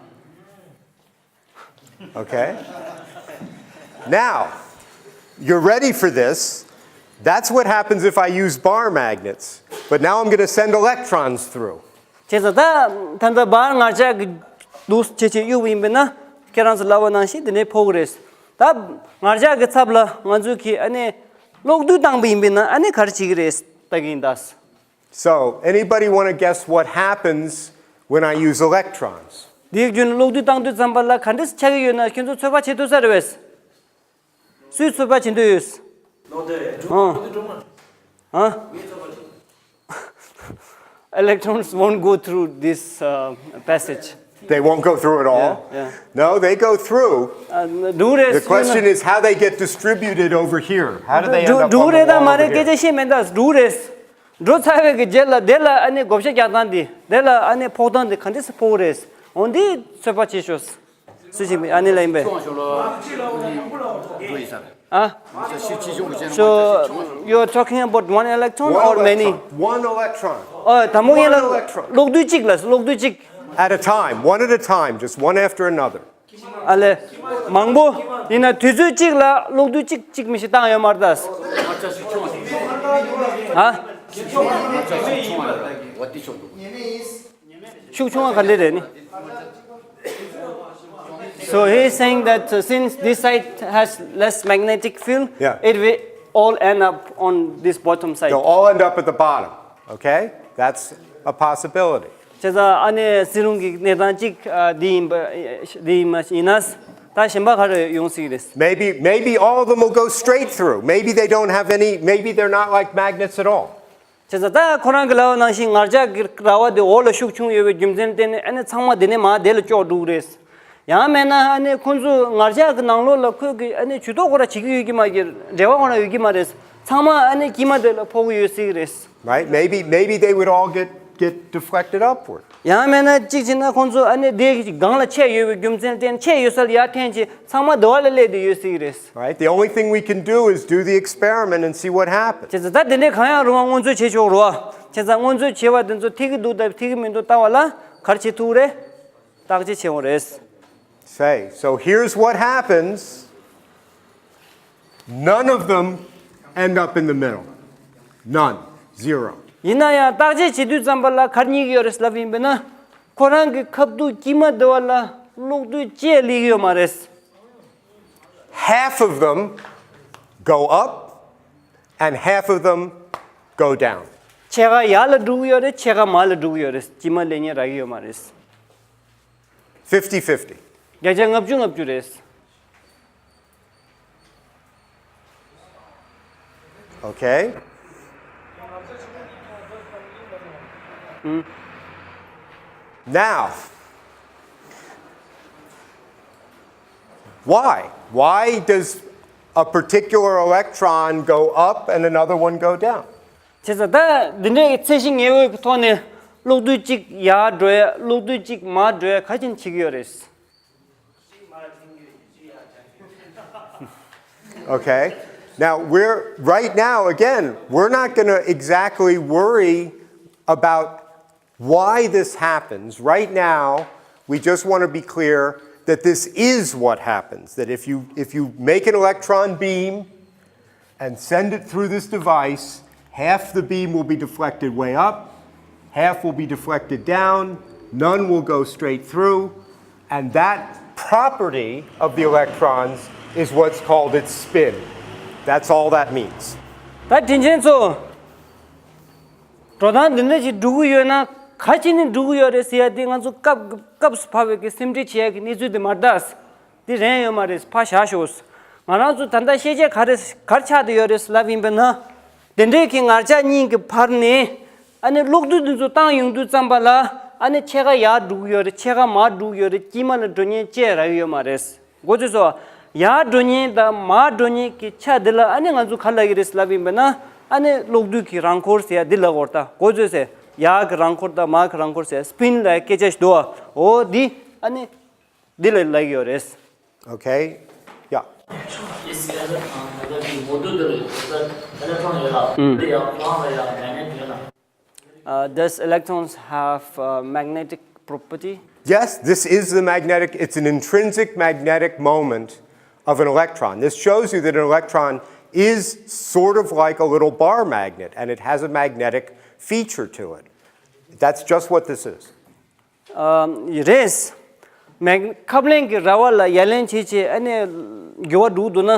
Okay. Now, you're ready for this. That's what happens if I use bar magnets. But now I'm going to send electrons through. བྱས་ཙང་ད་ད་ལྟ་བར་ངར་ལྕགས་ཀྱི་འདུག་བྱས་བྱས་གཡུག་པ་ཡིན་པས་ན་ཁྱེད་རང་ཚོ་ལབ་པ་ནང་བཞིན་དེ་ནས་ཕོག་གི་རེད། ད་ངར་ལྕགས་ཀྱི་ཚབ་ལ་ང་ཚོས་ཀྱིས་ཨ་ནི་གློག་རྡུལ་བཏང་པ་ཡིན་པས་ན་ཨ་ནི་ག་རེ་བྱེད་ཀྱི་རེད་ལྟ་གི་ཡིན་ད། So, anybody want to guess what happens when I use electrons? དེའི་རྒྱུན་གློག་རྡུལ་བཏང་དུས་ཙམ་པ་ལ་ག་འདྲས་ཆགས་ཀྱི་ཡོད་ན་ཁྱོད་ཚོ་ཚོད་དཔག་བྱེད་ཐུབ་ས་རེད་བས། སུས་ཚོད་དཔག་བྱེད་འདོད་ཡོད། ཨ། ཨ། Electrons won't go through this uh, passage. They won't go through at all. Yeah, yeah. No, they go through. འགྲོ་རེད། The question is how they get distributed over here. How do they end up on the འགྲོ་རེད་ད་མ་wall over རེད་སྐད་ཆ་here? བཤད་མེད་ད་འགྲོ་རེད། འགྲོ་ཚར་བའི་གི་རྗེས་ལ་དེ་ལ་ཨ་ནི་བགོ་བཤའ་རྒྱག་སྟངས་དེ་དེ་ལ་ཨ་ནི་ཕོག་སྟངས་དེ་ག་འདྲས་སེ་ཕོག་རེད། འོན་ཏེ་ཚོད་དཔག་བྱེད་ཤོག་སུ་ཞིག་ཨ་ནི་ལ་ཡིན་པས། ཨ། So you're talking about one electron One or many? Electron. One electron. ཨོ་དང་པོ་ཡིན་ལ། One electron. གློག་རྡུལ་གཅིག་ལ་གློག་རྡུལ་གཅིག At a time, one at a time, just one after another. ཨ་ལས། མང་པོ་ཡིན་ན་དུས་ཚོད་གཅིག་ལ་གློག་རྡུལ་གཅིག་གཅིག་མི་ཤི་བཏང་ཡོད་མ་རེད་ད། ཧ། ཤུགས་ཆུང་བ་ག་འདྲས་རེད་ནི། So he's saying that uh, since this side has less magnetic field, Yeah. it will all end up on this bottom side. They'll all end up at the bottom, okay? That's a possibility. བྱས་ཙང་ཨ་ནི་སྲིད་ལུང་གི་གནས་སྟངས་གཅིག་འདི་ཡིན་པ་འདི་ཡིན་མ་ཡིན་ན་ད་གཞན་པ་ག་རེ་ཡོང་སྲིད་རེད། Maybe, maybe all of them will go straight through. Maybe they don't have any, maybe they're not like magnets at all. བྱས་ཙང་ད་ཁོ་རང་གི་ལབ་པ་ནང་བཞིན་ངར་ལྕགས་ཀྱི་ར་བ་དེ་འོག་ལ་ཤུགས་ཆུང་ཡོད་པའི་རྒྱུ་མཚན་བརྟེན་ནས་ཨ་ནི་ཚང་མ་དེ་ནས་མར་དེ་ལ་ཅོག་འགྲོ་གི་རེད། ཡང་མེད་ན་ཨ་ནི་ཁོང་ཚོས་ངར་ལྕགས་ཀྱི་ནང་ལོགས་ལ་ཁོས་ཀྱི་ཨ་ནི་ཇུས་གཏོགས་ཁོ་ར་བྱེད་ཀྱི་ཡོད་ཀྱི་མ་རེད། འབྲེལ་བ་ཁོ་ར་ཡོད་ཀྱི་མ་རེད། ཚང་མ་ཨ་ནི་དཀྱིལ་མ་དེ་ལ་ཕོག་གི་ཡོད་སྲིད་ཀྱི་རེད། Right? Maybe, maybe they would all get, get deflected upward. ཡང་མེད་ན་གཅིག་བྱས་ན་ཁོང་ཚོ་ཨ་ནི་དེ་སྒང་ལ་ཆད་ཡོད་པའི་རྒྱུ་མཚན་བརྟེན་ཆད་ཡོད་ས་ལ་ཡར་འཐེན་བྱས་ཚང་མ་དེ་བ་ལ་སླེབས་བསྡད་ཡོད་སྲིད་ཀྱི་རེད། Right? The only thing we can do is do the experiment and see what happens. བྱས་ཙང་ད་དེ་འདྲའི་གང་ཡང་རུང་བ་སྔོན་ཚོད་བྱེད་ཆོག་རུང་བ། བྱས་ཙང་སྔོན་ཚོད་བྱེད་པ་དེ་ཚོ་ཐིག་གི་འདུག་དང་ཐིག་གི་མི་འདུག་ལྟ་བ་ལ་ག་རེ་བྱེད་ཐུབ་རེད། བརྟག་དཔྱད་བྱེད་འོང་རེད། Say, so here's what happens. None of them end up in the middle. None. Zero. ཡིན་ན་ཡང་བརྟག་དཔྱད་བྱེད་དུས་ཙམ་པ་ལ་ག་རེ་རྙེད་ཀྱི་ཡོད་རེད་ལབ་ཡིན་པས་ན། ཁོ་རང་གི་ཁ་ཐུག་དཀྱིལ་མ་དེ་བ་ལ་གློག་རྡུལ་གཅིག་སླེབས་ཀྱི་ཡོད་མ་རེད། Half of them go up and half of them go down. ཕྱེད་ཀ་ཡར་ལ་འགྲོ་གི་ཡོད་རེད། ཕྱེད་ཀ་མར་ལ་འགྲོ་གི་ཡོད་རེད། དཀྱིལ་མ་སླེབས་མཁན་རག་གི་ཡོད་མ་རེད། fifty fifty. བརྒྱ་ཆ་ལྔ་བཅུ་ལྔ་བཅུ་རེད། Okay? Now, why? Why does a particular electron go up and another one go down? བྱས་ཙང་ད་འདི་འདྲའི་ཚད་གཞི་ཉེ་བོའི་ཐོག་ནས་གློག་རྡུལ་གཅིག་ཡར་འགྲོ་ཡ་གློག་རྡུལ་གཅིག་མར་འགྲོ་ཡ་ག་ཅིག་བྱེད་ཀྱི་ཡོད་རེད། Okay. Now, we're right now, again, we're not going to exactly worry about why this happens. Right now, we just want to be clear that this is what happens. That if you, if you make an electron beam and send it through this device, half the beam will be deflected way up, half will be deflected down, none will go straight through, and that property of the electrons is what's called its spin. That's all that means. ད་དྲིན་ཆེན་ཚོ། འགྲོ་སྟངས་འདི་འདྲ་ཞིག་འགྲོ་གི་ཡོད་ན་ག་ཅི་ནས་འགྲོ་གི་ཡོད་རེད་ཟེར་ཡ་དེ་ང་ཚོ་སྐབས་སྐབས་སུ་བབས་པའི་གི་སེམས་ཁྲལ་བྱེད་ཡ་གི་གནས་ཚུལ་དེ་མ་རེད་ད། དེ་རན་ཡོད་མ་རེད། ཕར་བཞག་ཤོག་ང་རང་ཚོ་ད་ལྟ་ཤེས་བྱ་ག་རེ་ག་རེ་ཆགས་བསྡད་ཡོད་རེད་ལབ་ཡིན་པས་ན། དེ་འདྲའི་གི་ངར་ལྕགས་གཉིས་ཀྱི་བར་ནས་ཨ་ནི་གློག་རྡུལ་འདི་ཚོ་བཏང་ཡོང་དུས་ཙམ་པ་ལ་ཨ་ནི་ཕྱེད་ཀ་ཡར་འགྲོ་གི་ཡོད་རེད། ཕྱེད་ཀ་མར་འགྲོ་གི་ཡོད་རེད། དཀྱིལ་མ་ལ་འགྲོ་མཁན་བཅས་རག་གི་ཡོད་མ་རེད། མགོ་ཚོས་སོ། ཡར་འགྲོ་མཁན་དང་མར་འགྲོ་མཁན་གྱི་ཆ་འདི་ལ་ཨ་ནི་ང་ཚོ་ག་ལབ་ཀྱི་རེད་ལབ་ཡིན་པས་ན། ཨ་ནི་གློག་རྡུལ་གྱི་རང་འཁོར་ཟེར་ཡ་འདི་ལབ་དགོས་རེད་ད། མགོ་ཚོས་ཟེར། ཡར་གྱི་རང་འཁོར་དང་མར་གྱི་རང་འཁོར་ཟེར་སྤིན་ལབ་སྐད་ཆ་ཞིག་འདུག་བ། འོ་འདི་ཨ་ནི་འདི་ལ་ལབ་ཀྱི་ཡོད་རེད། Okay? Yeah. Is electron, the module, the electron ཡོད་ལ། དེ་ཡང་ཁོ་རང་ལ་ཡང་magnet ཡོད་ལ། Uh, does electrons have uh, magnetic property? Yes, this is the magnetic, it's an intrinsic magnetic moment of an electron. This shows you that an electron is sort of like a little bar magnet, and it has a magnetic feature to it. That's just what this is. རེད། མེག་ཁབ་ལེན་གྱི་ར་བ་ལ་ཡ་ལན་བྱེད་ཆེད་ཨ་ནི་འགྱུར་བ་འགྲོ་འདུག་ན་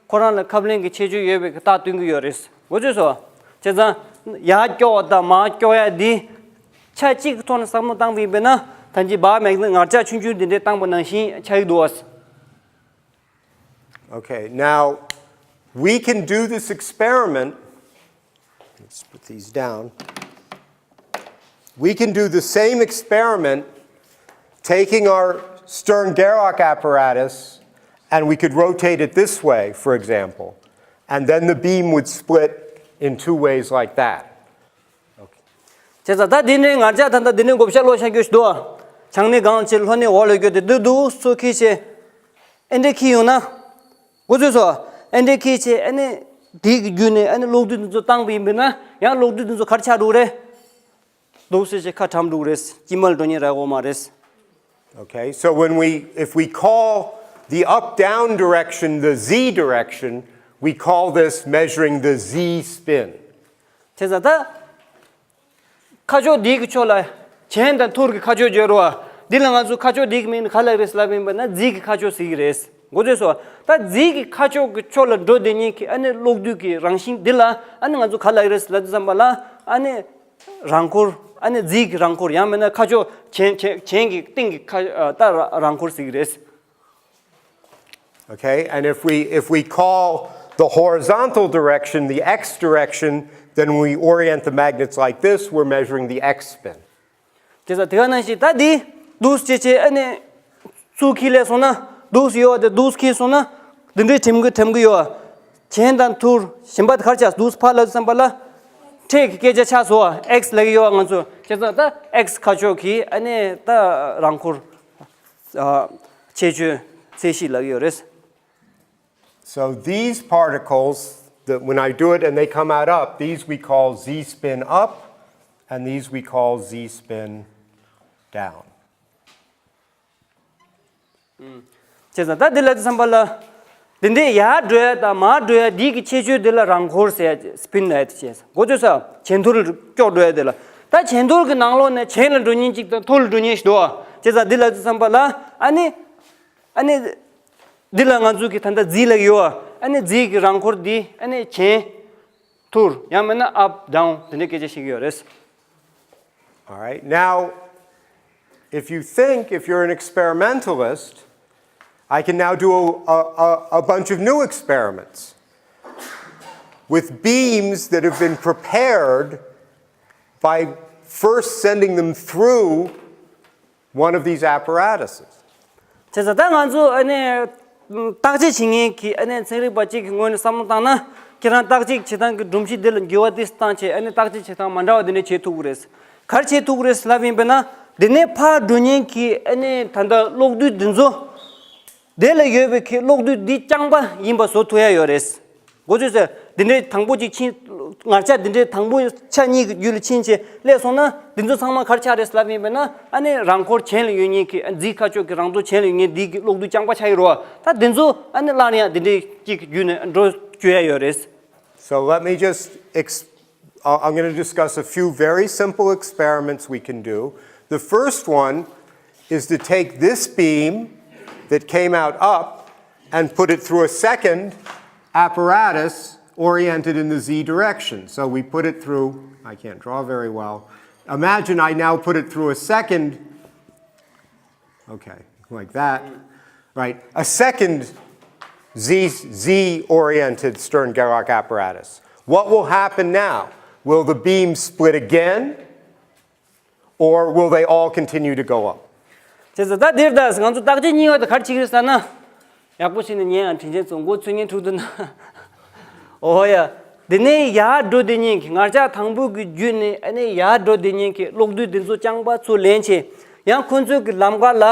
ཁོ་རང་ལ་ཁབ་ལེན་གྱི་ཁྱད་ཆོས་ཡོད་པའི་རྟགས་སྟོན་གྱི་ཡོད་རེད། གོ་ཚོད་སོ། བྱས་ཙང་ཡར་སྐྱོ་བ་དང་མར་སྐྱོ་ཡ་འདི་ཆ་གཅིག་གི་ཐོག་ནས་བསམ་བློ་བཏང་བ་ཡིན་པས་ན་ད་ཅི་བ་མེག་ནི་ངར་ལྕགས་ཆུང་ཆུང་འདི་འདྲས་བཏང་པ་ནང་བཞིན་ཆགས་ཀྱི་འདུག་ཨ། Okay, now we can do this experiment. Let's put these down. We can do the same experiment taking our Stern Gerlach apparatus and we could rotate it this way, for example, and then the beam would split in two ways like that. བྱས་ཙང་ད་འདི་ནས་ངར་ལྕགས་ད་ལྟ་འདི་ནས་བགོ་བཤའ་ལོག་བཞག་རྒྱུ་ཞིག་འདུག་ཨ། བྱང་སྣེ་གང་ཆེ་ལྷོ་སྣེ་འོག་ལ་སྐྱོད་དེ་འདུག་འདུག་སུ་ཁྱེར་ཆེ། ཨེ་འདྲས་ཁྱེར་ཡོང་ན། གོ་ཚོད་སོ། ཨེ་འདྲས་ཁྱེར་ཆེ་ཨ་ནི། དེ་གི་བརྒྱུད་ནས་ཨ་ནི་གློག་རྡུལ་འདི་ཚོ་བཏང་པ་ཡིན་པས་ན་ཡང་གློག་རྡུལ་འདི་ཚོ་གར་ཆགས་འགྲོ་གི་རེད། འདུག་སེ་ཆེ་ཁ་གྲམ་འགྲོ་གི་རེད། དཀྱིལ་མ་ལ་འགྲོ་ཉེན་རག་གོ་མ་རེད། Okay, so when we, if we call the up down direction the z direction, we call this measuring the z spin. བྱས་ཙང་ད། ཁ་ཕྱོགས་འདི་གི་ཕྱོགས་ལ་གྱེན་དང་ཐུར་གྱི་ཁ་ཕྱོགས་བརྗོད་རོགས། འདི་ལ་ང་ཚོ་ཁ་ཕྱོགས་འདི་གི་མིང་ནི་ག་ལབ་རེད་ལབ་ཡིན་པ་ན་རྫིས་ཀྱི་ཁ་ཕྱོགས་ཟེར་གྱི་རེད། གོ་ཚོད་སོ། ད་རྫིས་ཀྱི་ཁ་ཕྱོགས་ཀྱི་ཕྱོགས་ལ་འགྲོ་བསྡད་མཁན་གྱི་ཨ་ནི་གློག་རྡུལ་གྱི་རང་བཞིན་འདི་ལ་ཨ་ནི་ང་ཚོ་ག་ལབ་རེད་ལབ་དུས་ཙམ་པ་ལ་ཨ་ནི་རང་འཁོར། ཨ་ནི་རྫིས་ཀྱི་རང་འཁོར། ཡང་མིན་ན་ཁ་ཕྱོགས་གྱེན་གྱེན་གྱེན་གྱི་སྟེང་གི་ཁ་ད་རང་འཁོར་ཟེར་གྱི་རེད། Okay, and if we if we call the horizontal direction the x direction, then when we orient the magnets like this, we're measuring the x spin. དེ་ཚོ་དེ་ག་ནང་བཞིན་ད་འདི་འདུག་སེ་བྱས་ཨ་ནི་ཚུར་ཁྱེར་ལས་སོང་ན་འདུག་སེ་ཡོད་དེ་འདུག་སེ་ཁྱེར་སོང་ན་འདི་འདྲའི་གྲིམ་གི་གྲིམ་གི་ཡོད། གྱེན་དང་ཐུར་གཞན་པ་དེ་གར་ཆགས་འདུག་སེ་ཕར་ལ་བསམ་པ་ལ་འཕྲེད་ཀྱི་སྐད་ཆ་ཆགས་སོང་། ཨེག་སི་ལབ་ཀྱི་ཡོད། ང་ཚོ་བྱས་ཙང་ད་ཨེག་སི་ཁ་ཕྱོགས་ཀྱི་ཨ་ནི་ད་རང་འཁོར་ཁྱད་ཆོས་ཚད་གཞི་ལབ་ཀྱི་ཡོད་རེད། So these particles, that when I do it and they come out up, these we call z spin up, and these we call z spin down. བྱས་ཙང་ད་འདི་ལ་བསམ་པ་ལ། འདི་འདྲའི་ཡར་འགྲོ་ཡ་དང་མར་འགྲོ་ཡ་འདི་གི་ཁྱད་ཆོས་འདི་ལ་རང་འཁོར་ཟེར་ཡ་སྤིན་ལབ་ཡ་དེ་བྱས། གོ་ཚོད་སོང་། གྱེན་ཐུར་སྐྱོག་འགྲོ་ཡ་དེ་ལ། ད་གྱེན་ཐུར་གྱི་ནང་ལོགས་ནས་གྱེན་ལ་འགྲོ་མཁན་གཅིག་དང་ཐུར་ལ་འགྲོ་མཁན་ཞིག་འདུག་བ། བྱས་ཙང་འདི་ལ་བསམ་པ་ལ་ཨ་ནི། ཨ་ནི། འདི་ལ་ང་ཚོ་གི་ད་ལྟ་རྫིས་ལབ་ཀྱི་ཡོད། ཨ་ནི་རྫིས་ཀྱི་རང་འཁོར་འདི་ཨ་ནི་གྱེན། ཐུར། ཡང་མིན་ན་ཨབ་ཌའུན་དེ་འདྲའི་སྐད་ཆ་བཤད་ཀྱི་ཡོད་རེད། All right. Now, if you think, if you're an experimentalist, I can now do a, a, a, a bunch of new experiments with beams that have been prepared by first sending them through one of these apparatuses. བྱས་ཙང་ད་ང་ཚོ་ཨ་ནི་བརྟག་དཔྱད་བྱེད་མཁན་གྱི་ཨ་ནི་ཚན་རིག་པ་གཅིག་གི་ངོས་ནས་བསམ་བློ་བཏང་ན། ཁྱེད་རང་བརྟག་དཔྱད་བྱེད་སྟངས་ཀྱི་སྒྲོམ་གཞི་འདི་ལ་འགྱུར་བ་ཏོག་ཙམ་བཏང་བྱས་ཨ་ནི་བརྟག་དཔྱད་བྱེད་སྟངས་མ་འདྲ་བ་འདི་འདྲ་བྱེད་ཐུབ་ཀྱི་རེད། ག་རེ་བྱེད་ཐུབ་ཀྱི་རེད་ལབ་ཡིན་པས་ན། འདི་ནས་ཕར་འགྲོ་མཁན་གྱི་ཨ་ནི་ད་ལྟ་གློག་རྡུལ་འདི་ཚོ། དེ་ལ་ཡོད་པའི་གི་གློག་རྡུལ་འདི་རྐྱང་པ་ཡིན་པ་བཟོ་ཐུབ་ཡ་ཡོད་རེད། གོ་ཚོད་སོང་། འདི་འདྲའི་དང་པོ་གཅིག་ཕྱིན། ངར་ལྕགས་འདི་འདྲའི་དང་པོ་ཆ་གཉིས་ཀྱི་རྒྱུད་ལ་ཕྱིན་བྱས་སླེབས་སོང་ན་འདི་ཚོ་ཚང་མ་ག་རེ་ཆགས་རེད་ལབ་ཡིན་པས་ན་ཨ་ནི་རང་འཁོར་གྱེན་ལ་ཡོད་མཁན་གྱི་རྫིས་ཁ་ཕྱོགས་ཀྱི་རང་འཁོར་གྱེན་ལ་ཡོད་མཁན་འདི་གི་གློག་རྡུལ་རྐྱང་པ་ཆགས་ཀྱི་རེད་བ། ད་འདི་ཚོ་ཨ་ནི་སླར་ཡང་འདི་འདྲའི་གཅིག་གི་རྒྱུད་ནས་འགྲོ་བཅུག་ཡ་ཡོད་རེད། So let me just ex- Uh, I'm going to discuss a few very simple experiments we can do. The first one is to take this beam that came out up and put it through a second apparatus oriented in the z direction. So we put it through, I can't draw very well. Imagine I now put it through a second, okay, like that, right? A second z, z oriented Stern Gerlach apparatus. What will happen now? Will the beam split again? Or will they all continue to go up? བྱས་ཙང་ད་འདིར་ད་ང་ཚོ་བརྟག་དཔྱད་གཉིས་པ་དེ་ག་རེ་བྱེད་ཀྱི་རེད་ཟེར་ན། ཡག་པོ་བྱས་ནས་ཉན་ཨ། དྲིན་ཅན་ཚོ་མགོ་ཚོས་ཉན་ཐུབ་འདུག་ན། འོ་ཡ། འདི་ནས་ཡར་འགྲོ་བསྡད་མཁན་གྱི་ངར་ལྕགས་དང་པོ་གི་བརྒྱུད་ནས་ཨ་ནི་ཡར་འགྲོ་བསྡད་མཁན་གྱི་གློག་རྡུལ་འདི་ཚོ་རྐྱང་པ་ཚུར་ལེན་བྱས། ཡང་ཁོ་ཚོའི་གི་ལམ་ཁ་ལ་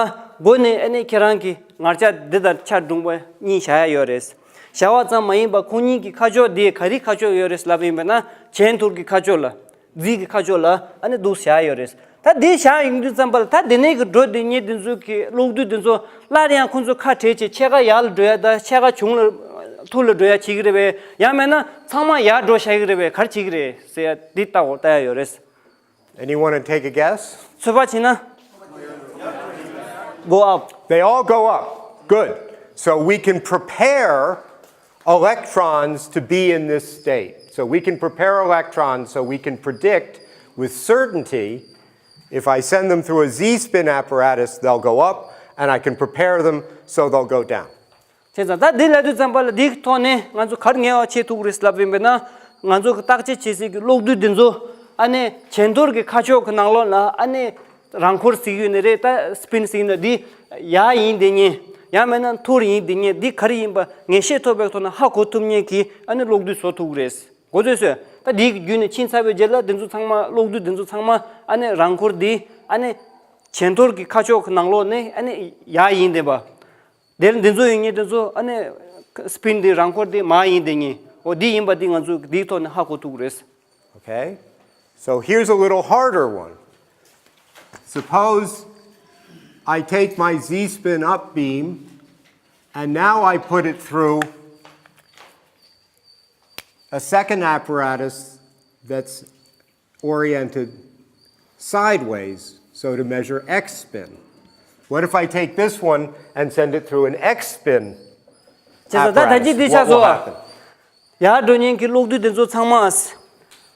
འགོ་ནས་ཨ་ནི་ཁྱེད་རང་གི་ངར་ལྕགས་འདི་དང་ཆ་འགྲོ་བ་གཉིས་བཞག་ཡ་ཡོད་རེད། བཞག་པ་ཙམ་མ་ཡིན་པར་ཁོ་གཉིས་ཀྱི་ཁ་ཕྱོགས་དེ་ག་རེའི་ཁ་ཕྱོགས་ཡོད་རེད་ལབ་ཡིན་པས་ན་གྱེན་ཐུར་གྱི་ཁ་ཕྱོགས་ལ། རྫིས་ཀྱི་ཁ་ཕྱོགས་ལ་ཨ་ནི་འདུག་བཞག་ཡོད་རེད། ད་འདི་བཞག་ཡོང་དུས་ཙམ་པ་ལ་ད་འདི་ནས་ཀྱི་འགྲོ་བསྡད་མཁན་འདི་ཚོ་གི་གློག་རྡུལ་འདི་ཚོ་སླར་ཡང་ཁོ་ཚོ་ཁ་བྲལ་བྱས་ཕྱེད་ཀ་ཡར་ལ་འགྲོ་ཡ་དང་ཕྱེད་ཀ་གཞུང་ལ་ ཐུར་ལ་འགྲོ་ཡ་བྱེད་ཀྱི་རེད་པས། ཡང་མེད་ན་ཚང་མ་ཡར་འགྲོ་བཞག་གི་རེད་པས། ག་རེ་བྱེད་ཀྱི་རེད་ཟེར་ཡ་འདི་ལྟ་བུ་ལྟ་ཡ་ཡོད་རེད། Anyone want to take a guess? ཚོད་དཔག་བྱེད་ན། Go up. They all go up. Good. So we can prepare electrons to be in this state. So we can prepare electrons so we can predict with certainty if I send them through a Z spin apparatus, they'll go up, and I can prepare them so they'll go down. བྱས་ཙང་ད་འདི་ལབ་དུས་ཙམ་པ་ལ་འདིའི་ཐོག་ནས་ང་ཚོ་ག་རེ་ངེས་པ་བྱེད་ཐུབ་ཀྱི་རེད་ལབ་ཡིན་པས་ན། ང་ཚོ་གི་བརྟག་དཔྱད་བྱེད་སའི་གི་གློག་རྡུལ་འདི་ཚོ་ཨ་ནི་བྱས་འཐོར་གྱི་ཁ་ཕྱོགས་ཀྱི་ནང་ལོགས་ལ་ཨ་ནི་རང་འཁོར་ཟེར་གྱི་ཡོད་ནི་རེད། ད་སི་པིན་ཟེར་གྱི་ཡོད་ནི་འདི་ཡར་ཡིན་བསྡད་མཁན། ཡང་མིན་ན་ཐུར་ཡིན་བསྡད་མཁན། འདི་ག་རེ་ཡིན་པ་ངེས་ཤེས་ཐོབ་པའི་ཐོག་ནས་ཧ་གོ་ཐུབ་མཁན་གྱི་ཨ་ནི་གློག་རྡུལ་བཟོ་ཐུབ་ཀྱི་རེད། གོ་ཚོད་སོང་། ད་འདི་གི་བརྒྱུད་ནས་ཕྱིན་ཚར་བའི་རྗེས་ལ་འདི་ཚོ་ཚང་མ་གློག་རྡུལ་འདི་ཚོ་ཚང་མ་ཨ་ནི་རང་འཁོར་འདི་ཨ་ནི་བྱས་འཐོར་གྱི་ཁ་ཕྱོགས་ཀྱི་ནང་ལོགས་ནས་ཨ་ནི་ཡར་ཡིན་བསྡད་པ། དེར་འདི་ཚོ་ཡིན་ངེས་དེ་ཚོ་ཨ་ནི་སི་པིན་འདི་རང་འཁོར་འདི་མར་ཡིན་བསྡད་ངེས། འོ་འདི་ཡིན་པ་འདི་ང་ཚོས་འདིའི་ཐོག་ནས་ཧ་གོ་ཐུབ་ཀྱི་རེད། Okay. So here's a little harder one. Suppose I take my Z spin up beam and now I put it through a second apparatus that's oriented sideways, so to measure X spin. What if I take this one and send it through an X spin? བྱས་ཙང་ད་ད་ཅི་འདི་ཆགས་སོང་། ཡར་འགྲོ་མཁན་གྱི་གློག་རྡུལ་དེ་ཚོ་ཚང་མ།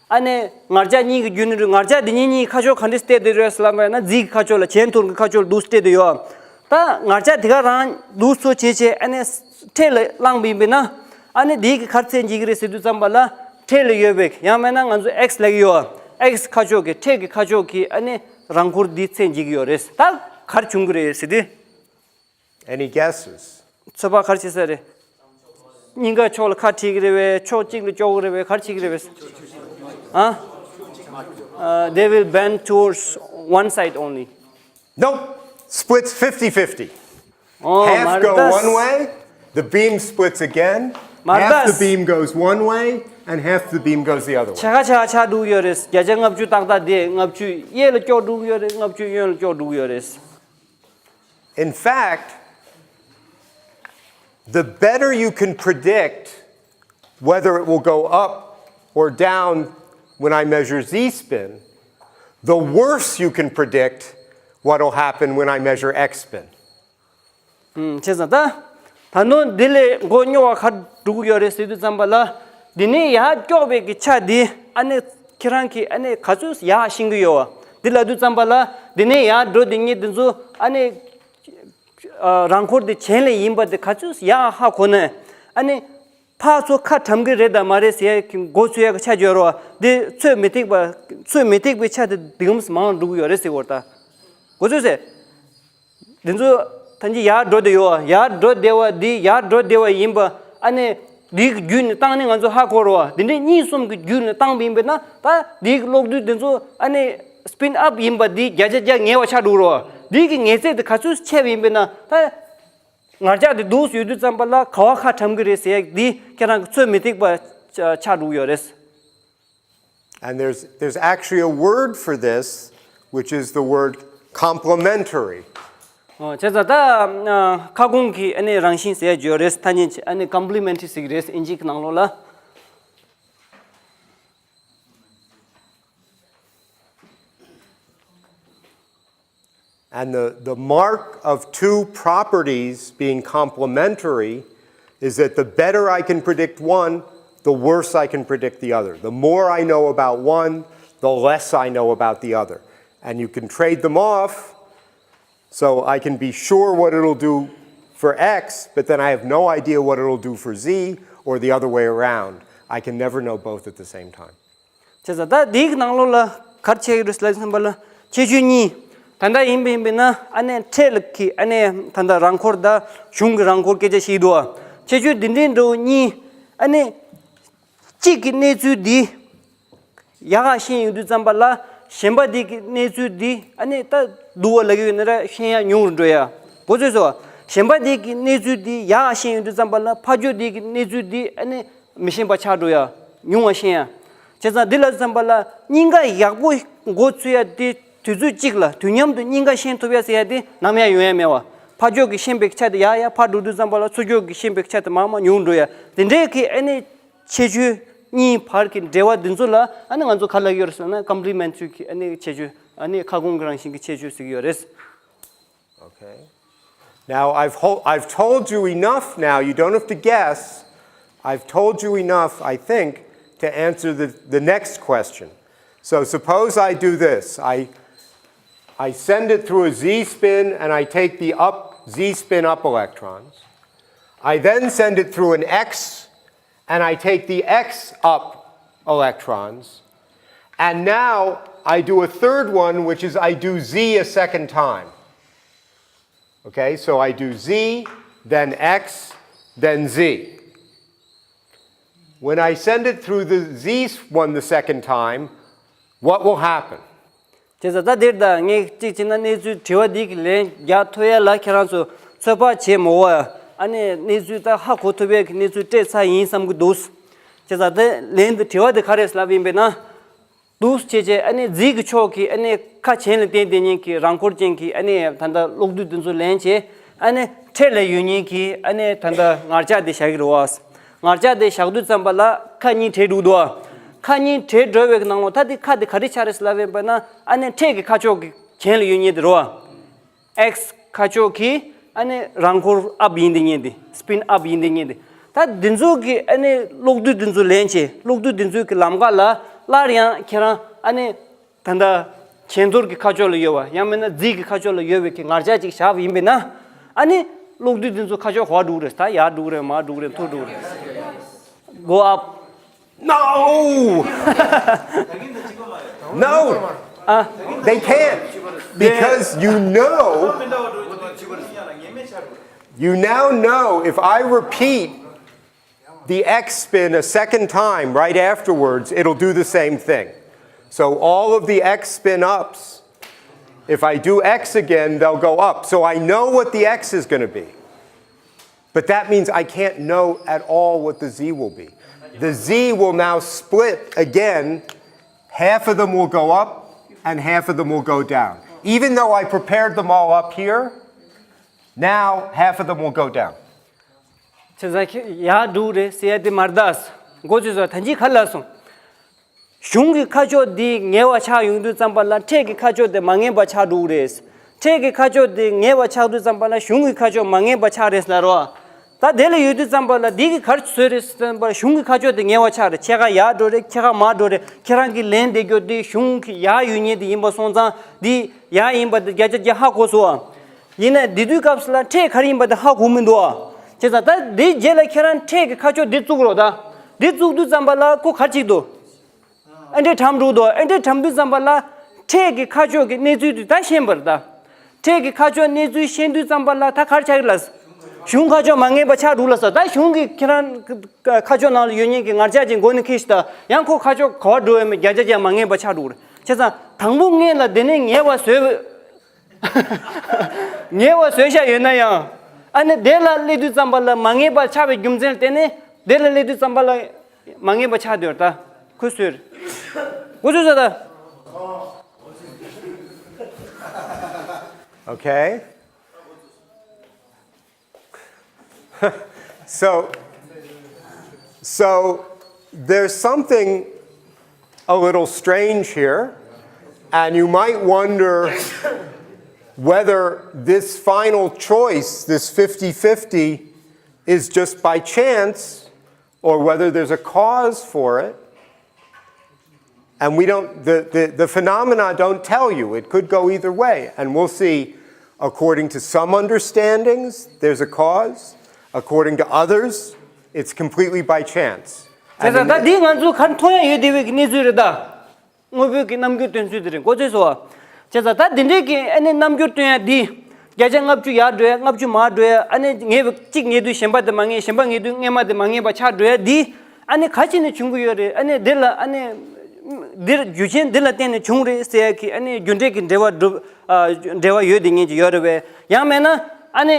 ཨ་ནི་ངར་ལྕགས་གཉིས་ཀྱི་རྒྱུན་རིང་ངར་ལྕགས་འདི་གཉིས་གཉིས་ཁ་ཕྱོགས་ག་འདྲ་སྟེར་དེ་རེད་ལབ་པ་ན། རྫིག་གི་ཁ་ཕྱོགས་ལ་བྱས་འཐོར་གྱི་ཁ་ཕྱོགས་ལ་འདུག་སྟེར་དེ་ཡོད། ད་ངར་ལྕགས་དེ་ག་རང་འདུག་སོ་བྱས་བྱས་ཨ་ནི་འཕྲེད་ལ་བླངས་པ་ཡིན་པས་ན། ཨ་ནི་དེའི་གི་ག་རེ་མཚོན་བྱེད་ཀྱི་རེད་ཟེར་དུས་ཙམ་པ་ལ་འཕྲེད་ལ་ཡོད་པའི་ཡང་མིན་ན་ང་ཚོ་X ལབ་ཀྱི་ཡོད། X ཁ་ཕྱོགས་ཀྱི་འཕྲེད་ཀྱི་ཁ་ཕྱོགས་ཀྱི་ཨ་ནི་རང་འཁོར་འདི་མཚོན་བྱེད་ཀྱི་ཡོད་རེད། ད་ག་རེ་བྱུང་གི་རེད་ཟེར་དུས། Any guesses? ཚོད་དཔག་ག་རེ་བྱེད་ས་རེད། སྙིང་ག་ཕྱོགས་ལ་ཁ་ཁྲིད་ཀྱི་རེད་པས། ཕྱོགས་གཅིག་ལ་ཕྱོགས་ཀྱི་རེད་པས། ག་རེ་བྱེད་ཀྱི་རེད་པས། ཨ། Uh, they will bend towards one side only. Nope. Splits fifty fifty. ཨོ། Half མ་go རེད་ད། One way, the beam splits again. མ་རེད་ད། Half the beam goes one way, and half the beam goes the other way. ཆ་ག་ཆ་ག་ཆགས་འགྲོ་གི་ཡོད་རེད། བརྒྱ་ཆ་ལྔ་བཅུ་ཏག་ཏག་དེ་ལྔ་བཅུ་གཡས་ལ་ཀྱོག་འགྲོ་གི་ཡོད་རེད། ལྔ་བཅུ་གཡོན་ལ་ཀྱོག་འགྲོ་གི་ཡོད་རེད། In fact, the better you can predict whether it will go up or down when I measure Z spin, the worse you can predict what will happen when I measure X spin. ཨུམ། བྱས་ཙང་ད། ད་ནོ་འདི་ལས་མགོ་རྙོག་པ་ག་འགྲོ་གི་ཡོད་རེད་ཟེར་དུས་ཙམ་པ་ལ། འདི་ནས་ཡར་ཀྱོག་པའི་གི་ཆ་འདི་ཨ་ནི་ཁྱེད་རང་གིས་ཨ་ནི་ག་ཚོད་ཡར་ཕྱིན་གི་ཡོད་པ། འདི་ལབ་དུས་ཙམ་པ་ལ་འདི་ནས་ཡར་འགྲོ་འདི་གཉིས་འདི་ཚོ་ཨ་ནི་ཨ་རང་འཁོར་འདི་བྱེད་ལས་ཡིན་པ་འདི་ག་ཚོད་ཡར་ཧ་གོ་ནས་ཨ་ནི་ཕར་ཚུར་ཁ་གྲམ་གི་རེད་དམ་མ་རེད་ཟེར་ཡ་གི་མགོ་ཚོས་ཡ་གི་ཆ་འཇོག་རོགས། འདི་ཚོད་མི་ཐིག་པ། ཚོད་མི་ཐིག་པའི་ཆ་དེ་འདི་གམ་མང་འགྲོ་གི་ཡོད་རེད་ཟེར་བ་ད། མགོ་ཚོས་ཟེར། འདི་ཚོ་ཐམས་ཅད་ཡར་འགྲོ་བསྡད་ཡོད། ཡར་འགྲོ་བསྡད་པ་འདི་ཡར་འགྲོ་བསྡད་པ་ཡིན་པ་ཨ་ནི་འདི་གི་བརྒྱུད་ནས་བཏང་ནས་ང་ཚོ་ཧ་གོ་རོགས། འདི་འདྲའི་གཉིས་གསུམ་གི་བརྒྱུད་ནས་བཏང་པ་ཡིན་པས་ན་ད་འདི་གི་གློག་རྡུལ་འདི་ཚོ་ཨ་ནི་སི་པིན་ཨབ་ཡིན་པ་འདི་བརྒྱ་ཆ་བརྒྱ་ངེས་པ་ཆགས་འགྲོ་རོགས། འདི་གི་ངེས་ཚད་དེ་ག་ཚོད་ཆེ་བ་ཡིན་པས་ན་ད་ངར་ལྕགས་དེ་འདུག་ཡོད་དུས་ཙམ་པ་ལ་ག་བ་ཁ་གྲམ་གི་རེད་ཟེར་ཡ་འདི་ཁྱེད་རང་གི་ཚོད་མི་ཐིག་པ་ཆགས་འགྲོ་གི་ཡོད་རེད། And there's, there's actually a word for this, which is the word complementary. ཨོ། བྱས་ཙང་ད་ཨ་ཁ་སྐོང་གི་ཨ་ནི་རང་བཞིན་ཟེར་ཡ་ཡོད་རེད། ཐ་སྙད་ཨ་ནི་complementary ཟེར་གི་རེད། ཨིན་ཇི་གི་ནང་ལོགས་ལ། And the, the mark of two properties being complementary is that the better I can predict one, the worse I can predict the other. The more I know about one, the less I know about the other. And you can trade them off, so I can be sure what it'll do for X, but then I have no idea what it'll do for Z, or the other way around. I can never know both at the same time. བྱས་ཙང་ད་འདིའི་ནང་ལོགས་ལ་ག་རེ་བྱས་ཡོད་རེད་ལབ་ཙམ་པ་ལ་ཁྱད་ཆོས་གཉིས། ད་ལྟ་ཡིན་པ་ཡིན་པས་ན་ཨ་ནི་འཕྲེད་ལ་གི་ཨ་ནི་ད་ལྟ་རང་འཁོར་དང་གཞུང་གི་རང་འཁོར་སྐད་ཆ་བཤད་འདུག་ཁྱད་ཆོས་འདི་འདྲའི་འདྲ་བོ་གཉིས། ཨ་ནི་གཅིག་གི་གནས་ཚུལ་འདི་ཡག་ག་ཤེས་ཡོང་དུས་ཙམ་པ་ལ་གཞན་པ་འདི་གི་གནས་ཚུལ་འདི་ཨ་ནི་ད་སྡུག་པ་ལབ་ཀྱི་ཡོད་ན་ར་ཤེས་ཡ་ཉུང་རུ་འགྲོ་ཡ། གོ་ཚོད་སོང་། གཞན་པ་འདི་གི་གནས་ཚུལ་འདི་ཡག་ག་ཤེས་ཡོང་དུས་ཙམ་པ་ལ་ཕར་ཕྱོགས་འདི་གི་གནས་ཚུལ་འདི་ཨ་ནི་མི་ཤེས་པ་ཆགས་འགྲོ་ཡ། ཉུང་བ་ཤེས་ཡ། བྱས་ཙང་འདི་ལབ་ཙམ་པ་ལ་གཉིས་ཀ་ཡག་པོ་མགོ་ཚོས་ཡ་དེ་དུས་ཚོད་གཅིག་ལ་དུས་མཉམ་དུ་གཉིས་ཀ་ཤེས་ཐུབ་ཡ་ཟེར་ཡ་དེ་ནམ་ཡང་ཡོང་ཡ་མེད་བ། ཕར་ཕྱོགས་ཀྱི་ཤན་པའི་ཆ་དེ་ཡར་ཡར་འཕར་འགྲོ་དུས་ཙམ་པ་ལ་ཚུར་ཕྱོགས་ཀྱི་ཤན་པའི་ཆ་དེ་མར་མར་ཉུང་འགྲོ་ཡ། དེ་འདྲའི་གི་ཨ་ནི་ཁྱད་ཆོས་གཉིས་བར་གྱི་འབྲེལ་བ་འདི་ཚོ་ལ་ཨ་ནི་ང་ཚོ་ག་ལབ་ཀྱི་ཡོད་རེད་ཟེར་ན། Complementary གི་ཨ་ནི་ཁྱད་ཆོས། ཨ་ནི་ཁ་སྐོང་གི་རང་བཞིན་གྱི་ཁྱད་ཆོས་ཟེར་གྱི་ཡོད་རེད། Okay. Now I've ho- I've told you enough now. You don't have to guess. I've told you enough, I think, to answer the, the next question. So suppose I do this. I I send it through a z spin and I take the up z spin up electrons. I then send it through an x and I take the x up electrons. And now I do a third one, which is I do z a second time. Okay, so I do z, then x, then z. When I send it through the z one the second time, what will happen? བྱས་ཙང་ད་འདིར་ད་ངས་གཅིག་བྱས་ན་གནས་ཚུལ་དྲི་བ་འདི་གི་ལན་རྒྱག་ཐུབ་ཡ་ལ་ཁྱེད་རང་ཚོ་ཚོད་དཔག་བྱེད་མ་འོ། ཨ་ནི་གནས་ཚུལ་ད་ཧ་གོ་ཐུབ་ཡ་གི་གནས་ཚུལ་སྤྲད་ཚར་ཡིན་བསམ་གི་འདུག་བྱས་ཙང་ད་ལན་དུ་དྲི་བ་འདི་ག་རེ་ལབ་ཡིན་པས་ན། འདུག་བྱས་བྱས་ཨ་ནི་རྫས་ཀྱི་ཕྱོགས་ཀྱི་ཨ་ནི་ཁ་གྱེན་ལ་བསྟན་བསྡད་མཁན་གྱི་རང་འཁོར་ཅན་གྱི་ཨ་ནི་ད་ལྟ་གློག་རྡུལ་འདི་ཚོ་ལེན་བྱས། ཨ་ནི་འཕྲེད་ལ་ཡོད་མཁན་གྱི་ཨ་ནི་ད་ལྟ་ངར་ལྕགས་དེ་བཞག་གི་རེད་བ། ངར་ལྕགས་དེ་བཞག་དུས་ཙམ་པ་ལ་ཁ་གཉིས་བྲལ་འགྲོ་གི་འདུག་བ། ཁ་གཉིས་བྲལ་འགྲོ་བའི་ནང་ལོགས་ད་དེ་ཁ་དེ་ག་རེ་ཆགས་རེད་ཟེར་ལབ་པ་ཡིན་པ་ན། ཨ་ནི་འཕྲེད་ཀྱི་ཁ་ཕྱོགས་ཀྱི་གྱེན་ལ་ཡོད་མཁན་དེ་རེད་བ། X ཁ་ཕྱོགས་ཀྱི་ཨ་ནི་རང་འཁོར་up ཡིན་དེ་ཉན་དེ། spin up ཡིན་དེ་ཉན་དེ། ད་འདི་ཚོ་གི་ཨ་ནི་གློག་རྡུལ་འདི་ཚོ་ལེན་བྱས། གློག་རྡུལ་འདི་ཚོ་གི་ལམ་ཁ་ལ་སླར་ཡང་ཁྱེད་རང་ཨ་ནི་ད་ལྟ་གྱེན་ཐོར་གྱི་ཁ་ཕྱོགས་ལ་ཡོད་པ། ཡང་མིན་ན་རྫས་ཀྱི་ཁ་ཕྱོགས་ལ་ཡོད་པའི་གི་ངར་ལྕགས་ཅིག་བཞག་པ་ཡིན་པས་ན། ཨ་ནི་གློག་རྡུལ་འདི་ཚོ་ཁ་ཕྱོགས་ག་པར་འགྲོ་གི་རེད། ད་ཡར་འགྲོ་གི་རེད། མར་འགྲོ་གི་རེད། མཐོ་འགྲོ་གི་རེད། Go up. No! No! They can't. Because you know, you now know if I repeat the x spin a second time right afterwards, it'll do the same thing. So all of the x spin ups, if I do x again, they'll go up. So I know what the x is going to be. But that means I can't know at all what the z will be. The z will now split again. Half of them will go up and half of them will go down. Even though I prepared them all up here, now half of them will go down. བྱས་ཙང་ཁྱེད་ཡར་འགྲོ་གི་རེད་ཟེར་ཡ་དེ་མ་རེད་ད། མགོ་ཚོས་སོ་ད་ཅི་ག་ལ་སོང་། གཞུང་གི་ཁ་ཕྱོགས་འདི་ཉེ་བ་ཆགས་ཡོང་དུས་ཙམ་པ་ལ་འཕྲེད་ཀྱི་ཁ་ཕྱོགས་དེ་མ་ངེས་པ་ཆགས་འགྲོ་གི་རེད། འཕྲེད་ཀྱི་ཁ་ཕྱོགས་དེ་ཉེ་བ་ཆགས་དུས་ཙམ་པ་ལ་གཞུང་གི་ཁ་ཕྱོགས་མ་ངེས་པ་ཆགས་རེད་ཟེར་ལབ་རོ། ད་དེ་ལ་ཡོད་དུས་ཙམ་པ་ལ་འདི་གི་ག་རེ་བཟོས་རེད་ཟེར་ཙམ་པ་ལ་གཞུང་གི་ཁ་ཕྱོགས་དེ་ཉེ་བ་ཆགས་རེད། ཕྱེད་ཀ་ཡར་འགྲོ་རེད། ཕྱེད་ཀ་མར་འགྲོ་རེད། ཁྱེད་རང་གི་ལན་འདེབས་རྒྱུ་དེ་གཞུང་གི་ཡར་ཡོད་མཁན་དེ་ཡིན་པ་སོང་ཙང་འདི་ཡར་ཡིན་པ་དེ་བརྒྱ་ཆ་བརྒྱ་ཧ་གོ་སོང་བ། ཡིན་ནའི་འདི་དུས་སྐབས་སུ་ལ་འཕྲེད་ག་རེ་ཡིན་པ་དེ་ཧ་གོ་མི་འདུག་བ། བྱས་ཙང་ད་འདིའི་རྗེས་ལ་ཁྱེད་རང་འཕྲེད་ཀྱི་ཁ་ཕྱོགས་འདི་བཙུགས་རོགས་ད། འདི་བཙུགས་དུས་ཙམ་པ་ལ་ཁོ་ག་རེ་བྱེད་ཀྱི་འདུག་ཨ་འདྲས་གྲམ་འགྲོ་འདུག་ཨ་འདྲས་གྲམ་དུས་ཙམ་པ་ལ་འཕྲེད་ཀྱི་ཁ་ཕྱོགས་ཀྱི་གནས་ཚུལ་དེ་ད་ཤེས་པ་རེད་ད། འཕྲེད་ཀྱི་ཁ་ཕྱོགས་གནས་ཚུལ་ཤེས་དུས་ཙམ་པ་ལ་ད་ག་རེ་ཆགས་ཀྱི་ལ། གཞུང་ཁ་ཕྱོགས་མ་ངེས་པ་ཆགས་འགྲོ་ལ་ས། ད་གཞུང་གི་ཁྱེད་རང་ཁ་ཕྱོགས་ནང་ལ་ཡོད་མཁན་གྱི་ངར་ལྕགས་ཀྱི་མགོ་ནས་འཁྱེར་ཤི་ད། ཡང་ཁོ་ཁ་ཕྱོགས་ག་པར་འགྲོ་ཡོད་མེད་བརྒྱ་ཆ་བརྒྱ་མ་ངེས་པ་ཆགས་འགྲོ་གི་རེད། བྱས་ཙང་དང་པོ་སྔོན་ལ་དེ་ནས་ཉེ་བ་བཟོས། ཉེ་བ་བཟོས་བཞག་ཡོད་ན་ཡང་། ཨ་ནི་དེ་ལ་སླེབས་དུས་ཙམ་པ་ལ་མ་ངེས་པ་ཆགས་པའི་རྒྱུ་མཚན་ལ་བརྟེན་ནས་དེ་ལ་སླེབས་དུས་ཙམ་པ་ལ་མ་ངེས་པ་ཆགས་བསྡད་ཡོད་ད། ཁུ་སུར། ཁུ་སུར་ཟ་ད། Okay. So, so there's something a little strange here, and you might wonder whether this final choice, this fifty fifty, is just by chance or whether there's a cause for it. And we don't, the, the, the phenomena don't tell you. It could go either way. And we'll see, according to some understandings, there's a cause. According to others, it's completely by chance. བྱས་ཙང་ད་འདི་ང་ཚོ་ག་མཐོང་ཡ་ཡོད་བསྡད་པའི་གི་གནས་ཚུལ་རེད་ད། དངོས་པོའི་གི་རྣམ་འགྱུར་སྟོན་ཚུལ་དེ་རེད། མགོ་ཚོས་སོ། བྱས་ཙང་ད་འདི་འདྲའི་གི་ཨ་ནི་རྣམ་འགྱུར་སྟོན་ཡ་འདི། བརྒྱ་ཆ་ལྔ་བཅུ་ཡར་འགྲོ་ཡ། ལྔ་བཅུ་མར་འགྲོ་ཡ། ཨ་ནི་ངེས་པ་གཅིག་ངེས་དུས་གཞན་པ་དེ་མ་ངེས། གཞན་པ་ངེས་དུས་སྔོན་མ་དེ་མ་ངེས་པ་ཆགས་འགྲོ་ཡ་འདི། ཨ་ནི་ག་ཅི་ནས་བྱུང་གི་ཡོད་རེད། ཨ་ནི་འདི་ལ་ཨ་ནི། འདིར་རྒྱུ་རྐྱེན་འདི་ལ་བརྟེན་ནས་བྱུང་རེད་ཟེར་ཡ་གི་ཨ་ནི་རྒྱུ་འབྲས་ཀྱི་འབྲེལ་བ་སྒྲུབ། ཨ་འབྲེལ་བ་ཡོད་དེ་ངེས་ཀྱི་ཡོད་རེད་པས། ཡང་མེད་ན་ཨ་ནི།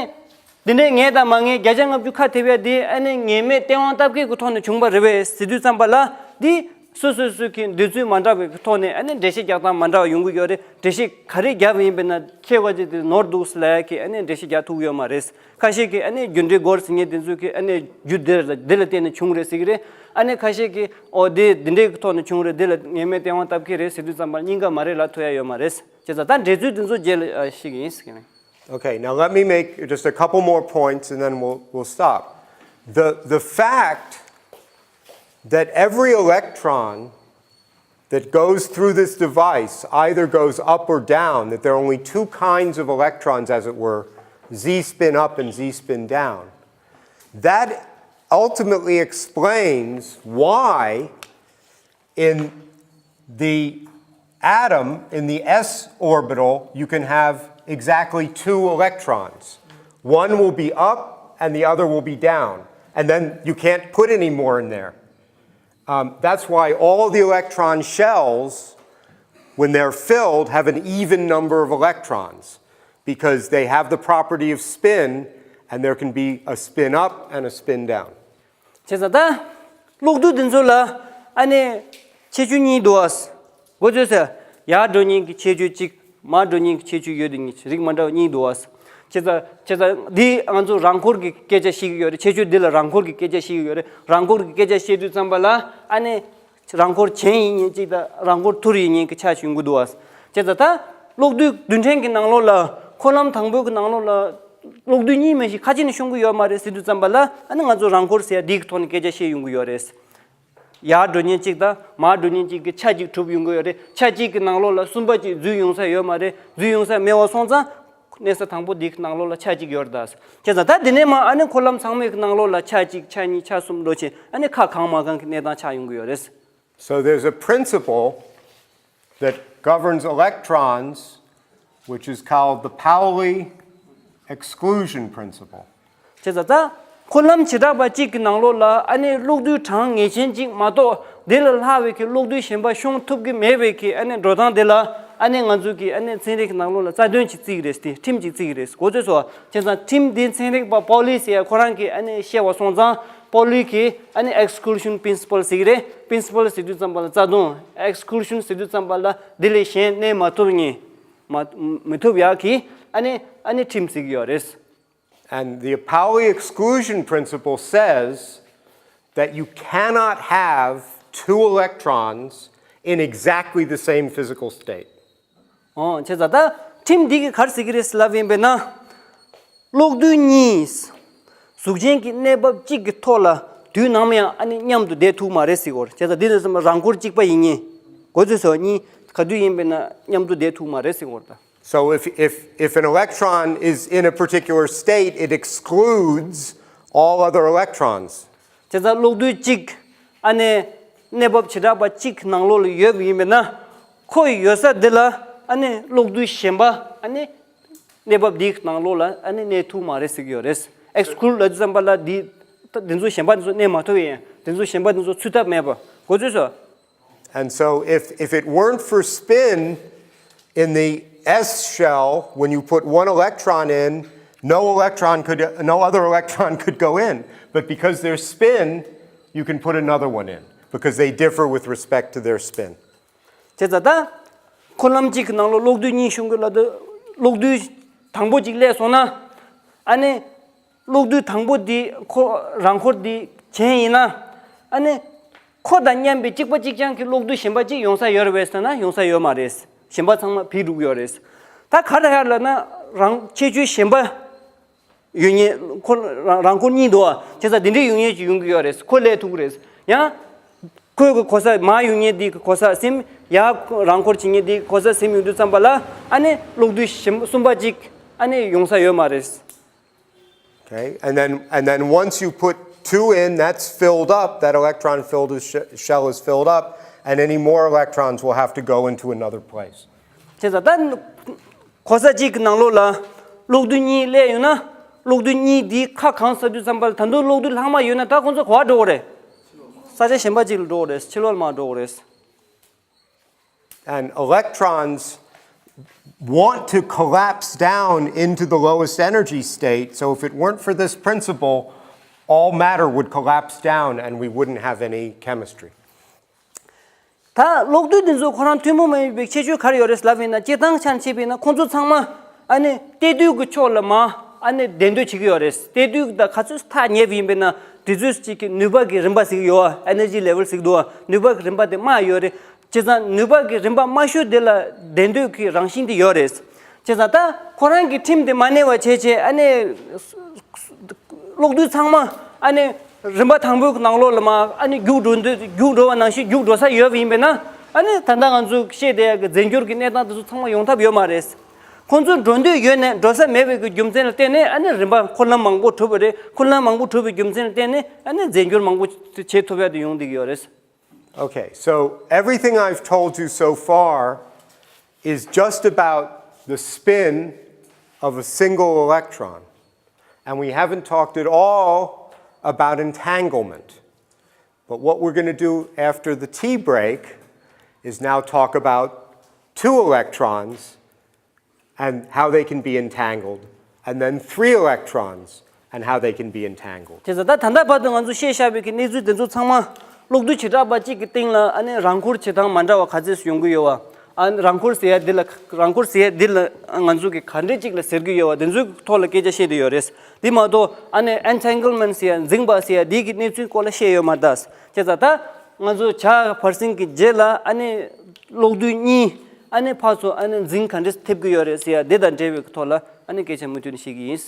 འདི་འདྲའི་ངེས་དང་མ་ངེས་བརྒྱ་ཆ་ལྔ་བཅུ་ཁ་ཐེབས་ཡ་དེ་ཨ་ནི་ངེས་མེད་སྟེས་དབང་སྟབས་བདེ་གི་ཐོག་ནས་བྱུང་བ་རེད་པས་ཟེར་དུས་ཙམ་པ་ལ་འདི། སོ་སོ་སོ་གི་འདོད་ཚུལ་མ་འདྲ་བའི་ཐོག་ནས་ཨ་ནི་འགྲེལ་བཤད་རྒྱག་སྟངས་མ་འདྲ་བ་ཡོང་གི་ཡོད་རེད། འགྲེལ་བཤད་ག་རེ་རྒྱབ་ཡིན་པས་ན་ཁྱེད་ཀྱི་དེ་ནོར་འདུག་ཟེར་ལབ་ཡ་གི་ཨ་ནི་འགྲེལ་བཤད་རྒྱག་ཐུབ་ཀྱི་ཡོད་མ་རེད། ཁ་ཤས་ཀྱིས་ཨ་ནི་རྒྱུ་འབྲས་སྐོར་ཟེར་མཁན་དེ་ཚོ་གིས་ཨ་ནི་རྒྱུ་འདི་ལ་འདི་ལ་བརྟེན་ནས་བྱུང་རེད་ཟེར་གྱི་རེད། ཨ་ནི་ཁ་ཤས་ཀྱིས་ཨོ་དེ་འདི་འདྲའི་ཐོག་ནས་བྱུང་རེད། འདི་ལ་ངེས་མེད་བསྟེན་དབང་བཏབ་ཀྱི་རེད་ཟེར་དུས་ཙམ་པར་གཉིས་ཀ་མ་རེད་ལབ་ཐུབ་ཡ་ཡོད་མ་རེད། བྱས་ཙང་ད་འགྲེལ་ཚུལ་དེ་ཚོ་རྗེས་ལ་ཨ་ཞིག་ཡིན་ཟེར་གྱི་ཡིན། Okay, now let me make just a couple more points and then we'll, we'll stop. The, the fact that every electron that goes through this device either goes up or down, that there are only two kinds of electrons, as it were, Z spin up and Z spin down. That ultimately explains why in the atom, in the s orbital, you can have exactly two electrons. One will be up and the other will be down. And then you can't put any more in there. Um, that's why all the electron shells, when they're filled, have an even number of electrons because they have the property of spin, and there can be a spin up and a spin down. བྱས་ཙང་ད་གློག་རྡུལ་འདི་ཚོ་ལ་ཨ་ནི་ཁྱད་ཆོས་གཉིས་འདུག་ཨ། གོ་ཚོད་ཟེར། ཡར་འགྲོ་མཁན་གྱི་ཁྱད་ཆོས་གཅིག་མར་འགྲོ་མཁན་གྱི་ཁྱད་ཆོས་ཡོད་དེ་གཉིས་རིགས་མ་འདྲ་བ་གཉིས་འདུག་ཨ། བྱས་ཙང་བྱས་ཙང་འདི་ང་ཚོ་རང་འཁོར་གྱི་སྐད་ཆ་བཤད་ཀྱི་ཡོད་རེད། ཁྱད་ཆོས་འདི་ལ་རང་འཁོར་གྱི་སྐད་ཆ་བཤད་ཀྱི་ཡོད་རེད། རང་འཁོར་གྱི་སྐད་ཆ་བཤད་དུས་ཙམ་པ་ལ་ཨ་ནི། རང་འཁོར་གཞན་ཡིན་མཁན་གཅིག་དང་རང་འཁོར་ཐུར་ཡིན་མཁན་གྱི་ཆ་ཞིག་ཡོང་གི་འདུག་བ། བྱས་ཙང་ད་གློག་རྡུལ་རྡུལ་ཕྲན་གྱི་ནང་ལོགས་ལ་འཁོར་ལམ་དང་པོའི་གི་ནང་ལོགས་ལ་གློག་རྡུལ་གཉིས་མ་གཏོགས་ཁ་ཅིག་ནས་ཤོང་གི་ཡོད་མ་རེད་ཟེར་དུས་ཙམ་པ་ལ་ཨ་ནི་ང་ཚོ་རང་འཁོར་ཟེར་ཡ་འདི་གི་ཐོག་ནས་སྐད་ཆ་བཤད་ཡོང་གི་ཡོད་རེད། ཡར་འགྲོ་མཁན་གཅིག་དང་མར་འགྲོ་མཁན་གཅིག་གི་ཆ་གཅིག་གྲུབ་ཡོང་གི་ཡོད་རེད། ཆ་གཅིག་གི་ནང་ལོགས་ལ་གསུམ་པ་གཅིག་འཛུལ་ཡོང་ས་ཡོད་མ་རེད། འཛུལ་ཡོང་ས་མེད་པ་སོང་ཙང་། གནས་ས་དང་པོ་འདི་གི་ནང་ལོགས་ལ་ཆ་གཅིག་ཡོད་རེད་ད། བྱས་ཙང་ད་འདི་ནས་མར་ཨ་ནི་འཁོར་ལམ་ཚང་མའི་གི་ནང་ལོགས་ལ་ཆ་གཅིག་ཆ་གཉིས་ཆ་གསུམ་འགྲོ་ཕྱིན་ཨ་ནི་ཁ་གང་མ་གང་གི་གནས་སྟངས་ཆགས་ཡོང་གི་ཡོད་རེད། So there's a principle that governs electrons, which is called the Pauli exclusion principle. བྱས་ཙང་ད་འཁོར་ལམ་བྱེ་བྲག་པ་གཅིག་གི་ནང་ལོགས་ལ་ཨ་ནི་གློག་རྡུལ་གྲངས་ངེས་ཅན་གཅིག་མ་གཏོགས་དེ་ལས་ལྷག་པའི་གི་གློག་རྡུལ་གཞན་པ་ཤོང་ཐུབ་ཀྱི་མེད་པའི་གི་ཨ་ནི་འགྲོ་སྟངས་དེ་ལ་ཨ་ནི་ང་ཚོ་གི་ཨ་ནི་ཚན་རིག་གི་ནང་ལོགས་ལ་རྩ་དོན་གཅིག་བརྩི་གི་རེད་དེ་ཁྲིམས་གཅིག་བརྩི་གི་རེད། གོ་ཚོད་སོང་བ། བྱས་ཙང་ཁྲིམས་དེ་ཚན་རིག་པ་པའོ་ལི་ཟེར་ཡ་ཁོ་རང་གིས་ཨ་ནི་བཤད་པ་སོང་ཙང་པའོ་ལི་གིས་ཨ་ནི་exclusion principle ཟེར་གི་རེད། Principle ཟེར་དུས་ཙམ་པ་ལ་རྩ་དོན། Exclusion ཟེར་དུས་ཙམ་པ་ལ་དེ་ལས་གཞན་གནས་མ་ཐུབ་ངེས། མ་མི་ཐུབ་ཡག་གི་ཨ་ནི་ཨ་ནི་ཁྲིམས་ཟེར་གི་ཡོད་རེད། And the Pauli exclusion principle says that you cannot have two electrons in exactly the same physical state. ཨོ་བྱས་ཙང་ད་ཁྲིམས་འདི་གིས་ག་རེ་ཟེར་གི་རེད་ལབ་ཡིན་པས་ན། གློག་རྡུལ་གཉིས། གཟུགས་ཅན་གྱི་གནས་བབ་གཅིག་གི་ཐོག་ལ་དུས་ནམ་ཡང་ཨ་ནི་མཉམ་དུ་བསྡད་ཐུབ་མ་རེད་ཟེར་གི་ཡོད་རེད། བྱས་ཙང་འདི་ནས་བསམ་ན་རང་འཁོར་གཅིག་པ་ཡིན་ངེས། གོ་ཚོད་སོང་གཉིས་ག་དུས་ཡིན་པས་ན་མཉམ་དུ་བསྡད་ཐུབ་མ་རེད་ཟེར་གི་ཡོད་རེད་ད། So if, if, if an electron is in a particular state, it excludes all other electrons. བྱས་ཙང་གློག་རྡུལ་གཅིག་ཨ་ནི་གནས་བབ་བྱེ་བྲག་པ་གཅིག་ནང་ལོགས་ལ་ཡོད་པ་ཡིན་པས་ན། ཁོ་ཡོད་ས་འདི་ལ་ཨ་ནི་གློག་རྡུལ་གཞན་པ་ཨ་ནི་གནས་བབ་འདིའི་ནང་ལོགས་ལ་ཨ་ནི་གནས་ཐུབ་མ་རེད་ཟེར་གྱི་ཡོད་རེད། Exclude ལབ་དུས་ཙམ་པ་ལ་འདི་འདི་ཚོ་གཞན་པ་འདི་ཚོ་གནས་མ་ཐུབ་ཡིན། འདི་ཚོ་གཞན་པ་འདི་ཚོ་ཚུད་ཐབས་མེད་པ། གོ་ཚོད་སོང་། And so if, if it weren't for spin in the s shell, when you put one electron in, no electron could, no other electron could go in. But because there's spin, you can put another one in because they differ with respect to their spin. བྱས་ཙང་ད་འཁོར་ལམ་གཅིག་གི་ནང་ལོགས་གློག་རྡུལ་གཉིས་ཤོང་གི་ལ་དུ་གློག་རྡུལ་དང་པོ་གཅིག་སླེབས་སོང་ན། ཨ་ནི་གློག་རྡུལ་དང་པོ་འདི་ཁོ་རང་འཁོར་འདི་གཞན་ཡིན་ན། ཨ་ནི་ཁོ་དང་མཉམ་པའི་གཅིག་པ་གཅིག་རྐྱང་གི་གློག་རྡུལ་གཞན་པ་གཅིག་ཡོང་ས་ཡོད་རེད་པས་ཟེར་ན་ཡོང་ས་ཡོད་མ་རེད། གཞན་པ་ཚང་མ་བུད་འགྲོ་གི་ཡོད་རེད། ད་ག་རེ་ཡོད་ལབ་ན་རང་ཁྱད་ཆོས་གཞན་པ། ཡོད་མཁན་ཁོ་རང་རང་འཁོར་གཉིས་འདུག་བ། བྱས་ཙང་དེ་འདྲའི་ཡོད་མཁན་ཅིག་ཡོང་གི་ཡོད་རེད། ཁོ་སླེབས་ཐུབ་ཀྱི་རེད། ཡང་། ཁོའི་གི་གོ་ས་མར་ཡོང་མཁན་དེའི་གི་གོ་ས་ཟིན། ཡར་རང་འཁོར་བྱེད་མཁན་དེའི་གོ་ས་ཟིན་ཡོང་དུས་ཙམ་པ་ལ་ཨ་ནི་གློག་རྡུལ་གཞན་གསུམ་པ་ཅིག་ཨ་ནི་ཡོང་ས་ཡོད་མ་རེད། Okay, and then, and then once you put two in, that's filled up, that electron filled is sh- shell is filled up, and any more electrons will have to go into another place. བྱས་ཙང་ད་གོ་ས་གཅིག་གི་ནང་ལོགས་ལ་གློག་རྡུལ་གཉིས་སླེབས་ཡོང་ན་གློག་རྡུལ་གཉིས་འདིའི་ཁ་གང་ཟེར་དུས་ཙམ་པ་ལ་ད་དུང་གློག་རྡུལ་ལྷག་མ་ཡོད་ན་ད་ཁོང་ཚོ་ག་པར་འགྲོ་གི་རེད། ས་ཆ་གཞན་པ་ཅིག་ལ་འགྲོ་གི་རེད། ཕྱི་ལོགས་ལ་མར་འགྲོ་གི་རེད། And electrons want to collapse down into the lowest energy state. So if it weren't for this principle, all matter would collapse down and we wouldn't have any chemistry. ད་གློག་རྡུལ་འདི་ཚོ་ཁོ་རང་ཐུན་མོང་མ་ཡིན་པའི་ཁྱད་ཆོས་ག་རེ་ཡོད་རེད་ལབ་ཡིན་ན། སྤྱིར་བཏང་ཆ་ནས་བྱས་པ་ཡིན་ན་ཁོང་ཚོ་ཚང་མ་ཨ་ནི་གཏེར་སྟོན་གྱི་ཕྱོགས་ལ་མར་ཨ་ནི་གདན་འདྲེན་བྱེད་ཀྱི་ཡོད་རེད། གཏེར་སྟོན་གྱི་ད་ག་ཚོད་ཐག་ཉེ་བ་ཡིན་པ་ཡིན་ན་དེ་ཚོ་ཅིག་གི་ནུས་པ་གི་རིམ་པ་ཟེར་གྱི་ཡོད་པ། ཨེ་ནར་ཇི་ལེ་ཝལ་ཟེར་གྱི་འདུག་པ། ནུས་པ་གི་རིམ་པ་དེ་དམའ་ཡོད་རེད། བྱས་ཙང་ནུས་པ་གི་རིམ་པ་དམའ་ཤོས་དེ་ལ་གདན་འདྲེན་གྱི་རང་བཞིན་དེ་ཡོད་རེད། བྱས་ཙང་ད་ཁོ་རང་གི་ཁྲིམས་དེ་མ་གནས་པ་བྱས་བྱས་ཨ་ནི་གློག་རྡུལ་ཚང་མ་ཨ་ནི་རིམ་པ་དང་པོའི་ནང་ལོགས་ལ་མར་ཨ་ནི་རྒྱུག་འགྲོ་འདོད་རྒྱུག་འགྲོ་བ་ནང་བཞིན་རྒྱུག་འགྲོ་ས་ཡོད་པ་ཡིན་པས་ན། ཨ་ནི་ད་ལྟ་ང་ཚོས་བཤད་བསྡད་ཡག་གི་རྫས་འགྱུར་གྱི་གནས་སྟངས་དེ་ཚོ་ཚང་མ་ཡོང་ཐབས་ཡོད་མ་རེད། ཁོང་ཚོ་འགྲོ་འདོད་ཡོད་ནས་འགྲོ་ས་མེད་པའི་གི་རྒྱུ་མཚན་ལ་བརྟེན་ནས་ཨ་ནི་རིམ་པ་འཁོར་ལམ་མང་པོ་གྲུབ་པ་རེད། འཁོར་ལམ་མང་པོ་གྲུབ་པའི་རྒྱུ་མཚན་ལ་བརྟེན་ནས་ཨ་ནི་རྫས་འགྱུར་མང་པོ་བྱེད་ཐུབ་ཡག་དེ་ཡོང་བསྡད་ཀྱི་ཡོད་རེད། Okay, so everything I've told you so far is just about the spin of a single electron. And we haven't talked at all about entanglement. But what we're going to do after the tea break is now talk about two electrons and how they can be entangled, and then three electrons and how they can be entangled. བྱས་ཙང་ད་ད་ལྟ་བར་དུ་ང་ཚོས་བཤད་བཞག་པའི་གི་གནས་ཚུལ་དེ་ཚོ་ཚང་མ་གློག་རྡུལ་བྱེ་བྲག་པ་གཅིག་གི་སྟེང་ལ་ཨ་ནི་རང་འཁོར་བྱེད་སྟངས་མ་འདྲ་བ་ག་ཚོད་ཡོང་གི་ཡོད་པ། ཨ་ནི་རང་འཁོར་ཟེར་ཡ་འདི་ལ་རང་འཁོར་ཟེར་ཡ་འདི་ལ་ང་ཚོ་གི་ག་འདྲས་ཅིག་ལ་ཟེར་གི་ཡོད་པ་དེ་ཚོའི་ཐོག་ལ་སྐད་ཆ་བཤད་བསྡད་ཡོད་རེད། དེ་མ་གཏོགས་ཨ་ནི་entanglement ཟེར་ཡ་འཛིང་བ་ཟེར་ཡ་འདི་གི་གནས་ཚུལ་སྐོར་ལ་བཤད་ཡོད་མ་རེད་ད། བྱས་ཙང་ད་ང་ཚོ་བྱ་བར་སེང་གི་རྗེས་ལ་ཨ་ནི་གློག་རྡུལ་གཉིས་ཨ་ནི་ཕར་ཚུར་ཨ་ནི་འཛིང་ག་འདྲས་ཐེབས་ཀྱི་ཡོད་རེད་ཟེར་ཡ་དེ་དང་འབྲེལ་བའི་ཐོག་ལ་ཨ་ནི་སྐད་ཆ་མུ་མཐུད་ནས་བཤད་ཀྱི་ཡིན།